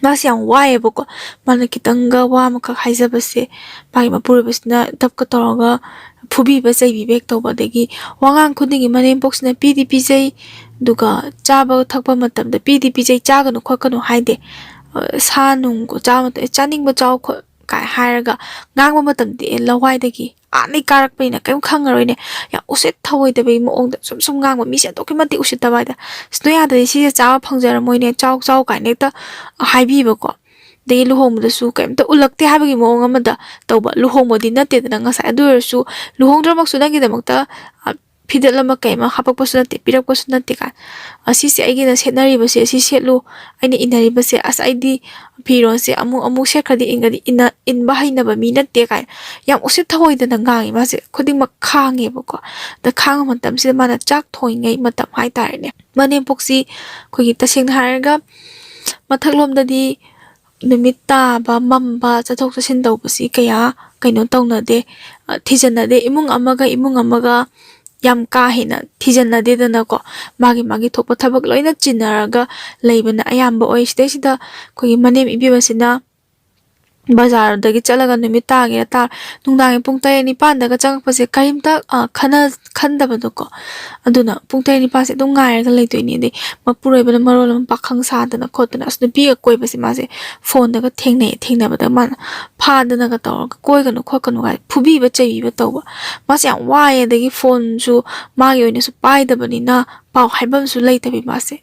ꯃꯥꯁꯦ ꯌꯥꯝ ꯋꯥꯏꯑꯦꯕꯀꯣ꯫ ꯃꯥꯅ ꯈꯤꯇꯪꯒ ꯋꯥ ꯑꯃꯈꯛ ꯍꯥꯏꯖꯕꯁꯦ ꯃꯥꯒꯤ ꯃꯄꯨꯔꯣꯏꯕꯁꯤꯅ ꯗꯞꯀ ꯇꯧꯔꯒ ꯐꯨꯕꯤꯕ ꯆꯩꯕꯤꯕ ꯍꯦꯛ ꯇꯧꯕ, ꯑꯗꯒꯤ ꯋꯥꯉꯥꯡ ꯈꯨꯗꯤꯡꯒꯤ ꯃꯅꯦꯝꯄꯣꯛꯁꯤꯅ ꯄꯤꯗꯤ ꯄꯤꯖꯩ, ꯑꯗꯨꯒ ꯆꯥꯕ ꯊꯛꯄ ꯃꯇꯝꯗ ꯄꯤꯗꯤ ꯄꯤꯖꯩ, ꯆꯥꯒꯅꯨ ꯈꯣꯠꯀꯅꯨ ꯍꯥꯏꯗꯦ꯫ ꯑ, ꯁꯥ ꯅꯨꯡ ꯆꯥꯕ ꯃꯇꯝꯗ "ꯑꯦ, ꯆꯥꯅꯤꯡꯕ ꯆꯥꯎ" ꯈꯣ-, ꯀꯥꯏ ꯍꯥꯏꯔꯒ ꯉꯥꯡꯕ ꯃꯇꯝꯗꯤ ꯑꯦ ꯂꯋꯥꯏꯗꯒꯤ ꯑꯥꯗꯩ ꯀꯥꯔꯛꯄꯅꯤꯅ ꯀꯔꯤꯝ ꯈꯪꯉꯔꯣꯏꯅꯦ꯫ ꯌꯥꯝ ꯎꯁꯤꯠ ꯊꯑꯣꯏꯗꯕꯒꯤ ꯃꯑꯣꯡꯗ ꯁꯨꯝ ꯁꯨꯝ ꯉꯥꯡꯕ, ꯃꯤꯁꯦ ꯑꯗꯨꯛꯀꯤ ꯃꯇꯤꯛ ꯎꯁꯤꯠꯇꯕ ꯍꯥꯏꯗ꯫ "ꯑꯁ, ꯅꯣꯏ ꯑꯥꯗꯗꯤ ꯁꯤꯁꯦ ꯆꯥꯕ ꯐꯪꯖꯔꯝꯃꯣꯏꯅꯦ, ꯆꯥꯎ ꯆꯥꯎ" ꯀꯥꯏꯅ ꯍꯦꯛꯇ ꯍꯥꯏꯕꯤꯕꯀꯣ꯫ ꯑꯗꯒꯤ ꯂꯨꯍꯣꯡꯕꯗꯁꯨ ꯀꯩꯝꯇ ꯎꯠꯂꯛꯇꯦ ꯍꯥꯏꯕꯒꯤ ꯃꯑꯣꯡ ꯑꯃꯗ ꯇꯧꯕ꯫ ꯂꯨꯍꯣꯡꯕꯗꯤ ꯅꯠꯇꯦꯗꯅ ꯉꯁꯥꯏ, ꯑꯗꯨ ꯑꯣꯏꯔꯁꯨ ꯂꯨꯍꯣꯡꯗ꯭ꯔꯃꯛꯁꯨ ꯅꯪꯒꯤꯗꯃꯛꯇ, ꯑ, ꯐꯤꯗꯠ ꯑꯃ ꯀꯩ ꯑꯃ ꯍꯥꯄꯛꯄꯁꯨ ꯅꯠꯇꯦ, ꯄꯤꯔꯛꯄꯁꯨ ꯅꯠꯇꯦ ꯀꯥꯏ꯫ "ꯑꯁꯤꯁꯦ ꯑꯩꯒꯤꯅ ꯁꯦꯠꯅꯔꯤꯕꯁꯦ, ꯑꯁꯤ ꯁꯦꯠꯂꯨ, ꯑꯩꯅ ꯏꯟꯅꯔꯤꯕꯁꯦ, ꯑꯁ, ꯑꯩꯗꯤ ꯐꯤꯔꯣꯜꯁꯦ ꯑꯃꯨꯛ ꯑꯃꯨꯛ ꯁꯦꯠꯈ꯭ꯔꯗꯤ ꯏꯟꯒꯗꯤ ꯏꯟꯅ-, ꯏꯟꯕ ꯍꯩꯅꯕ ꯃꯤ ꯅꯠꯇꯦ" ꯀꯥꯏ꯫ ꯌꯥꯝ ꯎꯁꯤꯠ ꯊꯑꯣꯏꯗꯅ ꯉꯥꯡꯉꯤ꯫ ꯃꯥꯁꯦ ꯈꯨꯗꯤꯡꯃꯛ ꯈꯥꯡꯉꯦꯕꯀꯣ꯫ ꯑꯗ ꯈꯥꯡꯕ ꯃꯇꯝꯁꯤꯗ ꯃꯥꯅ ꯆꯥꯛ ꯊꯣꯡꯉꯤꯉꯩ ꯃꯇꯝ ꯍꯥꯏꯇꯥꯔꯦꯅꯦ꯫ ꯃꯅꯦꯝꯄꯣꯛꯁꯤ ꯑꯩꯈꯣꯏꯒꯤ ꯇꯁꯦꯡꯅ ꯍꯥꯏꯔꯒ ꯃꯊꯛꯂꯣꯝꯗꯗꯤ ꯅꯨꯃꯤꯠ ꯇꯥꯕ, ꯃꯝꯕ, ꯆꯠꯊꯣꯛ ꯆꯠꯁꯤꯟ ꯇꯧꯕꯁꯤ ꯀꯌꯥ ꯀꯩꯅꯣ ꯇꯧꯅꯗꯦ, ꯑ, ꯊꯤꯖꯟꯅꯗꯦ꯫ ꯏꯃꯨꯡ ꯑꯃꯒ ꯏꯃꯨꯡ ꯑꯃꯒ ꯌꯥꯝ ꯀꯥ ꯍꯦꯟꯅ ꯊꯤꯖꯟꯅꯗꯦꯗꯅꯀꯣ꯫ ꯃꯥꯒꯤ ꯃꯥꯒꯤ ꯊꯣꯛꯄ ꯊꯕꯛ ꯂꯣꯏꯅ ꯆꯤꯟꯅꯔꯒ ꯂꯩꯕꯅ ꯑꯌꯥꯝꯕ ꯑꯣꯏ꯫ ꯁꯤꯗꯩꯁꯤꯗ ꯑꯩꯈꯣꯏꯒꯤ ꯃꯅꯦꯝ ꯏꯕꯦꯝꯃꯁꯤꯅ ꯕꯖꯥꯔꯗꯒꯤ ꯆꯠꯂꯒ ꯅꯨꯃꯤꯠ ꯇꯥꯒꯦꯔꯥ ꯇꯥ-, ꯅꯨꯡꯗꯥꯡꯒꯤ ꯄꯨꯡ ꯇꯔꯦꯠ ꯅꯤꯄꯥꯟꯗꯒ ꯆꯪꯉꯛꯄꯁꯦ ꯀꯔꯤꯝꯇ, ꯑ, ꯈꯟꯅ-, ꯈꯟꯗꯕꯗꯣꯀꯣ꯫ ꯑꯗꯨꯅ ꯄꯨꯡ ꯇꯔꯦꯠ ꯅꯤꯄꯥꯟꯁꯦ ꯑꯗꯨꯝ ꯉꯥꯏꯔꯒ ꯂꯩꯗꯣꯏꯅꯤ꯫ ꯑꯗꯩ ꯃꯄꯨꯔꯣꯏꯕꯅ ꯃꯔꯣꯜ ꯑꯃ ꯄꯥꯈꯪ ꯁꯥꯗꯅ ꯈꯣꯠꯇꯅ, ꯑꯁ, ꯅꯨꯄꯤꯒ ꯀꯣꯏꯕꯁꯦ ꯃꯥꯁꯦ ꯐꯣꯟꯗꯒ ꯊꯦꯡꯅꯩ, ꯊꯦꯡꯅꯕꯗ ꯃꯥꯅ ꯐꯥꯗꯅꯒ ꯇꯧꯔꯒ ꯀꯣꯏꯒꯅꯨ ꯈꯣꯠꯀꯅꯨ ꯍꯥꯏ ꯐꯨꯕꯤꯕ ꯆꯩꯕꯤꯕ ꯇꯧꯕ꯫ ꯃꯥꯁꯦ ꯌꯥꯝ ꯋꯥꯏꯑꯦ꯫ ꯑꯗꯒꯤ ꯐꯣꯟꯁꯨ ꯃꯥꯒꯤ ꯑꯣꯏꯅꯁꯨ ꯄꯥꯏꯗꯕꯅꯤꯅ ꯄꯥꯎ ꯍꯥꯏꯐꯝꯁꯨ ꯂꯩꯇꯕꯤ ꯃꯥꯁꯦ꯫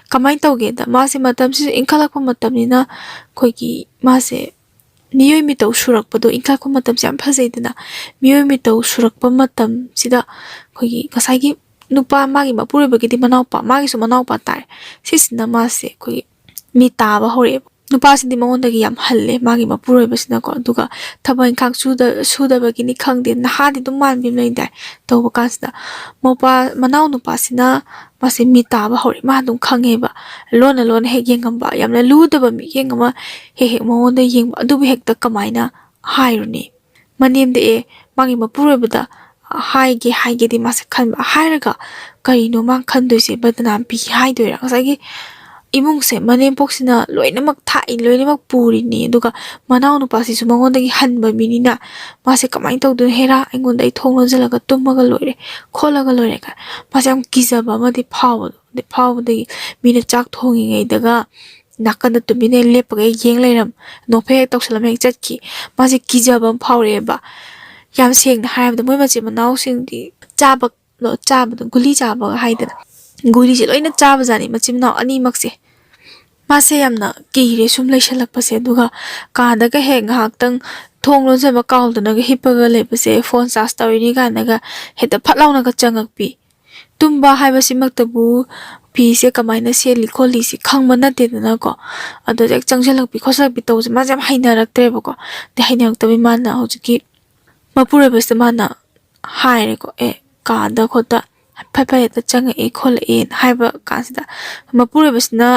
ꯀꯃꯥꯏꯅ ꯇꯧꯒꯦꯗ, ꯃꯥꯁꯦ ꯃꯇꯝꯁꯤꯗ ꯏꯟꯈꯠꯂꯛꯄ ꯃꯇꯝꯅꯤꯅ ꯑꯩꯈꯣꯏꯒꯤ ꯃꯥꯁꯦ ꯃꯤꯑꯣꯏ ꯃꯤꯇꯧ ꯁꯨꯔꯛꯄꯗꯣ, ꯏꯟꯈꯠꯂꯛꯄ ꯃꯇꯝꯁꯦ ꯌꯥꯝ ꯐꯖꯩꯗꯅ꯫ ꯃꯤꯑꯣꯏ ꯃꯤꯇꯧ ꯁꯨꯔꯛꯄ ꯃꯇꯝꯁꯤꯗ ꯑꯩꯈꯣꯏꯒꯤ ꯉꯁꯥꯏꯒꯤ ꯅꯨꯄꯥ, ꯃꯥꯒꯤ ꯃꯄꯨꯔꯣꯏꯕꯒꯤꯗꯤ ꯃꯅꯥꯎꯄꯥ, ꯃꯥꯒꯤꯁꯨ ꯃꯅꯥꯎꯄꯥ ꯇꯥꯔꯦ꯫ ꯁꯤꯁꯤꯅ ꯃꯥꯁꯦ ꯑꯩꯈꯣꯏꯒꯤ ꯃꯤ ꯇꯥꯕ ꯍꯧꯔꯛꯑꯦꯕ꯫ ꯅꯨꯄꯥꯁꯤꯗꯤ ꯃꯉꯣꯟꯗꯒꯤ ꯌꯥꯝ ꯍꯜꯂꯦ, ꯃꯥꯒꯤ ꯃꯄꯨꯔꯣꯏꯕꯁꯤꯅꯀꯣ꯫ ꯑꯗꯨꯒ ꯊꯕꯛ ꯏꯪꯈꯥꯡ ꯁꯨꯗ-, ꯁꯨꯗꯕꯒꯤꯅꯤ ꯈꯪꯗꯦ, ꯅꯍꯥꯗꯤ ꯑꯗꯨꯝ ꯃꯥꯟꯕꯤ ꯑꯃ ꯂꯩꯗꯥꯏ꯫ ꯇꯧꯕ ꯀꯥꯟꯁꯤꯗ ꯃꯄꯥ, ꯃꯅꯥꯎ ꯅꯨꯄꯥꯁꯤꯅ ꯃꯥꯁꯦ ꯃꯤ ꯇꯥꯕ ꯍꯧꯔꯛꯑꯦ꯫ ꯃꯥ ꯑꯗꯨꯝ ꯈꯪꯉꯦꯕ, ꯂꯣꯟꯅ ꯂꯣꯟꯅ ꯍꯦꯛ ꯌꯦꯡꯉꯝꯕ, ꯌꯥꯝꯅ ꯂꯨꯗꯕ ꯃꯤꯠꯌꯦꯡ ꯑꯃ ꯍꯦꯛ ꯍꯦꯛ ꯃꯉꯣꯟꯗ ꯌꯦꯡꯕ꯫ ꯑꯗꯨꯕꯨ ꯍꯦꯛꯇ ꯀꯃꯥꯏꯅ ꯍꯥꯏꯔꯨꯅꯤ? ꯃꯅꯦꯝꯗ, ꯑꯦ, ꯃꯥꯒꯤ ꯃꯄꯨꯔꯣꯏꯕꯗ ꯍꯥꯏꯒꯦ ꯍꯥꯏꯒꯦꯗꯤ ꯃꯥꯁꯦ ꯈꯟꯕ꯫ ꯍꯥꯏꯔꯒ ꯀꯔꯤꯅꯣ ꯃꯥ ꯈꯟꯗꯣꯏꯁꯦ? ꯕꯗꯅꯥꯝ ꯄꯤ ꯍꯥꯏꯗꯣꯏꯔꯥ? ꯉꯁꯥꯏꯒꯤ ꯏꯃꯨꯡꯁꯦ ꯃꯅꯦꯝꯄꯣꯛꯁꯤꯅ ꯂꯣꯏꯅꯃꯛ ꯊꯥꯛꯏ, ꯂꯣꯏꯅꯃꯛ ꯄꯨꯔꯤꯅꯤ꯫ ꯑꯗꯨꯒ ꯃꯅꯥꯎ ꯅꯨꯄꯥꯁꯤꯁꯨ ꯃꯉꯣꯟꯗꯒꯤ ꯍꯟꯕ ꯃꯤꯅꯤꯅ ꯃꯥꯁꯦ ꯀꯃꯥꯏꯅ ꯇꯧꯗꯣꯏꯅꯣ? ꯍꯦꯔꯥ, ꯑꯩꯉꯣꯟꯗ ꯑꯩ ꯊꯣꯡ ꯂꯣꯟꯁꯤꯜꯂꯒ ꯇꯨꯝꯃꯒ ꯂꯣꯏꯔꯦ, ꯈꯣꯠꯂꯒ ꯂꯣꯏꯔꯦ ꯀꯥꯏ꯫ ꯃꯥꯁꯦ ꯌꯥꯝ ꯀꯤꯖꯕ ꯑꯃꯗꯤ ꯐꯥꯎꯕꯗꯣ꯫ ꯑꯗꯩ ꯐꯥꯎꯕꯗꯒꯤ ꯃꯤꯅ ꯆꯥꯛ ꯊꯣꯡꯉꯤꯉꯩꯗꯒ ꯅꯥꯀꯟꯗ ꯇꯨꯃꯤꯟꯅ ꯂꯦꯞꯄꯒ ꯍꯦꯛ ꯌꯦꯡ ꯂꯩꯔꯝ, ꯅꯣꯛꯐꯦꯠ ꯍꯦꯛ ꯇꯧꯁꯜꯂꯝꯃ ꯍꯦꯛ ꯆꯠꯈꯤ꯫ ꯃꯥꯁꯦ ꯀꯤꯖꯕ ꯑꯃ ꯐꯥꯎꯔꯛꯑꯦꯕ꯫ ꯌꯥꯝ ꯁꯦꯡꯅ ꯍꯥꯏꯔꯕꯗ ꯃꯣꯏ ꯃꯆꯤꯟ ꯃꯅꯥꯎꯁꯤꯡꯗꯤ ꯆꯥꯕ, ꯂꯣ-, ꯆꯥꯕꯗꯣ, ꯒꯨꯂꯤ ꯆꯥꯕꯒ ꯍꯥꯏꯗꯅ, ꯒꯨꯂꯤꯁꯦ ꯂꯣꯏꯅ ꯆꯥꯕꯖꯥꯠꯅꯤ ꯃꯆꯤꯟ ꯃꯅꯥꯎ ꯑꯅꯤꯃꯛꯁꯦ꯫ ꯃꯥꯁꯦ ꯌꯥꯝꯅ ꯀꯤꯔꯦ ꯁꯨꯝ ꯂꯩꯁꯜꯂꯛꯄꯁꯦ꯫ ꯑꯗꯨꯒ ꯀꯥꯗꯒ ꯍꯦꯛ ꯉꯥꯏꯍꯥꯛꯇꯪ ꯊꯣꯡ ꯂꯣꯟꯁꯤꯟꯕ ꯀꯥꯎꯗꯅꯒ ꯍꯤꯞꯄꯒ ꯂꯩꯕꯁꯦ, ꯐꯣꯟ ꯆꯥꯔꯖ ꯇꯧꯔꯤꯅꯤ ꯀꯥꯏꯅꯒ ꯍꯦꯛꯇ ꯐꯠ ꯂꯥꯎꯅꯒ ꯆꯪꯉꯛꯄꯤ꯫ ꯇꯨꯝꯕ ꯍꯥꯏꯕꯁꯤꯃꯛꯇꯕꯨ ꯐꯤꯁꯦ ꯀꯃꯥꯏꯅ ꯁꯦꯠꯂꯤ ꯈꯣꯠꯂꯤꯁꯤ ꯈꯪꯕ ꯅꯠꯇꯦꯗꯅꯀꯣ꯫ ꯑꯗꯨꯗ ꯍꯦꯛ ꯆꯪꯁꯤꯜꯂꯛꯄꯤ ꯈꯣꯠꯆꯜꯂꯛꯄꯤ ꯇꯧꯕꯁꯦ ꯃꯥꯁꯦ ꯌꯥꯝ ꯍꯩꯅꯔꯛꯇ꯭ꯔꯦꯕꯀꯣ꯫ ꯑꯗꯩ ꯍꯩꯅꯔꯛꯇꯕꯩ ꯃꯥꯅ ꯍꯧꯖꯤꯛꯀꯤ ꯃꯄꯨꯔꯣꯏꯕꯁꯤꯗ ꯃꯥꯅ ꯍꯥꯏꯔꯦꯀꯣ, "ꯑꯦ, ꯀꯥꯗ ꯈꯣꯠꯇ ꯐꯠ ꯐꯠ ꯍꯦꯛꯇ ꯆꯪꯉꯛꯑꯦ ꯈꯣꯠꯂꯛꯑꯦꯅ" ꯍꯥꯏꯕ ꯀꯥꯟꯁꯤꯗ, ꯃꯄꯨꯔꯣꯏꯕꯁꯤꯅ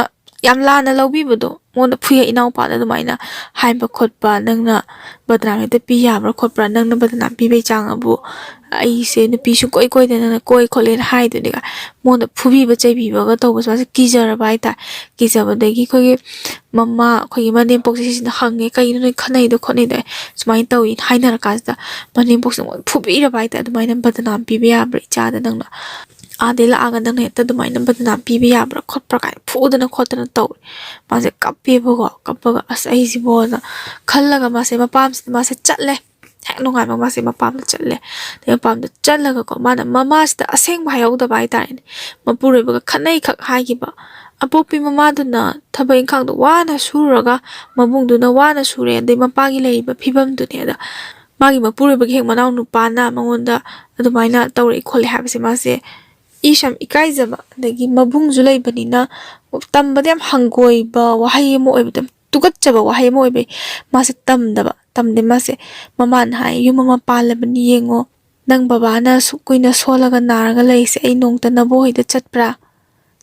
ꯌꯥꯝ ꯂꯥꯟꯅ ꯂꯧꯕꯤꯕꯗꯣ, ꯃꯉꯣꯟꯗ ꯐꯨꯏ ꯏꯅꯥꯎꯄꯥꯗ ꯑꯗꯨꯃꯥꯏꯅ ꯍꯥꯏꯕ ꯈꯣꯠꯄ, ꯅꯪꯅ ꯕꯗꯅꯥꯝ ꯍꯦꯛꯇ ꯄꯤ ꯌꯥꯕ꯭ꯔꯥ ꯈꯣꯠꯄ꯭ꯔꯥ, ꯅꯪꯅ ꯕꯗꯅꯥꯝ ꯄꯤꯕꯩ ꯆꯥꯡ ꯑꯕꯨ ꯑꯩꯁꯦ ꯅꯨꯄꯤ ꯁꯨꯡꯀꯣꯏ ꯀꯣꯏꯗꯦ, ꯅꯪꯅ ꯀꯣꯏ ꯈꯣꯠꯂꯦꯅ ꯍꯥꯏꯗꯨꯅꯤꯒ꯫ ꯃꯉꯣꯟꯗ ꯐꯨꯕꯤꯕ ꯆꯩꯕꯤꯕꯒ ꯇꯧꯕꯁꯦ ꯃꯥꯁꯦ ꯀꯤꯖꯔꯕ ꯍꯥꯏꯇꯥꯔꯦ꯫ ꯀꯤꯖꯕꯗꯒꯤ ꯑꯩꯈꯣꯏꯒꯤ ꯃꯃꯥ, ꯑꯩꯈꯣꯏꯒꯤ ꯃꯅꯦꯝꯄꯣꯛꯁꯦ ꯁꯤꯁꯤꯅ ꯍꯪꯉꯦ, "ꯀꯩꯅꯣ ꯅꯣꯏ ꯈꯠꯅꯩꯗꯣ ꯈꯣꯠꯅꯩꯗꯣ?" ꯁꯨꯃꯥꯏꯅ ꯇꯧꯏꯅ ꯍꯥꯏꯅꯔꯀꯥꯟꯁꯤꯗ ꯃꯅꯦꯝꯄꯣꯛꯁꯤꯅ ꯑꯃꯨꯛ ꯐꯨꯕꯤꯔꯕ ꯍꯥꯏꯇꯥꯔꯦ꯫ "ꯑꯗꯨꯃꯥꯏꯅ ꯕꯗꯅꯥꯝ ꯄꯤꯕ ꯌꯥꯕ꯭ꯔꯥ ꯏꯆꯥꯗ, ꯅꯪꯅ ꯑꯥꯗꯩ ꯂꯥꯛꯑꯒ ꯅꯪꯅ ꯍꯦꯛꯇ ꯑꯗꯨꯃꯥꯏꯅ ꯕꯗꯅꯥꯝ ꯄꯤꯕ ꯌꯥꯕ꯭ꯔꯥ ꯈꯣꯠꯄ꯭ꯔꯥ?" ꯀꯥꯏꯅ ꯐꯨꯗꯅ ꯈꯣꯠꯇꯅ ꯇꯧꯔꯦ꯫ ꯃꯥꯁꯦ ꯀꯞꯄꯦꯕꯀꯣ꯫ ꯀꯞꯄꯒ, "ꯑꯁ, ꯑꯩꯁꯤꯕꯣꯅ" ꯈꯜꯂꯒ ꯃꯥꯁꯦ ꯃꯄꯥꯝꯁꯤꯗ ꯃꯥꯁꯦ ꯆꯠꯂꯦ꯫ ꯍꯦꯛ ꯅꯣꯡꯉꯥꯟꯕ ꯃꯥꯁꯦ ꯃꯄꯥꯝꯗ ꯆꯠꯂꯦ꯫ ꯑꯗꯩ ꯃꯄꯥꯝꯗ ꯆꯠꯂꯒꯀꯣ, ꯃꯥꯅ ꯃꯃꯥꯁꯤꯗ ꯑꯁꯦꯡꯕ ꯍꯥꯏꯍꯧꯗꯕ ꯍꯥꯏꯇꯥꯔꯦꯅꯦ꯫ ꯃꯄꯨꯔꯣꯏꯕꯒ ꯈꯠꯅꯩꯈꯛ ꯍꯥꯏꯈꯤꯕ꯫ ꯑꯄꯣꯛꯄꯤ ꯃꯃꯥꯗꯨꯅ ꯊꯕꯛ ꯏꯪꯈꯥꯡꯗꯣ ꯋꯥꯅ ꯁꯨꯔꯒ, ꯃꯕꯨꯡꯗꯨꯅ ꯋꯥꯅ ꯁꯨꯔꯦ, ꯑꯗꯩ ꯃꯄꯥꯒꯤ ꯂꯩꯔꯤꯕ ꯐꯤꯕꯝꯗꯨꯅꯦ꯫ ꯑꯗ ꯃꯥꯒꯤ ꯃꯄꯨꯔꯣꯏꯕꯒꯤ ꯍꯦꯛ ꯃꯅꯥꯎ ꯅꯨꯄꯥꯅ ꯃꯉꯣꯟꯗ ꯑꯗꯨꯃꯥꯏꯅ ꯇꯧꯔꯛꯏ ꯈꯣꯠꯂꯤ ꯍꯥꯏꯕꯁꯦ ꯃꯥꯁꯦ ꯏꯁꯨ ꯌꯥꯝ ꯏꯀꯥꯏꯖꯕ, ꯑꯗꯒꯤ ꯃꯕꯨꯡꯁꯨ ꯂꯩꯕꯅꯤꯅ ꯇꯝꯕꯗ ꯌꯥꯝ ꯍꯪꯒꯣꯏꯕ ꯋꯥꯍꯩ ꯑꯃ ꯑꯣꯏꯕꯗꯣ, ꯌꯥꯝ ꯇꯨꯀꯠꯆꯕ ꯋꯥꯍꯩ ꯑꯃ ꯑꯣꯏꯕꯩ ꯃꯥꯁꯦ ꯇꯝꯗꯕ꯫ ꯇꯝꯗꯦ ꯃꯥꯁꯦ꯫ ꯃꯃꯥꯅ ꯍꯥꯏ, "ꯌꯨꯝ ꯑꯃ ꯄꯥꯜꯂꯕꯅꯤ ꯌꯦꯡꯉꯣ, ꯅꯪ ꯕꯕꯥꯅ ꯑꯁꯨꯛ ꯀꯨꯏꯅ ꯁꯣꯜꯂꯒ ꯅꯥꯔꯒ ꯂꯩꯔꯤꯁꯦ ꯑꯩ ꯅꯣꯡꯇ ꯅꯕꯣꯛ ꯍꯣꯏꯗ ꯆꯠꯄ꯭ꯔꯥ?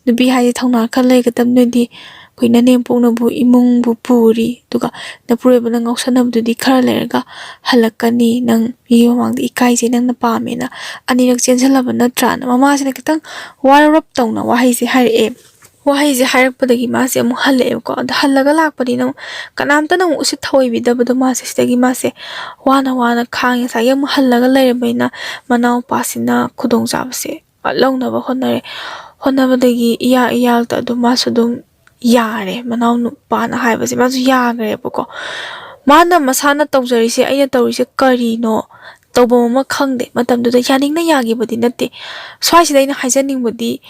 ꯅꯨꯄꯤ ꯍꯥꯏꯁꯦ ꯊꯧꯅꯥ ꯈꯔ ꯂꯩꯒꯗꯕ, ꯅꯣꯏꯗꯤ ꯑꯩꯈꯣꯏ ꯅꯅꯦꯝꯄꯣꯛꯅꯕꯨ ꯏꯃꯨꯡꯕꯨ ꯄꯨꯔꯤ, ꯑꯗꯨꯒ ꯅꯄꯨꯔꯣꯏꯕꯅ ꯉꯥꯎꯁꯟꯅꯕꯗꯨꯗꯤ ꯈꯔ ꯂꯩꯔꯒ ꯍꯜꯂꯛꯀꯅꯤ, ꯅꯪ ꯃꯤꯒꯤ ꯃꯃꯥꯡꯗ ꯏꯀꯥꯏꯖꯩ, ꯅꯪꯅ ꯄꯥꯝꯃꯦꯅ ꯑꯅꯤꯔꯛ ꯆꯦꯟꯁꯤꯜꯂꯕ ꯅꯠꯇ꯭ꯔꯥꯅ?" ꯃꯃꯥꯁꯤꯅ ꯈꯤꯇꯪ ꯋꯥꯔꯞ ꯇꯧꯅ ꯋꯥꯍꯩꯁꯦ ꯍꯥꯏꯔꯛꯑꯦ꯫ ꯋꯥꯍꯩꯁꯦ ꯍꯥꯏꯔꯛꯄꯗꯒꯤ ꯃꯥꯁꯦ ꯑꯃꯨꯛ ꯍꯜꯂꯛꯑꯦꯕꯀꯣ꯫ ꯑꯗ ꯍꯜꯂꯒ ꯂꯥꯛꯄꯅꯤꯅ ꯑꯃꯨꯛ ꯀꯅꯥꯝꯇꯅ ꯑꯃꯨꯛ ꯎꯁꯤꯠ ꯊꯑꯣꯏꯕꯤꯗꯕꯗꯣ ꯃꯥꯁꯦ꯫ ꯁꯤꯗꯒꯤ ꯃꯥꯁꯦ ꯋꯥꯅ ꯋꯥꯅ ꯈꯥꯡꯉꯦ꯫ ꯉꯁꯥꯏꯒꯤ ꯑꯃꯨꯛ ꯍꯜꯂꯒ ꯂꯩꯔꯕꯅꯤꯅ ꯃꯅꯥꯎꯄꯥꯁꯤꯅ ꯈꯨꯗꯣꯡꯆꯥꯕꯁꯦ ꯂꯧꯅꯕ ꯍꯣꯠꯅꯔꯦ꯫ ꯍꯣꯠꯅꯕꯗꯒꯤ ꯏꯌꯥ ꯏꯌꯥꯜꯗ ꯑꯗꯨꯝ ꯃꯥꯁꯨ ꯑꯗꯨꯝ ꯌꯥꯔꯦ꯫ ꯃꯅꯥꯎ ꯅꯨꯄꯥꯅ ꯍꯥꯏꯕꯁꯦ ꯃꯥꯁꯨ ꯌꯥꯈ꯭ꯔꯦꯕꯀꯣ꯫ ꯃꯥꯅ ꯃꯁꯥꯅ ꯇꯧꯖꯔꯤꯁꯦ, ꯑꯩꯅ ꯇꯧꯔꯤꯁꯦ ꯀꯔꯤꯅꯣ? ꯇꯧꯐꯝ ꯑꯃ ꯈꯪꯗꯦ꯫ ꯃꯇꯝꯗꯨꯗ ꯌꯥꯅꯤꯡꯅ ꯌꯥꯈꯤꯕꯗꯤ ꯅꯠꯇꯦ꯫ ꯁ꯭ꯋꯥꯏꯁꯤꯗ ꯑꯩꯅ ꯍꯥꯏꯖꯅꯤꯡꯕꯗꯤ,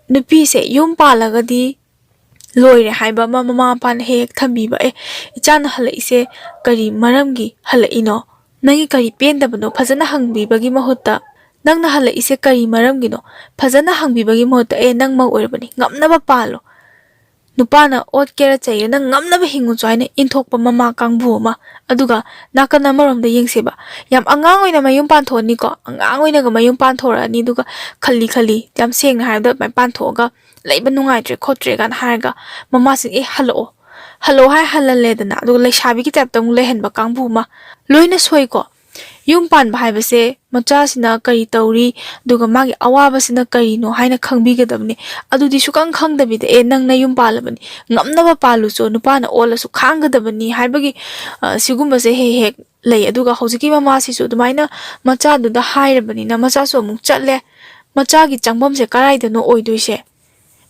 ꯅꯨꯄꯤꯁꯦ ꯌꯨꯝ ꯄꯥꯜꯂꯒꯗꯤ ꯂꯣꯏꯔꯦ ꯍꯥꯏꯕ ꯑꯃ ꯃꯃꯥ ꯃꯄꯥꯅ ꯍꯦꯛ ꯍꯦꯛ ꯊꯝꯕꯤꯕ꯫ "ꯑꯦ, ꯏꯆꯥꯅ ꯍꯜꯂꯛꯏꯁꯦ ꯀꯔꯤ ꯃꯔꯝꯒꯤ ꯍꯜꯂꯛꯏꯅꯣ? ꯅꯪꯒꯤ ꯀꯔꯤ ꯄꯦꯟꯗꯕꯅꯣ?" ꯐꯖꯅ ꯍꯪꯕꯤꯕꯒꯤ ꯃꯍꯨꯠꯇ, "ꯅꯪꯅ ꯍꯜꯂꯛꯏꯁꯦ ꯀꯔꯤ ꯃꯔꯝꯒꯤꯅꯣ?" ꯐꯖꯅ ꯍꯪꯕꯤꯕꯒꯤ ꯃꯍꯨꯠꯇ, "ꯑꯦ, ꯅꯪ ꯃꯧ ꯑꯣꯏꯔꯕꯅꯤ, ꯉꯝꯅꯕ ꯄꯥꯜꯂꯣ, ꯅꯨꯄꯥꯅ ꯑꯣꯠꯀꯦꯔꯥ ꯆꯩꯔꯦ, ꯅꯪ ꯉꯝꯅꯕ ꯍꯤꯡꯉꯨꯆꯣ ꯍꯥꯏꯅ ꯏꯟꯊꯣꯛꯄ ꯃꯃꯥ ꯀꯥꯡꯕꯨ ꯑꯃ꯫ ꯑꯗꯨꯒ ꯅꯥꯀꯟ ꯑꯃꯔꯣꯝꯗ ꯌꯦꯡꯁꯦꯕ, ꯌꯥꯝ ꯑꯉꯥꯡ ꯑꯣꯏꯅ ꯃꯌꯨꯝ ꯄꯥꯟꯊꯣꯛꯑꯅꯤꯀꯣ, ꯑꯉꯥꯡ ꯑꯣꯏꯅꯒ ꯃꯌꯨꯝ ꯄꯥꯟꯊꯣꯔꯛꯑꯅꯤ, ꯑꯗꯨꯒ ꯈꯜꯂꯤ ꯈꯜꯂꯤ, ꯌꯥꯝ ꯁꯦꯡꯅ ꯍꯥꯏꯔꯕꯗ, ꯑꯗꯨꯃꯥꯏꯅ ꯄꯥꯟꯊꯣꯛꯑꯒ ꯂꯩꯕ ꯅꯨꯡꯉꯥꯏꯇ꯭ꯔꯦ ꯈꯣꯠꯇ꯭ꯔꯦ ꯀꯥꯏꯅ ꯍꯥꯏꯔꯒ ꯃꯃꯥꯁꯤꯡ "ꯑꯦ, ꯍꯜꯂꯛꯑꯣ, ꯍꯜꯂꯛꯑꯣ" ꯍꯥꯏ ꯍꯜꯍꯜꯂꯦꯗꯅ, ꯑꯗꯨꯒ ꯂꯩꯁꯥꯕꯤꯒꯤ ꯇꯥꯏꯞꯇ ꯑꯃꯨꯛ ꯂꯩꯍꯟꯕ ꯀꯥꯡꯕꯨ ꯑꯃ꯫ ꯂꯣꯏꯅ ꯁꯣꯏꯀꯣ꯫ ꯌꯨꯝ ꯄꯥꯟꯕ ꯍꯥꯏꯕꯁꯦ ꯃꯆꯥꯁꯤꯅ ꯀꯔꯤ ꯇꯧꯔꯤ, ꯑꯗꯨꯒ ꯃꯥꯒꯤ ꯑꯋꯥꯕꯁꯤꯅ ꯀꯔꯤꯅꯣ ꯍꯥꯏꯅ ꯈꯪꯕꯤꯒꯗꯕꯅꯤ꯫ ꯑꯗꯨꯗꯤ ꯁꯨꯀꯪ ꯈꯪꯗꯕꯤꯗ, "ꯑꯦ, ꯅꯪ ꯅꯌꯨꯝ ꯄꯥꯜꯂꯕꯅꯤ, ꯉꯝꯅꯕ ꯄꯥꯜꯂꯨꯆꯣ, ꯅꯨꯄꯥꯅ ꯑꯣꯠꯂꯁꯨ ꯈꯥꯡꯒꯗꯕꯅꯤ" ꯍꯥꯏꯕꯒꯤ, ꯑ, ꯁꯤꯒꯨꯝꯕꯁꯦ ꯍꯦꯛ ꯍꯦꯛ ꯂꯩ꯫ ꯑꯗꯨꯒ ꯍꯧꯖꯤꯛꯀꯤ ꯃꯃꯥꯁꯤꯁꯨ ꯑꯗꯨꯃꯥꯏꯅ ꯃꯆꯥꯗꯨꯗ ꯍꯥꯏꯔꯕꯅꯤꯅ, ꯃꯆꯥꯁꯨ ꯑꯃꯨꯛ ꯆꯠꯂꯦ꯫ ꯃꯆꯥꯒꯤ ꯆꯪꯐꯝꯁꯦ ꯀꯗꯥꯏꯗꯅꯣ ꯑꯣꯏꯗꯣꯏꯁꯦ?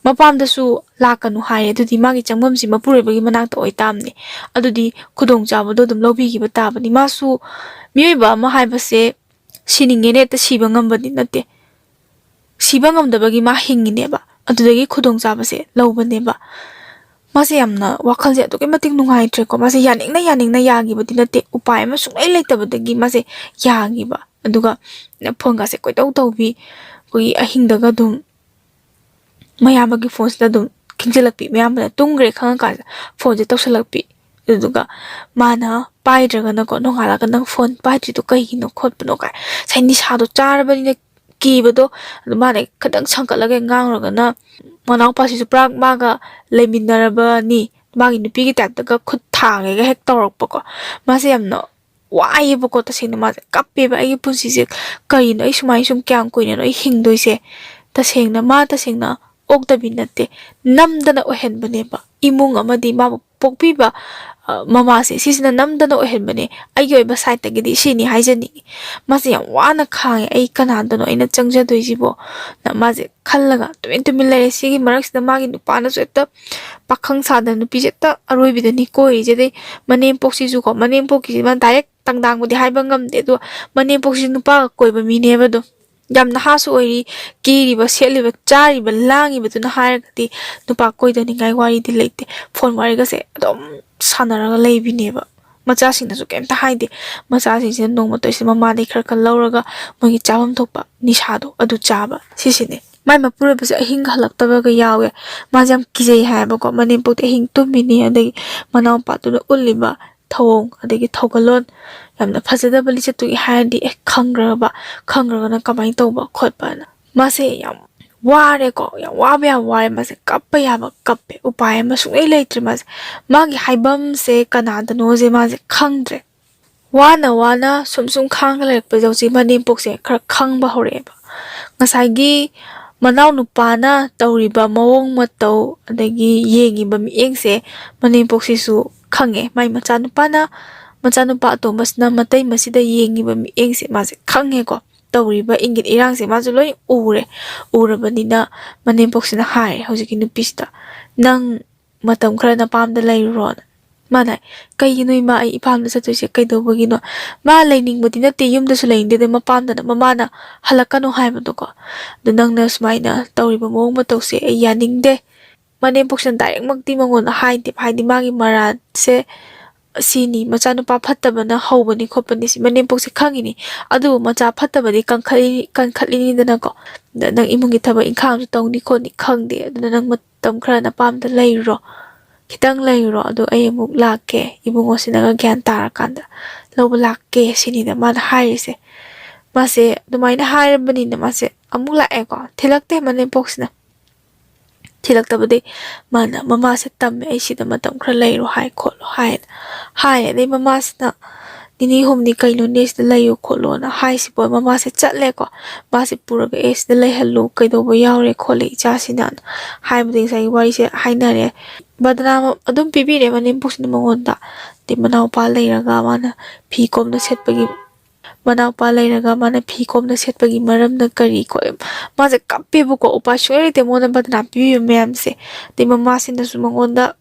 ꯃꯄꯥꯝꯗꯁꯨ ꯂꯥꯛꯀꯅꯨ ꯍꯥꯏꯔꯦ, ꯑꯗꯨꯗꯤ ꯃꯥꯒꯤ ꯆꯪꯐꯝꯁꯤ ꯃꯄꯨꯔꯣꯏꯕꯒꯤ ꯃꯅꯥꯛꯇ ꯑꯣꯏꯇꯥꯕꯅꯤ꯫ ꯑꯗꯨꯗꯤ ꯈꯨꯗꯣꯡꯆꯥꯕꯗꯣ ꯑꯗꯨꯝ ꯂꯧꯕꯤꯈꯤꯕ ꯇꯥꯕꯅꯤ꯫ ꯃꯥꯁꯨ ꯃꯤꯑꯣꯏꯕ ꯑꯃ ꯍꯥꯏꯕꯁꯦ ꯁꯤꯅꯤꯡꯉꯦꯅ ꯍꯦꯛꯇ ꯁꯤꯕ ꯉꯝꯕꯗꯤ ꯅꯠꯇꯦ꯫ ꯁꯤꯕ ꯉꯝꯗꯕꯒꯤ ꯃꯥ ꯍꯤꯡꯉꯤꯅꯦꯕ, ꯑꯗꯨꯗꯒꯤ ꯈꯨꯗꯣꯡꯆꯥꯕꯁꯦ ꯂꯧꯕꯅꯦꯕ꯫ ꯃꯥꯁꯦ ꯌꯥꯝꯅ ꯋꯥꯈꯜꯁꯦ ꯑꯗꯨꯛꯀꯤ ꯃꯇꯤꯛ ꯅꯨꯡꯉꯥꯏꯇ꯭ꯔꯦꯀꯣ꯫ ꯃꯥꯁꯦ ꯌꯥꯅꯤꯡꯅ ꯌꯥꯅꯤꯡꯅ ꯌꯥꯈꯤꯕꯗꯤ ꯅꯠꯇꯦ, ꯎꯄꯥꯏ ꯑꯃ ꯁꯨꯡꯂꯩ ꯂꯩꯇꯕꯗꯒꯤ ꯃꯥꯁꯦ ꯌꯥꯈꯤꯕ꯫ ꯑꯗꯨꯒ ꯐꯣꯟꯒꯁꯦ ꯀꯣꯏꯇꯧ ꯇꯧꯕꯤ, ꯑꯩꯈꯣꯏꯒꯤ ꯑꯍꯤꯡꯗꯒ ꯑꯗꯨꯝ ꯃꯌꯥꯝꯕꯒꯤ ꯐꯣꯟꯁꯤꯗ ꯑꯗꯨꯝ ꯈꯤꯡꯖꯤꯜꯂꯛꯄꯤ, ꯃꯌꯥꯝꯕꯅ ꯇꯨꯝꯈ꯭ꯔꯦ ꯈꯪꯉꯀꯥꯟꯗ ꯐꯣꯟꯁꯦ ꯇꯧꯁꯜꯂꯛꯄꯤ꯫ ꯑꯗꯨꯗꯨꯒ ꯃꯥꯅ ꯄꯥꯏꯗ꯭ꯔꯒꯅꯀꯣ, ꯅꯣꯡꯉꯥꯜꯂꯒ "ꯅꯪ ꯐꯣꯟ ꯄꯥꯏꯗ꯭ꯔꯤꯗꯣ ꯀꯩꯒꯤꯅꯣ ꯈꯣꯠꯄꯅꯣ?" ꯀꯥꯏ, ꯉꯁꯥꯏ ꯅꯤꯁꯥꯗꯣ ꯆꯥꯔꯕꯅꯤꯅ ꯀꯤꯕꯗꯣ꯫ ꯑꯗꯨ ꯃꯥꯅ ꯈꯤꯇꯪ ꯁꯪꯒꯠꯂꯒ ꯉꯥꯡꯉꯨꯔꯒꯅ ꯃꯅꯥꯎꯄꯥꯁꯤꯁꯨ ꯄꯨꯔꯥ ꯃꯥꯒ ꯂꯩꯃꯤꯟꯅꯔꯕꯅꯤ, ꯃꯥꯒꯤ ꯅꯨꯄꯤꯒꯤ ꯇꯥꯏꯞꯇꯒ ꯈꯨꯠ ꯊꯥꯡꯉꯦꯒ ꯍꯦꯛ ꯇꯧꯔꯛꯄꯀꯣ꯫ ꯃꯥꯁꯦ ꯌꯥꯝꯅ ꯋꯥꯏꯌꯦꯕꯀꯣ, ꯇꯁꯦꯡꯅ ꯃꯥꯁꯦ ꯀꯞꯄꯦꯕ꯫ "ꯑꯩꯒꯤ ꯄꯨꯟꯁꯤꯁꯦ ꯀꯔꯤꯅꯣ? ꯑꯩ ꯁꯨꯃꯥꯏꯅ ꯁꯨꯝ ꯀꯌꯥꯝ ꯀꯨꯏꯅꯅꯣ ꯑꯩ ꯍꯤꯡꯗꯣꯏꯁꯦ?" ꯇꯁꯦꯡꯅ ꯃꯥ ꯇꯁꯦꯡꯅ ꯑꯣꯛꯇꯕꯤ ꯅꯠꯇꯦ, ꯅꯝꯗꯅ ꯑꯣꯏꯍꯟꯕꯅꯦꯕ꯫ ꯏꯃꯨꯡ ꯑꯃꯗꯤ ꯃꯥꯕꯨ ꯄꯣꯛꯄꯤꯕ, ꯑ, ꯃꯃꯥꯁꯦ ꯁꯤꯁꯤꯅ ꯅꯝꯗꯅ ꯑꯣꯏꯍꯟꯕꯅꯦ꯫ ꯑꯩꯒꯤ ꯑꯣꯏꯕ ꯁꯥꯏꯠꯇꯒꯤꯗꯤ ꯁꯤꯅꯤ ꯍꯥꯏꯖꯅꯤꯡꯉꯤ꯫ ꯃꯥꯁꯦ ꯌꯥꯝ ꯋꯥꯅ ꯈꯥꯡꯉꯦ꯫ "ꯑꯩ ꯀꯅꯥꯗꯅꯣ ꯑꯩꯅ ꯆꯪꯖꯗꯣꯏꯁꯤꯕꯣ?" ꯅ ꯃꯥꯁꯦ ꯈꯜꯂꯒ ꯇꯨꯃꯤꯟ ꯇꯨꯃꯤꯟ ꯂꯩꯔꯦ꯫ ꯁꯤꯒꯤ ꯃꯔꯛꯁꯤꯗ ꯃꯥꯒꯤ ꯅꯨꯄꯥꯅꯁꯨ ꯍꯦꯛꯇ ꯄꯥꯈꯪ ꯁꯥꯗꯅ ꯅꯨꯄꯤꯁꯦ ꯍꯦꯛꯇ ꯑꯔꯣꯏꯕꯤꯗꯅꯤ ꯀꯣꯏꯔꯤꯁꯦ꯫ ꯑꯗꯩ ꯃꯅꯦꯝꯄꯣꯛꯁꯤꯁꯨꯀꯣ, ꯃꯅꯦꯝꯄꯣꯛꯀꯤꯁꯤ ꯃꯥ ꯗꯥꯏꯔꯦꯛ ꯇꯪꯗꯥꯡꯕꯨꯗꯤ ꯍꯥꯏꯕ ꯉꯝꯗꯦ, ꯑꯗꯣ ꯃꯅꯦꯝꯄꯣꯛꯁꯤ ꯅꯨꯄꯥꯒ ꯀꯣꯏꯕ ꯃꯤꯅꯦꯕ꯫ ꯑꯗꯨꯝ ꯌꯥꯝ ꯅꯍꯥꯁꯨ ꯑꯣꯏꯔꯤ, ꯀꯦꯔꯤꯕ, ꯁꯦꯠꯂꯤꯕ, ꯆꯥꯔꯤꯕ, ꯂꯥꯡꯉꯤꯕꯗꯨꯅ ꯍꯥꯏꯔꯒꯗꯤ ꯅꯨꯄꯥ ꯀꯣꯏꯗꯅꯤꯡꯉꯥꯏ ꯋꯥꯔꯤꯗꯤ ꯂꯩꯇꯦ꯫ ꯐꯣꯟ ꯋꯥꯔꯤꯒꯁꯦ ꯑꯗꯨꯝ ꯁꯥꯟꯅꯔꯒ ꯂꯩꯕꯤꯅꯦꯕ꯫ ꯃꯆꯥꯁꯤꯡꯅꯁꯨ ꯀꯩꯝꯇ ꯍꯥꯏꯗꯦ꯫ ꯃꯆꯥꯁꯤꯡꯁꯤꯅ ꯅꯣꯡꯃꯇ ꯑꯣꯏꯁꯨ ꯃꯃꯥꯗꯒꯤ ꯈꯔ ꯈꯔ ꯂꯧꯔꯒ ꯃꯣꯏꯒꯤ ꯆꯥꯐꯝ ꯊꯣꯛꯄ ꯅꯤꯁꯥꯗꯣ ꯑꯗꯨ ꯆꯥꯕ, ꯁꯤꯁꯤꯅꯦ꯫ ꯃꯥꯏ ꯃꯄꯨꯔꯣꯏꯕꯁꯦ ꯑꯍꯤꯡ ꯍꯜꯂꯛꯇꯕꯒ ꯌꯥꯎꯋꯦ꯫ ꯃꯥꯁꯦ ꯌꯥꯝ ꯀꯤꯖꯩ ꯍꯥꯏꯌꯦꯕꯀꯣ꯫ ꯃꯅꯦꯝꯄꯣꯛꯇꯤ ꯑꯍꯤꯡ ꯇꯨꯝꯃꯤꯅꯤ, ꯑꯗꯒꯤ ꯃꯅꯥꯎꯄꯥꯗꯨꯅ ꯎꯠꯂꯤꯕ ꯊꯧꯑꯣꯡ ꯑꯗꯒꯤ ꯊꯧꯒꯜꯂꯣꯟ ꯌꯥꯝꯅ ꯐꯖꯗꯕ ꯂꯤꯆꯠꯇꯨꯒꯤ ꯍꯥꯏꯔꯗꯤ, ꯑꯦ, ꯈꯪꯈ꯭ꯔꯕ, ꯈꯪꯈ꯭ꯔꯒꯅ ꯀꯃꯥꯏꯅ ꯇꯧꯕ ꯈꯣꯠꯄꯅ꯫ ꯃꯥꯁꯦ ꯌꯥꯝ ꯋꯥꯔꯦꯀꯣ, ꯌꯥꯝ ꯋꯥꯕ ꯌꯥꯝ ꯋꯥꯔꯦ꯫ ꯃꯥꯁꯦ ꯀꯞꯄ ꯌꯥꯕ ꯀꯞꯄꯦ, ꯎꯄꯥꯏ ꯑꯃ ꯁꯨꯡꯂꯩ ꯂꯩꯇ꯭ꯔꯦ꯫ ꯃꯥꯁꯦ, ꯃꯥꯒꯤ ꯍꯥꯏꯐꯝꯁꯦ ꯀꯅꯥꯗꯅꯣꯁꯦ ꯃꯥꯁꯦ ꯈꯪꯗ꯭ꯔꯦ꯫ ꯋꯥꯅ ꯋꯥꯅ ꯁꯨꯝ ꯁꯨꯝ ꯈꯥꯡꯉ ꯂꯩꯔꯛꯄꯁꯦ ꯍꯧꯖꯤꯛ ꯃꯅꯦꯝꯄꯣꯛꯁꯦ ꯈꯔ ꯈꯪꯕ ꯍꯧꯔꯛꯑꯦꯕ꯫ ꯉꯁꯥꯏꯒꯤ ꯃꯅꯥꯎ ꯅꯨꯄꯥꯅ ꯇꯧꯔꯤꯕ ꯃꯑꯣꯡ ꯃꯇꯧ ꯑꯗꯒꯤ ꯌꯦꯡꯉꯤꯕ ꯃꯤꯠꯌꯦꯡꯁꯦ ꯃꯅꯦꯝꯄꯣꯛꯁꯤꯁꯨ ꯈꯪꯉꯦ꯫ ꯃꯥꯏ ꯃꯆꯥꯅꯨꯄꯥꯅ, ꯃꯆꯥꯅꯨꯄꯥ ꯑꯇꯣꯝꯕꯁꯤꯅ ꯃꯇꯩ ꯃꯁꯤꯗ ꯌꯦꯡꯉꯤꯕ ꯃꯤꯠꯌꯦꯡꯁꯦ ꯃꯥꯁꯦ ꯈꯪꯉꯦꯀꯣ꯫ ꯇꯧꯔꯤꯕ ꯏꯪꯒꯤꯠ ꯏꯔꯥꯡꯁꯦ ꯃꯥꯁꯨ ꯂꯣꯏ ꯎꯔꯦ꯫ ꯎꯔꯕꯅꯤꯅ ꯃꯅꯦꯝꯄꯣꯛꯁꯤꯅ ꯍꯥꯏꯔꯦ ꯍꯧꯖꯤꯛꯀꯤ ꯅꯨꯄꯤꯁꯤꯗ, "ꯅꯪ ꯃꯇꯝ ꯈꯔ ꯅꯄꯥꯝꯗ ꯂꯩꯔꯨꯔꯣꯅ"꯫ ꯃꯥꯅ, "ꯀꯩꯒꯤꯅꯣ ꯏꯃꯥ, ꯑꯩ ꯏꯄꯥꯝꯗ ꯆꯠꯇꯣꯏꯁꯦ ꯀꯩꯗꯧꯕꯒꯤꯅꯣ?" ꯃꯥ ꯂꯩꯅꯤꯡꯕꯗꯤ ꯅꯠꯇꯦ, ꯌꯨꯝꯗꯁꯨ ꯂꯩꯅꯤꯡꯗꯦ, ꯑꯗꯩ ꯃꯄꯥꯝꯗꯅ ꯃꯃꯥꯅ "ꯍꯜꯂꯛꯀꯅꯨ" ꯍꯥꯏꯕꯗꯣꯀꯣ꯫ "ꯑꯗꯨ ꯅꯪꯅ ꯁꯨꯃꯥꯏꯅ ꯇꯧꯔꯤꯕ ꯃꯑꯣꯡ ꯃꯇꯧꯁꯦ ꯑꯩ ꯌꯥꯅꯤꯡꯗꯦ"꯫ ꯃꯅꯦꯝꯄꯣꯛꯁꯤꯅ ꯗꯥꯏꯔꯦꯛꯃꯛꯇꯤ ꯃꯉꯣꯟꯗ ꯍꯥꯏꯗꯦꯕ, ꯍꯥꯏꯗꯤ ꯃꯥꯒꯤ ꯃꯔꯥꯜꯁꯦ ꯁꯤꯅꯤ, ꯃꯆꯥꯅꯨꯄꯥ ꯐꯠꯇꯕꯅ ꯍꯧꯕꯅꯤ ꯈꯣꯠꯄꯅꯤ ꯁꯤ ꯃꯅꯦꯝꯄꯣꯛꯁꯦ ꯈꯪꯉꯤꯅꯤ꯫ ꯑꯗꯨꯕꯨ ꯃꯆꯥ ꯐꯠꯇꯕꯗꯤ ꯀꯟꯈꯠꯂꯤ-, ꯀꯟꯈꯠꯂꯤꯅꯤꯗꯅꯀꯣ꯫ "ꯑꯗ ꯅꯪ ꯏꯃꯨꯡꯒꯤ ꯊꯕꯛ ꯏꯪꯈꯥꯡꯁꯨ ꯇꯧꯅꯤ ꯈꯣꯠꯅꯤ ꯈꯪꯗꯦ, ꯑꯗꯨꯅ ꯅꯪ ꯃꯇꯝ ꯈꯔ ꯅꯄꯥꯝꯗ ꯂꯩꯔꯨꯔꯣ, ꯈꯤꯇꯪ ꯂꯩꯔꯨꯔꯣ, ꯑꯗꯣ ꯑꯩ ꯑꯃꯨꯛ ꯂꯥꯛꯀꯦ, ꯏꯕꯨꯡꯉꯣꯁꯤꯅꯒ ꯒ꯭ꯌꯥꯟ ꯇꯥꯔꯀꯥꯟꯗ ꯂꯧꯕ ꯂꯥꯛꯀꯦ", ꯁꯤꯅꯤꯗ ꯃꯥꯅ ꯍꯥꯏꯔꯤꯁꯦ꯫ ꯃꯥꯁꯦ ꯑꯗꯨꯃꯥꯏꯅ ꯍꯥꯏꯔꯕꯅꯤꯅ ꯃꯥꯁꯦ ꯑꯃꯨꯛ ꯂꯥꯛꯑꯦꯀꯣ꯫ ꯊꯤꯜꯂꯛꯇꯦ ꯃꯅꯦꯝꯄꯣꯛꯁꯤꯅ꯫ ꯊꯤꯜꯂꯛꯇꯕꯗꯤ ꯃꯥꯅ ꯃꯃꯥꯁꯦ ꯇꯝꯃꯦ, "ꯑꯩ ꯁꯤꯗ ꯃꯇꯝ ꯈꯔ ꯂꯩꯔꯣ ꯍꯥꯏ ꯈꯣꯠꯂꯣ" ꯍꯥꯏꯅ ꯍꯥꯏ꯫ ꯑꯗꯩ ꯃꯃꯥꯁꯤꯅ, "ꯅꯤꯅꯤ ꯍꯨꯝꯅꯤ ꯀꯩꯅꯣꯅꯦ ꯁꯤꯗ ꯂꯩꯌꯨ ꯈꯣꯠꯂꯣꯅ" ꯍꯥꯏꯁꯤꯕꯣ꯫ ꯃꯃꯥꯁꯦ ꯆꯠꯂꯦꯀꯣ꯫ ꯃꯥꯁꯦ ꯄꯨꯔꯒ, "ꯑꯦ, ꯁꯤꯗ ꯂꯩꯍꯜꯂꯨ, ꯀꯩꯗꯧꯕ ꯌꯥꯎꯔꯦ ꯈꯣꯠꯂꯦ ꯏꯆꯥꯁꯤꯅ"ꯅ ꯍꯥꯏꯕꯗꯒꯤ ꯉꯁꯥꯏꯒꯤ ꯋꯥꯔꯤꯁꯦ ꯍꯥꯏꯅꯔꯦ꯫ ꯕꯗꯅꯥꯝ ꯑꯗꯨꯝ ꯄꯤꯕꯤꯔꯦ ꯃꯅꯦꯝꯄꯣꯛꯁꯤꯅ ꯃꯉꯣꯟꯗ꯫ ꯑꯗꯩ ꯃꯅꯥꯎꯄꯥ ꯂꯩꯔꯒ ꯃꯥꯅ ꯐꯤ ꯀꯣꯝꯅ ꯁꯦꯠꯄꯒꯤ, ꯃꯅꯥꯎꯄꯥ ꯂꯩꯔꯒ ꯃꯥꯅ ꯐꯤ ꯀꯣꯝꯅ ꯁꯦꯠꯄꯒꯤ ꯃꯔꯝꯅ ꯀꯔꯤ ꯈꯣꯠ-, ꯃꯥꯁꯦ ꯀꯞꯄꯦꯕꯀꯣ꯫ ꯎꯄꯥꯏ ꯁꯨꯡꯂꯩ ꯂꯩꯇꯦ ꯃꯉꯣꯟꯗ ꯕꯗꯅꯥꯝ ꯄꯤꯕꯤꯕ ꯃꯌꯥꯝꯁꯦ꯫ ꯑꯗꯩ ꯃꯃꯥꯁꯤꯅꯁꯨ ꯃꯉꯣꯟꯗ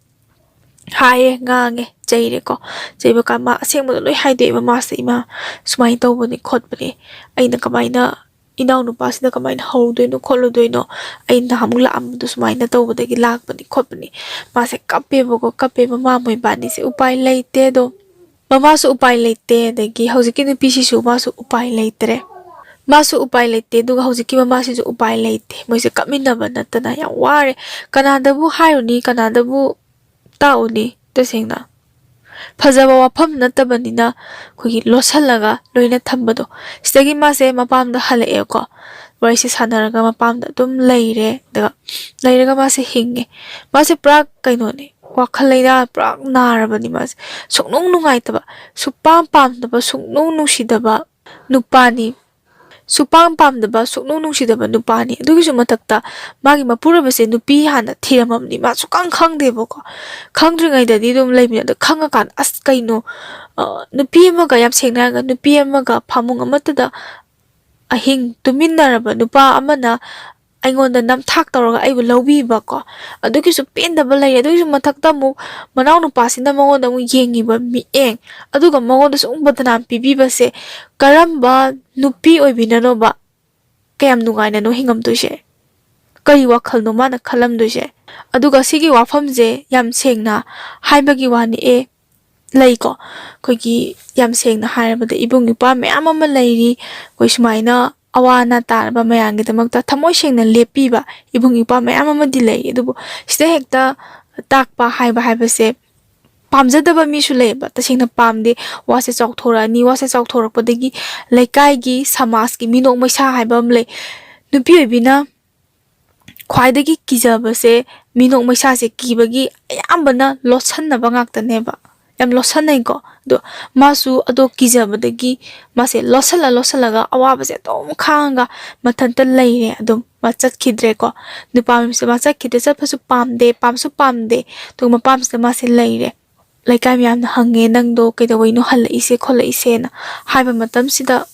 ꯍꯥꯏꯌꯦ, ꯉꯥꯡꯉꯦ, ꯆꯩꯔꯦꯀꯣ꯫ ꯆꯩꯕ ꯀꯥꯟ ꯃꯥ ꯑꯁꯦꯡꯕꯗꯣ ꯂꯣꯏ ꯍꯥꯏꯗꯣꯛꯑꯦ ꯃꯃꯥꯁꯤꯗ, "ꯏꯃꯥ, ꯁꯨꯃꯥꯏꯅ ꯇꯧꯕꯅꯤ ꯈꯣꯠꯄꯅꯤ, ꯑꯩꯅ ꯀꯃꯥꯏꯅ, ꯏꯅꯥꯎꯅꯨꯄꯥꯁꯤꯗ ꯀꯃꯥꯏꯅ ꯍꯧꯔꯨꯗꯣꯏꯅꯣ ꯈꯣꯠꯂꯨꯗꯣꯏꯅꯣ, ꯑꯩ ꯅꯍꯥꯟꯃꯨꯛ ꯂꯥꯛꯑꯝꯕꯗꯣ ꯁꯨꯃꯥꯏꯅ ꯇꯧꯕꯗꯒꯤ ꯂꯥꯛꯄꯅꯤ ꯈꯣꯠꯄꯅꯤ"꯫ ꯃꯥꯁꯦ ꯀꯞꯄꯦꯕꯀꯣ, ꯀꯞꯄꯦ꯫ ꯃꯃꯥ ꯃꯣꯏꯕꯥꯅꯤꯁꯦ ꯎꯄꯥꯏ ꯂꯩꯇꯦ꯫ ꯑꯗꯣ ꯃꯃꯥꯁꯨ ꯎꯄꯥꯏ ꯂꯩꯇꯦ, ꯑꯗꯒꯤ ꯍꯧꯖꯤꯛꯀꯤ ꯅꯨꯄꯤꯁꯤꯁꯨ ꯃꯥꯁꯨ ꯎꯄꯥꯏ ꯂꯩꯇ꯭ꯔꯦ꯫ ꯃꯥꯁꯨ ꯎꯄꯥꯏ ꯂꯩꯇꯦ, ꯑꯗꯨꯒ ꯍꯧꯖꯤꯛꯀꯤ ꯃꯃꯥꯁꯤꯁꯨ ꯎꯄꯥꯏ ꯂꯩꯇꯦ꯫ ꯃꯣꯏꯁꯦ ꯀꯞꯃꯤꯟꯅꯕ ꯅꯠꯇꯅ ꯌꯥꯝ ꯋꯥꯔꯦ꯫ ꯀꯅꯥꯗꯕꯨ ꯍꯥꯏꯔꯨꯅꯤ, ꯀꯅꯥꯗꯕꯨ ꯇꯥꯛꯎꯅꯤ? ꯇꯁꯦꯡꯅ ꯐꯖꯕ ꯋꯥꯐꯝ ꯅꯠꯇꯕꯅꯤꯅ ꯑꯩꯈꯣꯏꯒꯤ ꯂꯣꯠꯁꯤꯜꯂꯒ ꯂꯣꯏꯅ ꯊꯝꯕꯗꯣ꯫ ꯁꯤꯗꯒꯤ ꯃꯥꯁꯦ ꯃꯄꯥꯝꯗ ꯍꯜꯂꯛꯑꯦꯀꯣ꯫ ꯋꯥꯔꯤꯁꯦ ꯁꯥꯟꯅꯔꯒ ꯃꯄꯥꯝꯗ ꯑꯗꯨꯝ ꯂꯩꯔꯦ꯫ ꯑꯗꯨꯒ ꯂꯩꯔꯒ ꯃꯥꯁꯦ ꯍꯤꯡꯉꯦ꯫ ꯃꯥꯁꯦ ꯄꯨꯔꯥ ꯀꯩꯅꯣꯅꯦ, ꯋꯥꯈꯜ ꯂꯩꯅꯥ ꯄꯨꯔꯥ ꯅꯥꯔꯕꯅꯤ ꯃꯥꯁꯦ꯫ ꯁꯨꯡꯅꯨꯡ ꯅꯨꯡꯉꯥꯏꯇꯕ, ꯁꯨꯛꯄꯥꯝ ꯄꯥꯝꯗꯕ, ꯁꯨꯡꯅꯨꯡ ꯅꯨꯡꯁꯤꯗꯕ ꯅꯨꯄꯥꯅꯤ꯫ ꯁꯨꯛꯄꯥꯝ ꯄꯥꯝꯗꯕ, ꯁꯨꯛꯅꯨꯡ ꯅꯨꯡꯁꯤꯗꯕ ꯅꯨꯄꯥꯅꯤ꯫ ꯑꯗꯨꯒꯤꯁꯨ ꯃꯊꯛꯇ ꯃꯥꯒꯤ ꯃꯄꯨꯔꯣꯏꯕꯁꯦ ꯅꯨꯄꯤ ꯍꯥꯟꯅ ꯊꯤꯔꯝꯃꯕꯅꯤ꯫ ꯃꯥ ꯁꯨꯛꯈꯪ ꯈꯪꯗꯦꯕꯀꯣ꯫ ꯈꯪꯗ꯭ꯔꯤꯉꯩꯗꯗꯤ ꯑꯗꯨꯝ ꯂꯩꯕꯅꯤ꯫ ꯑꯗꯣ ꯈꯪꯉꯀꯥꯟꯗ, "ꯑꯁ, ꯀꯩꯅꯣ, ꯑ, ꯅꯨꯄꯤ ꯑꯃꯒ, ꯌꯥꯝ ꯁꯦꯡꯅ ꯍꯥꯏꯔꯒ, ꯅꯨꯄꯤ ꯑꯃꯒ ꯐꯃꯨꯡ ꯑꯃꯠꯇꯗ ꯑꯍꯤꯡ ꯇꯨꯃꯤꯟꯅꯔꯕ ꯅꯨꯄꯥ ꯑꯃꯅ ꯑꯩꯉꯣꯟꯗ ꯅꯝꯊꯥꯛ ꯇꯧꯔꯒ ꯑꯩꯕꯨ ꯂꯧꯕꯤꯕꯀꯣ꯫ ꯑꯗꯨꯒꯤꯁꯨ ꯄꯦꯟꯗꯕ ꯂꯩꯔꯦ꯫ ꯑꯗꯨꯒꯤꯁꯨ ꯃꯊꯛꯇ ꯑꯃꯨꯛ ꯃꯅꯥꯎ ꯅꯨꯄꯥꯁꯤꯅ ꯃꯉꯣꯟꯗ ꯑꯃꯨꯛ ꯌꯦꯡꯉꯤꯕ ꯃꯤꯠꯌꯦꯡ, ꯑꯗꯨꯒ ꯃꯉꯣꯟꯗ ꯁꯨꯝ ꯕꯗꯅꯥꯝ ꯄꯤꯕꯤꯕꯁꯦ ꯀꯔꯝꯕ ꯅꯨꯄꯤ ꯑꯣꯏꯕꯤꯅꯅꯣꯕ ꯀꯌꯥꯝ ꯅꯨꯡꯉꯥꯏꯅꯅꯣ ꯍꯤꯡꯉꯝꯗꯣꯏꯁꯦ? ꯀꯔꯤ ꯋꯥꯈꯜꯅꯣ ꯃꯥꯅ ꯈꯜꯂꯝꯗꯣꯏꯁꯦ?" ꯑꯗꯨꯒ ꯁꯤꯒꯤ ꯋꯥꯐꯝꯁꯦ ꯌꯥꯝ ꯁꯦꯡꯅ ꯍꯥꯏꯕꯒꯤ ꯋꯥꯅꯤ꯫ ꯑꯦ, ꯂꯩꯀꯣ꯫ ꯑꯩꯈꯣꯏꯒꯤ ꯌꯥꯝ ꯁꯦꯡꯅ ꯍꯥꯏꯔꯕꯗ ꯏꯕꯨꯡ ꯏꯄ꯭ꯋꯥ ꯃꯌꯥꯝ ꯑꯃ ꯂꯩꯔꯤ꯫ ꯑꯩꯈꯣꯏ ꯁꯨꯃꯥꯏꯅ ꯑꯋꯥ ꯑꯅꯥ ꯇꯥꯔꯕ ꯃꯌꯥꯝꯒꯤꯗꯃꯛꯇ ꯊꯃꯣꯏ ꯁꯦꯡꯅ ꯂꯦꯞꯄꯤꯕ ꯏꯕꯨꯡ ꯏꯄ꯭ꯋꯥ ꯃꯌꯥꯝ ꯑꯃꯗꯤ ꯂꯩꯔꯤ꯫ ꯑꯗꯨꯕꯨ ꯁꯤꯗ ꯍꯦꯛꯇ ꯇꯥꯛꯄ ꯍꯥꯏꯕ ꯍꯥꯏꯕꯁꯦ ꯄꯥꯝꯖꯗꯕ ꯃꯤꯁꯨ ꯂꯩꯌꯦꯕ꯫ ꯇꯁꯦꯡꯅ ꯄꯥꯝꯗꯦ꯫ ꯋꯥꯁꯦ ꯆꯥꯎꯊꯣꯔꯛꯑꯅꯤ꯫ ꯋꯥꯁꯦ ꯆꯥꯎꯊꯣꯔꯛꯄꯗꯒꯤ ꯂꯩꯀꯥꯏꯒꯤ, ꯁꯃꯥꯖꯀꯤ ꯃꯤꯅꯣꯛ ꯃꯩꯁꯥ ꯍꯥꯏꯕ ꯑꯃ ꯂꯩ꯫ ꯅꯨꯄꯤ ꯑꯣꯏꯕꯤꯅ ꯈ꯭ꯋꯥꯏꯗꯒꯤ ꯀꯤꯖꯕꯁꯦ ꯃꯤꯅꯣꯛ ꯃꯩꯁꯥꯁꯦ ꯀꯤꯕꯒꯤ ꯑꯌꯥꯝꯕꯅ ꯂꯣꯠꯁꯟꯅꯕ ꯉꯥꯛꯇꯅꯦꯕ꯫ ꯌꯥꯝ ꯂꯣꯠꯁꯟꯅꯩꯀꯣ꯫ ꯑꯗꯣ ꯃꯥꯁꯨ ꯑꯗꯣ ꯀꯤꯖꯕꯗꯒꯤ ꯃꯥꯁꯦ ꯂꯣꯠꯁꯜꯂ ꯂꯣꯠꯁꯜꯂꯒ ꯑꯋꯥꯕꯁꯦ ꯑꯗꯨꯝ ꯈꯥꯡꯉꯒ ꯃꯊꯟꯇ ꯂꯩꯔꯦ꯫ ꯑꯗꯨꯝ ꯃꯥ ꯆꯠꯈꯤꯗ꯭ꯔꯦꯀꯣ꯫ ꯅꯨꯄꯥ ꯃꯌꯨꯝꯁꯦ ꯃꯥ ꯆꯠꯈꯤꯗ꯭ꯔꯦ꯫ ꯆꯠꯄꯁꯨ ꯄꯥꯝꯗꯦ, ꯄꯥꯝꯁꯨ ꯄꯥꯝꯗꯦ꯫ ꯑꯗꯨꯒ ꯃꯄꯥꯝꯁꯤꯗ ꯃꯥꯁꯦ ꯂꯩꯔꯦ꯫ ꯂꯩꯀꯥꯏ ꯃꯌꯥꯝꯅ ꯍꯪꯉꯦ, "ꯅꯪꯗꯣ ꯀꯩꯗꯧꯕꯩꯅꯣ ꯍꯜꯂꯛꯏꯁꯦ ꯈꯣꯠꯂꯛꯏꯁꯦꯅ?" ꯍꯥꯏꯕ ꯃꯇꯝꯁꯤꯗ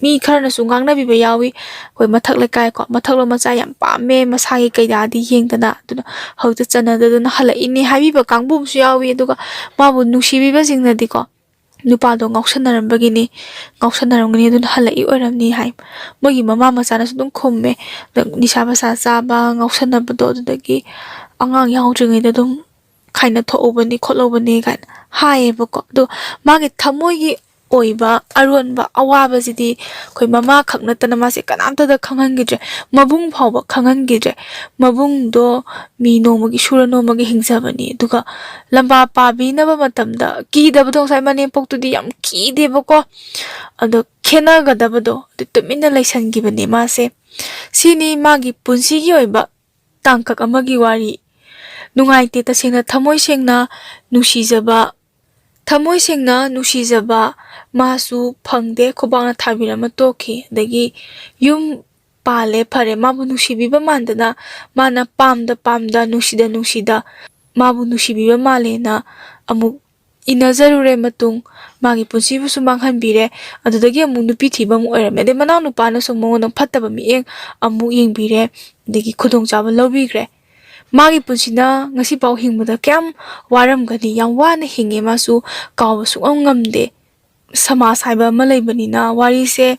ꯃꯤ ꯈꯔꯅꯁꯨ ꯉꯥꯡꯅꯕꯤꯕ ꯌꯥꯎꯏ꯫ ꯑꯩꯈꯣꯏ ꯃꯊꯛ ꯂꯩꯀꯥꯏꯀꯣ, ꯃꯊꯛꯂꯣꯝ ꯃꯆꯥ ꯌꯥꯝ ꯄꯥꯝꯃꯦ, ꯃꯁꯥꯒꯤ ꯀꯩꯗꯥꯗꯤ ꯌꯦꯡꯗꯅ, ꯑꯗꯨꯅ ꯍꯧꯖꯤꯛꯇ ꯆꯠꯅꯗꯗꯅ ꯍꯜꯂꯛꯏꯅꯦ ꯍꯥꯏꯕꯤꯕ ꯀꯥꯡꯕꯨ ꯑꯃꯁꯨ ꯌꯥꯎꯏ꯫ ꯑꯗꯨꯒ ꯃꯥꯕꯨ ꯅꯨꯡꯁꯤꯕꯤꯕꯁꯤꯡꯅꯗꯤꯀꯣ, "ꯅꯨꯄꯥꯗꯣ ꯉꯥꯎꯁꯟꯅꯔꯝꯕꯒꯤꯅꯤ, ꯉꯥꯎꯁꯟꯅꯔꯝꯒꯅꯤ, ꯑꯗꯨꯅ ꯍꯜꯂꯛꯏ ꯑꯣꯏꯔꯝꯅꯤ" ꯍꯥꯏ꯫ ꯃꯣꯏꯒꯤ ꯃꯃꯥ ꯃꯆꯥꯅꯁꯨ ꯑꯗꯨꯝ ꯈꯨꯝꯃꯦ꯫ ꯑꯗ ꯅꯤꯁꯥ ꯄꯁꯥ ꯆꯥꯕ, ꯉꯥꯎꯁꯟꯅꯕꯗꯣ, ꯑꯗꯨꯗꯒꯤ ꯑꯉꯥꯡ ꯌꯥꯎꯗ꯭ꯔꯤꯉꯩꯗ ꯑꯗꯨꯝ ꯈꯥꯏꯅ ꯊꯣꯛꯍꯧꯕꯅꯤ ꯈꯣꯠꯍꯧꯕꯅꯤ ꯀꯥꯏꯅ ꯍꯥꯏꯌꯦꯕꯀꯣ꯫ ꯑꯗꯣ ꯃꯥꯒꯤ ꯊꯃꯣꯏꯒꯤ ꯑꯣꯏꯕ ꯑꯔꯣꯟꯕ ꯑꯋꯥꯕꯁꯤꯗꯤ ꯑꯩꯈꯣꯏ ꯃꯃꯥ ꯈꯛ ꯅꯠꯇꯅ ꯃꯥꯁꯦ ꯀꯅꯥꯝꯇꯗ ꯈꯪꯍꯟꯈꯤꯗ꯭ꯔꯦ꯫ ꯃꯕꯨꯡ ꯐꯥꯎꯕ ꯈꯪꯍꯟꯈꯤꯗ꯭ꯔꯦ꯫ ꯃꯕꯨꯡꯗꯣ ꯃꯤ ꯅꯣꯡꯃꯒꯤ ꯁꯨꯔ ꯅꯣꯡꯃꯒꯤ ꯍꯤꯡꯖꯕꯅꯤ꯫ ꯑꯗꯨꯒ ꯂꯝꯕꯥ ꯄꯥꯕꯤꯅꯕ ꯃꯇꯝꯗ ꯀꯤꯗꯕꯗꯣ, ꯉꯁꯥꯏ ꯃꯅꯦꯝꯄꯣꯛꯇꯨꯗꯤ ꯌꯥꯝ ꯀꯤꯗꯦꯕꯀꯣ꯫ ꯑꯗꯣ ꯈꯦꯠꯅꯒꯗꯕꯗꯣ ꯑꯗꯨ ꯇꯨꯃꯤꯟꯅ ꯂꯩꯁꯟꯈꯤꯕꯅꯦ ꯃꯥꯁꯦ꯫ ꯁꯤꯅꯤ ꯃꯥꯒꯤ ꯄꯨꯟꯁꯤꯒꯤ ꯑꯣꯏꯕ ꯇꯥꯡꯀꯛ ꯑꯃꯒꯤ ꯋꯥꯔꯤ꯫ ꯅꯨꯡꯉꯥꯏꯇꯦ, ꯇꯁꯦꯡꯅ ꯊꯃꯣꯏ ꯁꯦꯡꯅ ꯅꯨꯡꯁꯤꯖꯕ, ꯊꯃꯣꯏ ꯁꯦꯡꯅ ꯅꯨꯡꯁꯤꯖꯕ ꯃꯥꯁꯨ ꯐꯪꯗꯦ, ꯈꯨꯕꯥꯛꯅ ꯊꯥꯕꯤꯔꯝꯃ ꯇꯣꯛꯈꯤ꯫ ꯑꯗꯒꯤ ꯌꯨꯝ ꯄꯥꯜꯂꯦ, ꯐꯔꯦ, ꯃꯥꯕꯨ ꯅꯨꯡꯁꯤꯕꯤꯕ ꯃꯥꯟꯗꯅ, ꯃꯥꯅ ꯄꯥꯝꯗ ꯄꯥꯝꯗ, ꯅꯨꯡꯁꯤꯗ ꯅꯨꯡꯁꯤꯗ ꯃꯥꯕꯨ ꯅꯨꯡꯁꯤꯕꯤꯕ ꯃꯥꯜꯂꯦꯅ ꯑꯃꯨꯛ ꯏꯟꯅꯖꯔꯨꯔꯦ ꯃꯇꯨꯡ꯫ ꯃꯥꯒꯤ ꯄꯨꯟꯁꯤꯕꯨꯁꯨ ꯃꯥꯡꯍꯟꯕꯤꯔꯦ꯫ ꯑꯗꯨꯗꯒꯤ ꯑꯃꯨꯛ ꯅꯨꯄꯤ ꯊꯤꯕ ꯑꯃꯨꯛ ꯑꯣꯏꯔꯝꯃꯦ꯫ ꯑꯗꯩ ꯃꯅꯥꯎ ꯅꯨꯄꯥꯅꯁꯨ ꯃꯉꯣꯟꯗ ꯐꯠꯇꯕ ꯃꯤꯠꯌꯦꯡ ꯑꯃꯨꯛ ꯌꯦꯡꯕꯤꯔꯦ, ꯑꯗꯒꯤ ꯈꯨꯗꯣꯡꯆꯥꯕ ꯂꯧꯕꯤꯈ꯭ꯔꯦ꯫ ꯃꯥꯒꯤ ꯄꯨꯟꯁꯤꯅ ꯉꯁꯤꯐꯥꯎ ꯍꯤꯡꯕꯗ ꯀꯌꯥꯝ ꯋꯥꯔꯝꯒꯅꯤ, ꯌꯥꯝ ꯋꯥꯅ ꯍꯤꯡꯉꯦ, ꯃꯥꯁꯨ ꯀꯥꯎꯕ ꯁꯨꯡꯉꯝ ꯉꯝꯗꯦ꯫ ꯁꯃꯥꯖ ꯍꯥꯏꯕ ꯑꯃ ꯂꯩꯕꯅꯤꯅ ꯋꯥꯔꯤꯁꯦ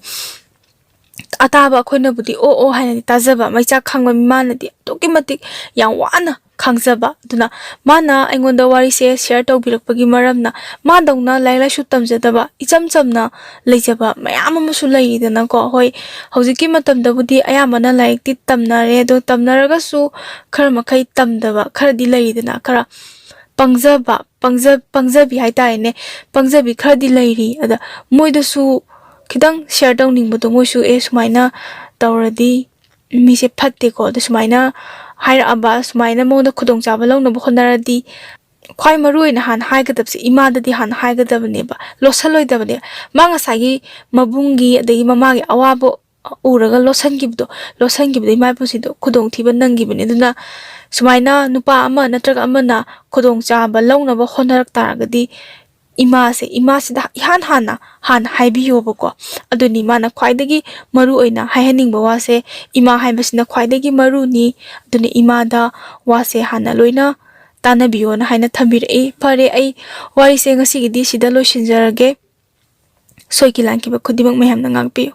ꯑꯇꯥꯕ ꯑꯩꯈꯣꯏꯅꯕꯨꯗꯤ ꯑꯣ ꯑꯣ ꯍꯥꯏꯅꯗꯤ ꯇꯥꯖꯕ, ꯃꯩꯆꯥꯛ ꯈꯥꯡꯕ ꯃꯤꯃꯥꯅꯗꯤ ꯑꯗꯨꯛꯀꯤ ꯃꯇꯤꯛ ꯌꯥꯝ ꯋꯥꯅ ꯈꯥꯡꯖꯕ꯫ ꯑꯗꯨꯅ ꯃꯥꯅ ꯑꯩꯉꯣꯟꯗ ꯋꯥꯔꯤꯁꯦ ꯁꯤꯌꯔ ꯇꯧꯕꯤꯔꯛꯄꯒꯤ ꯃꯔꯝꯅ, ꯃꯥꯗꯧꯅ ꯂꯥꯏꯔꯤꯛ ꯂꯥꯏꯁꯨ ꯇꯝꯖꯗꯕ, ꯏꯆꯝ ꯆꯝꯅ ꯂꯩꯖꯕ ꯃꯌꯥꯝ ꯑꯃꯁꯨ ꯂꯩꯔꯤꯗꯅꯀꯣ꯫ ꯍꯣꯏ, ꯍꯧꯖꯤꯛꯀꯤ ꯃꯇꯝꯗꯕꯨꯗꯤ ꯑꯌꯥꯝꯕꯅ ꯂꯥꯏꯔꯤꯛꯇꯤ ꯇꯝꯅꯔꯦ, ꯑꯗꯣ ꯇꯝꯅꯔꯒꯁꯨ ꯈꯔ ꯃꯈꯩ ꯇꯝꯗꯕ ꯈꯔꯗꯤ ꯂꯩꯔꯤꯗꯅ, ꯈꯔ ꯄꯪꯖꯕ, ꯄꯪꯖ-, ꯄꯪꯖꯕꯤ ꯍꯥꯏꯇꯥꯔꯦꯅꯦ, ꯄꯪꯖꯕꯤ ꯈꯔꯗꯤ ꯂꯩꯔꯤ꯫ ꯑꯗ ꯃꯣꯏꯗꯁꯨ ꯈꯤꯇꯪ ꯁꯤꯌꯔ ꯇꯧꯅꯤꯡꯕꯗꯣ, ꯃꯣꯏꯁꯨ ꯑꯦ ꯁꯨꯃꯥꯏꯅ ꯇꯧꯔꯗꯤ ꯃꯤꯁꯦ ꯐꯠꯇꯦꯀꯣ, ꯑꯗ ꯁꯨꯃꯥꯏꯅ ꯍꯥꯏꯔꯛꯑꯕ, ꯁꯨꯃꯥꯏꯅ ꯃꯉꯣꯟꯗ ꯈꯨꯗꯣꯡꯆꯥꯕ ꯂꯧꯅꯕ ꯍꯣꯠꯅꯔꯗꯤ, ꯈ꯭ꯋꯥꯏ ꯃꯔꯨ ꯑꯣꯏꯅ ꯍꯥꯟꯅ ꯍꯥꯏꯒꯗꯕꯁꯦ ꯏꯃꯥꯗꯗꯤ ꯍꯥꯟꯅ ꯍꯥꯏꯒꯗꯕꯅꯦꯕ, ꯂꯣꯠꯁꯜꯂꯣꯏꯗꯕꯅꯦ꯫ ꯃꯥ ꯉꯁꯥꯏꯒꯤ ꯃꯕꯨꯡꯒꯤ ꯑꯗꯒꯤ ꯃꯃꯥꯒꯤ ꯑꯋꯥꯕ ꯎꯔꯒ ꯂꯣꯠꯁꯟꯈꯤꯕꯗꯣ, ꯂꯣꯠꯁꯟꯈꯤꯕꯗ ꯏꯃꯥ ꯄꯨꯟꯁꯤꯗꯣ ꯈꯨꯗꯣꯡꯊꯤꯕ ꯅꯪꯈꯤꯕꯅꯦ꯫ ꯑꯗꯨꯅ ꯁꯨꯃꯥꯏꯅ ꯅꯨꯄꯥ ꯑꯃ ꯅꯠꯇ꯭ꯔꯒ ꯑꯃꯅ ꯈꯨꯗꯣꯡꯆꯥꯕ ꯂꯧꯅꯕ ꯍꯣꯠꯅꯔꯛ ꯇꯥꯔꯒꯗꯤ ꯏꯃꯥꯁꯦ, ꯏꯃꯥꯁꯤꯗ ꯏꯍꯥꯟ ꯍꯥꯟꯅ, ꯍꯥꯟꯅ ꯍꯥꯏꯕꯤꯌꯣꯕꯀꯣ꯫ ꯑꯗꯨꯅꯤ ꯃꯥꯅ ꯈ꯭ꯋꯥꯏꯗꯒꯤ ꯃꯔꯨ ꯑꯣꯏꯅ ꯍꯥꯏꯍꯟꯅꯤꯡꯕ ꯋꯥꯁꯦ, ꯏꯃꯥ ꯍꯥꯏꯕꯁꯤꯅ ꯈ꯭ꯋꯥꯏꯗꯒꯤ ꯃꯔꯨꯅꯤ꯫ ꯑꯗꯨꯅ ꯏꯃꯥꯗ ꯋꯥꯁꯦ ꯍꯥꯟꯅ ꯂꯣꯏꯅ ꯇꯥꯟꯅꯕꯤꯌꯣꯅ ꯍꯥꯏꯅ ꯊꯝꯕꯤꯔꯛꯏ꯫ ꯐꯔꯦ, ꯑꯩ ꯋꯥꯔꯤꯁꯦ ꯉꯁꯤꯒꯤꯗꯤ ꯁꯤꯗ ꯂꯣꯏꯁꯤꯟꯖꯔꯒꯦ꯫ ꯁꯣꯏꯈꯤ ꯂꯥꯟꯈꯤꯕ ꯈꯨꯗꯤꯡꯃꯛ ꯃꯌꯥꯝꯅ ꯉꯥꯛꯄꯤꯌꯨ꯫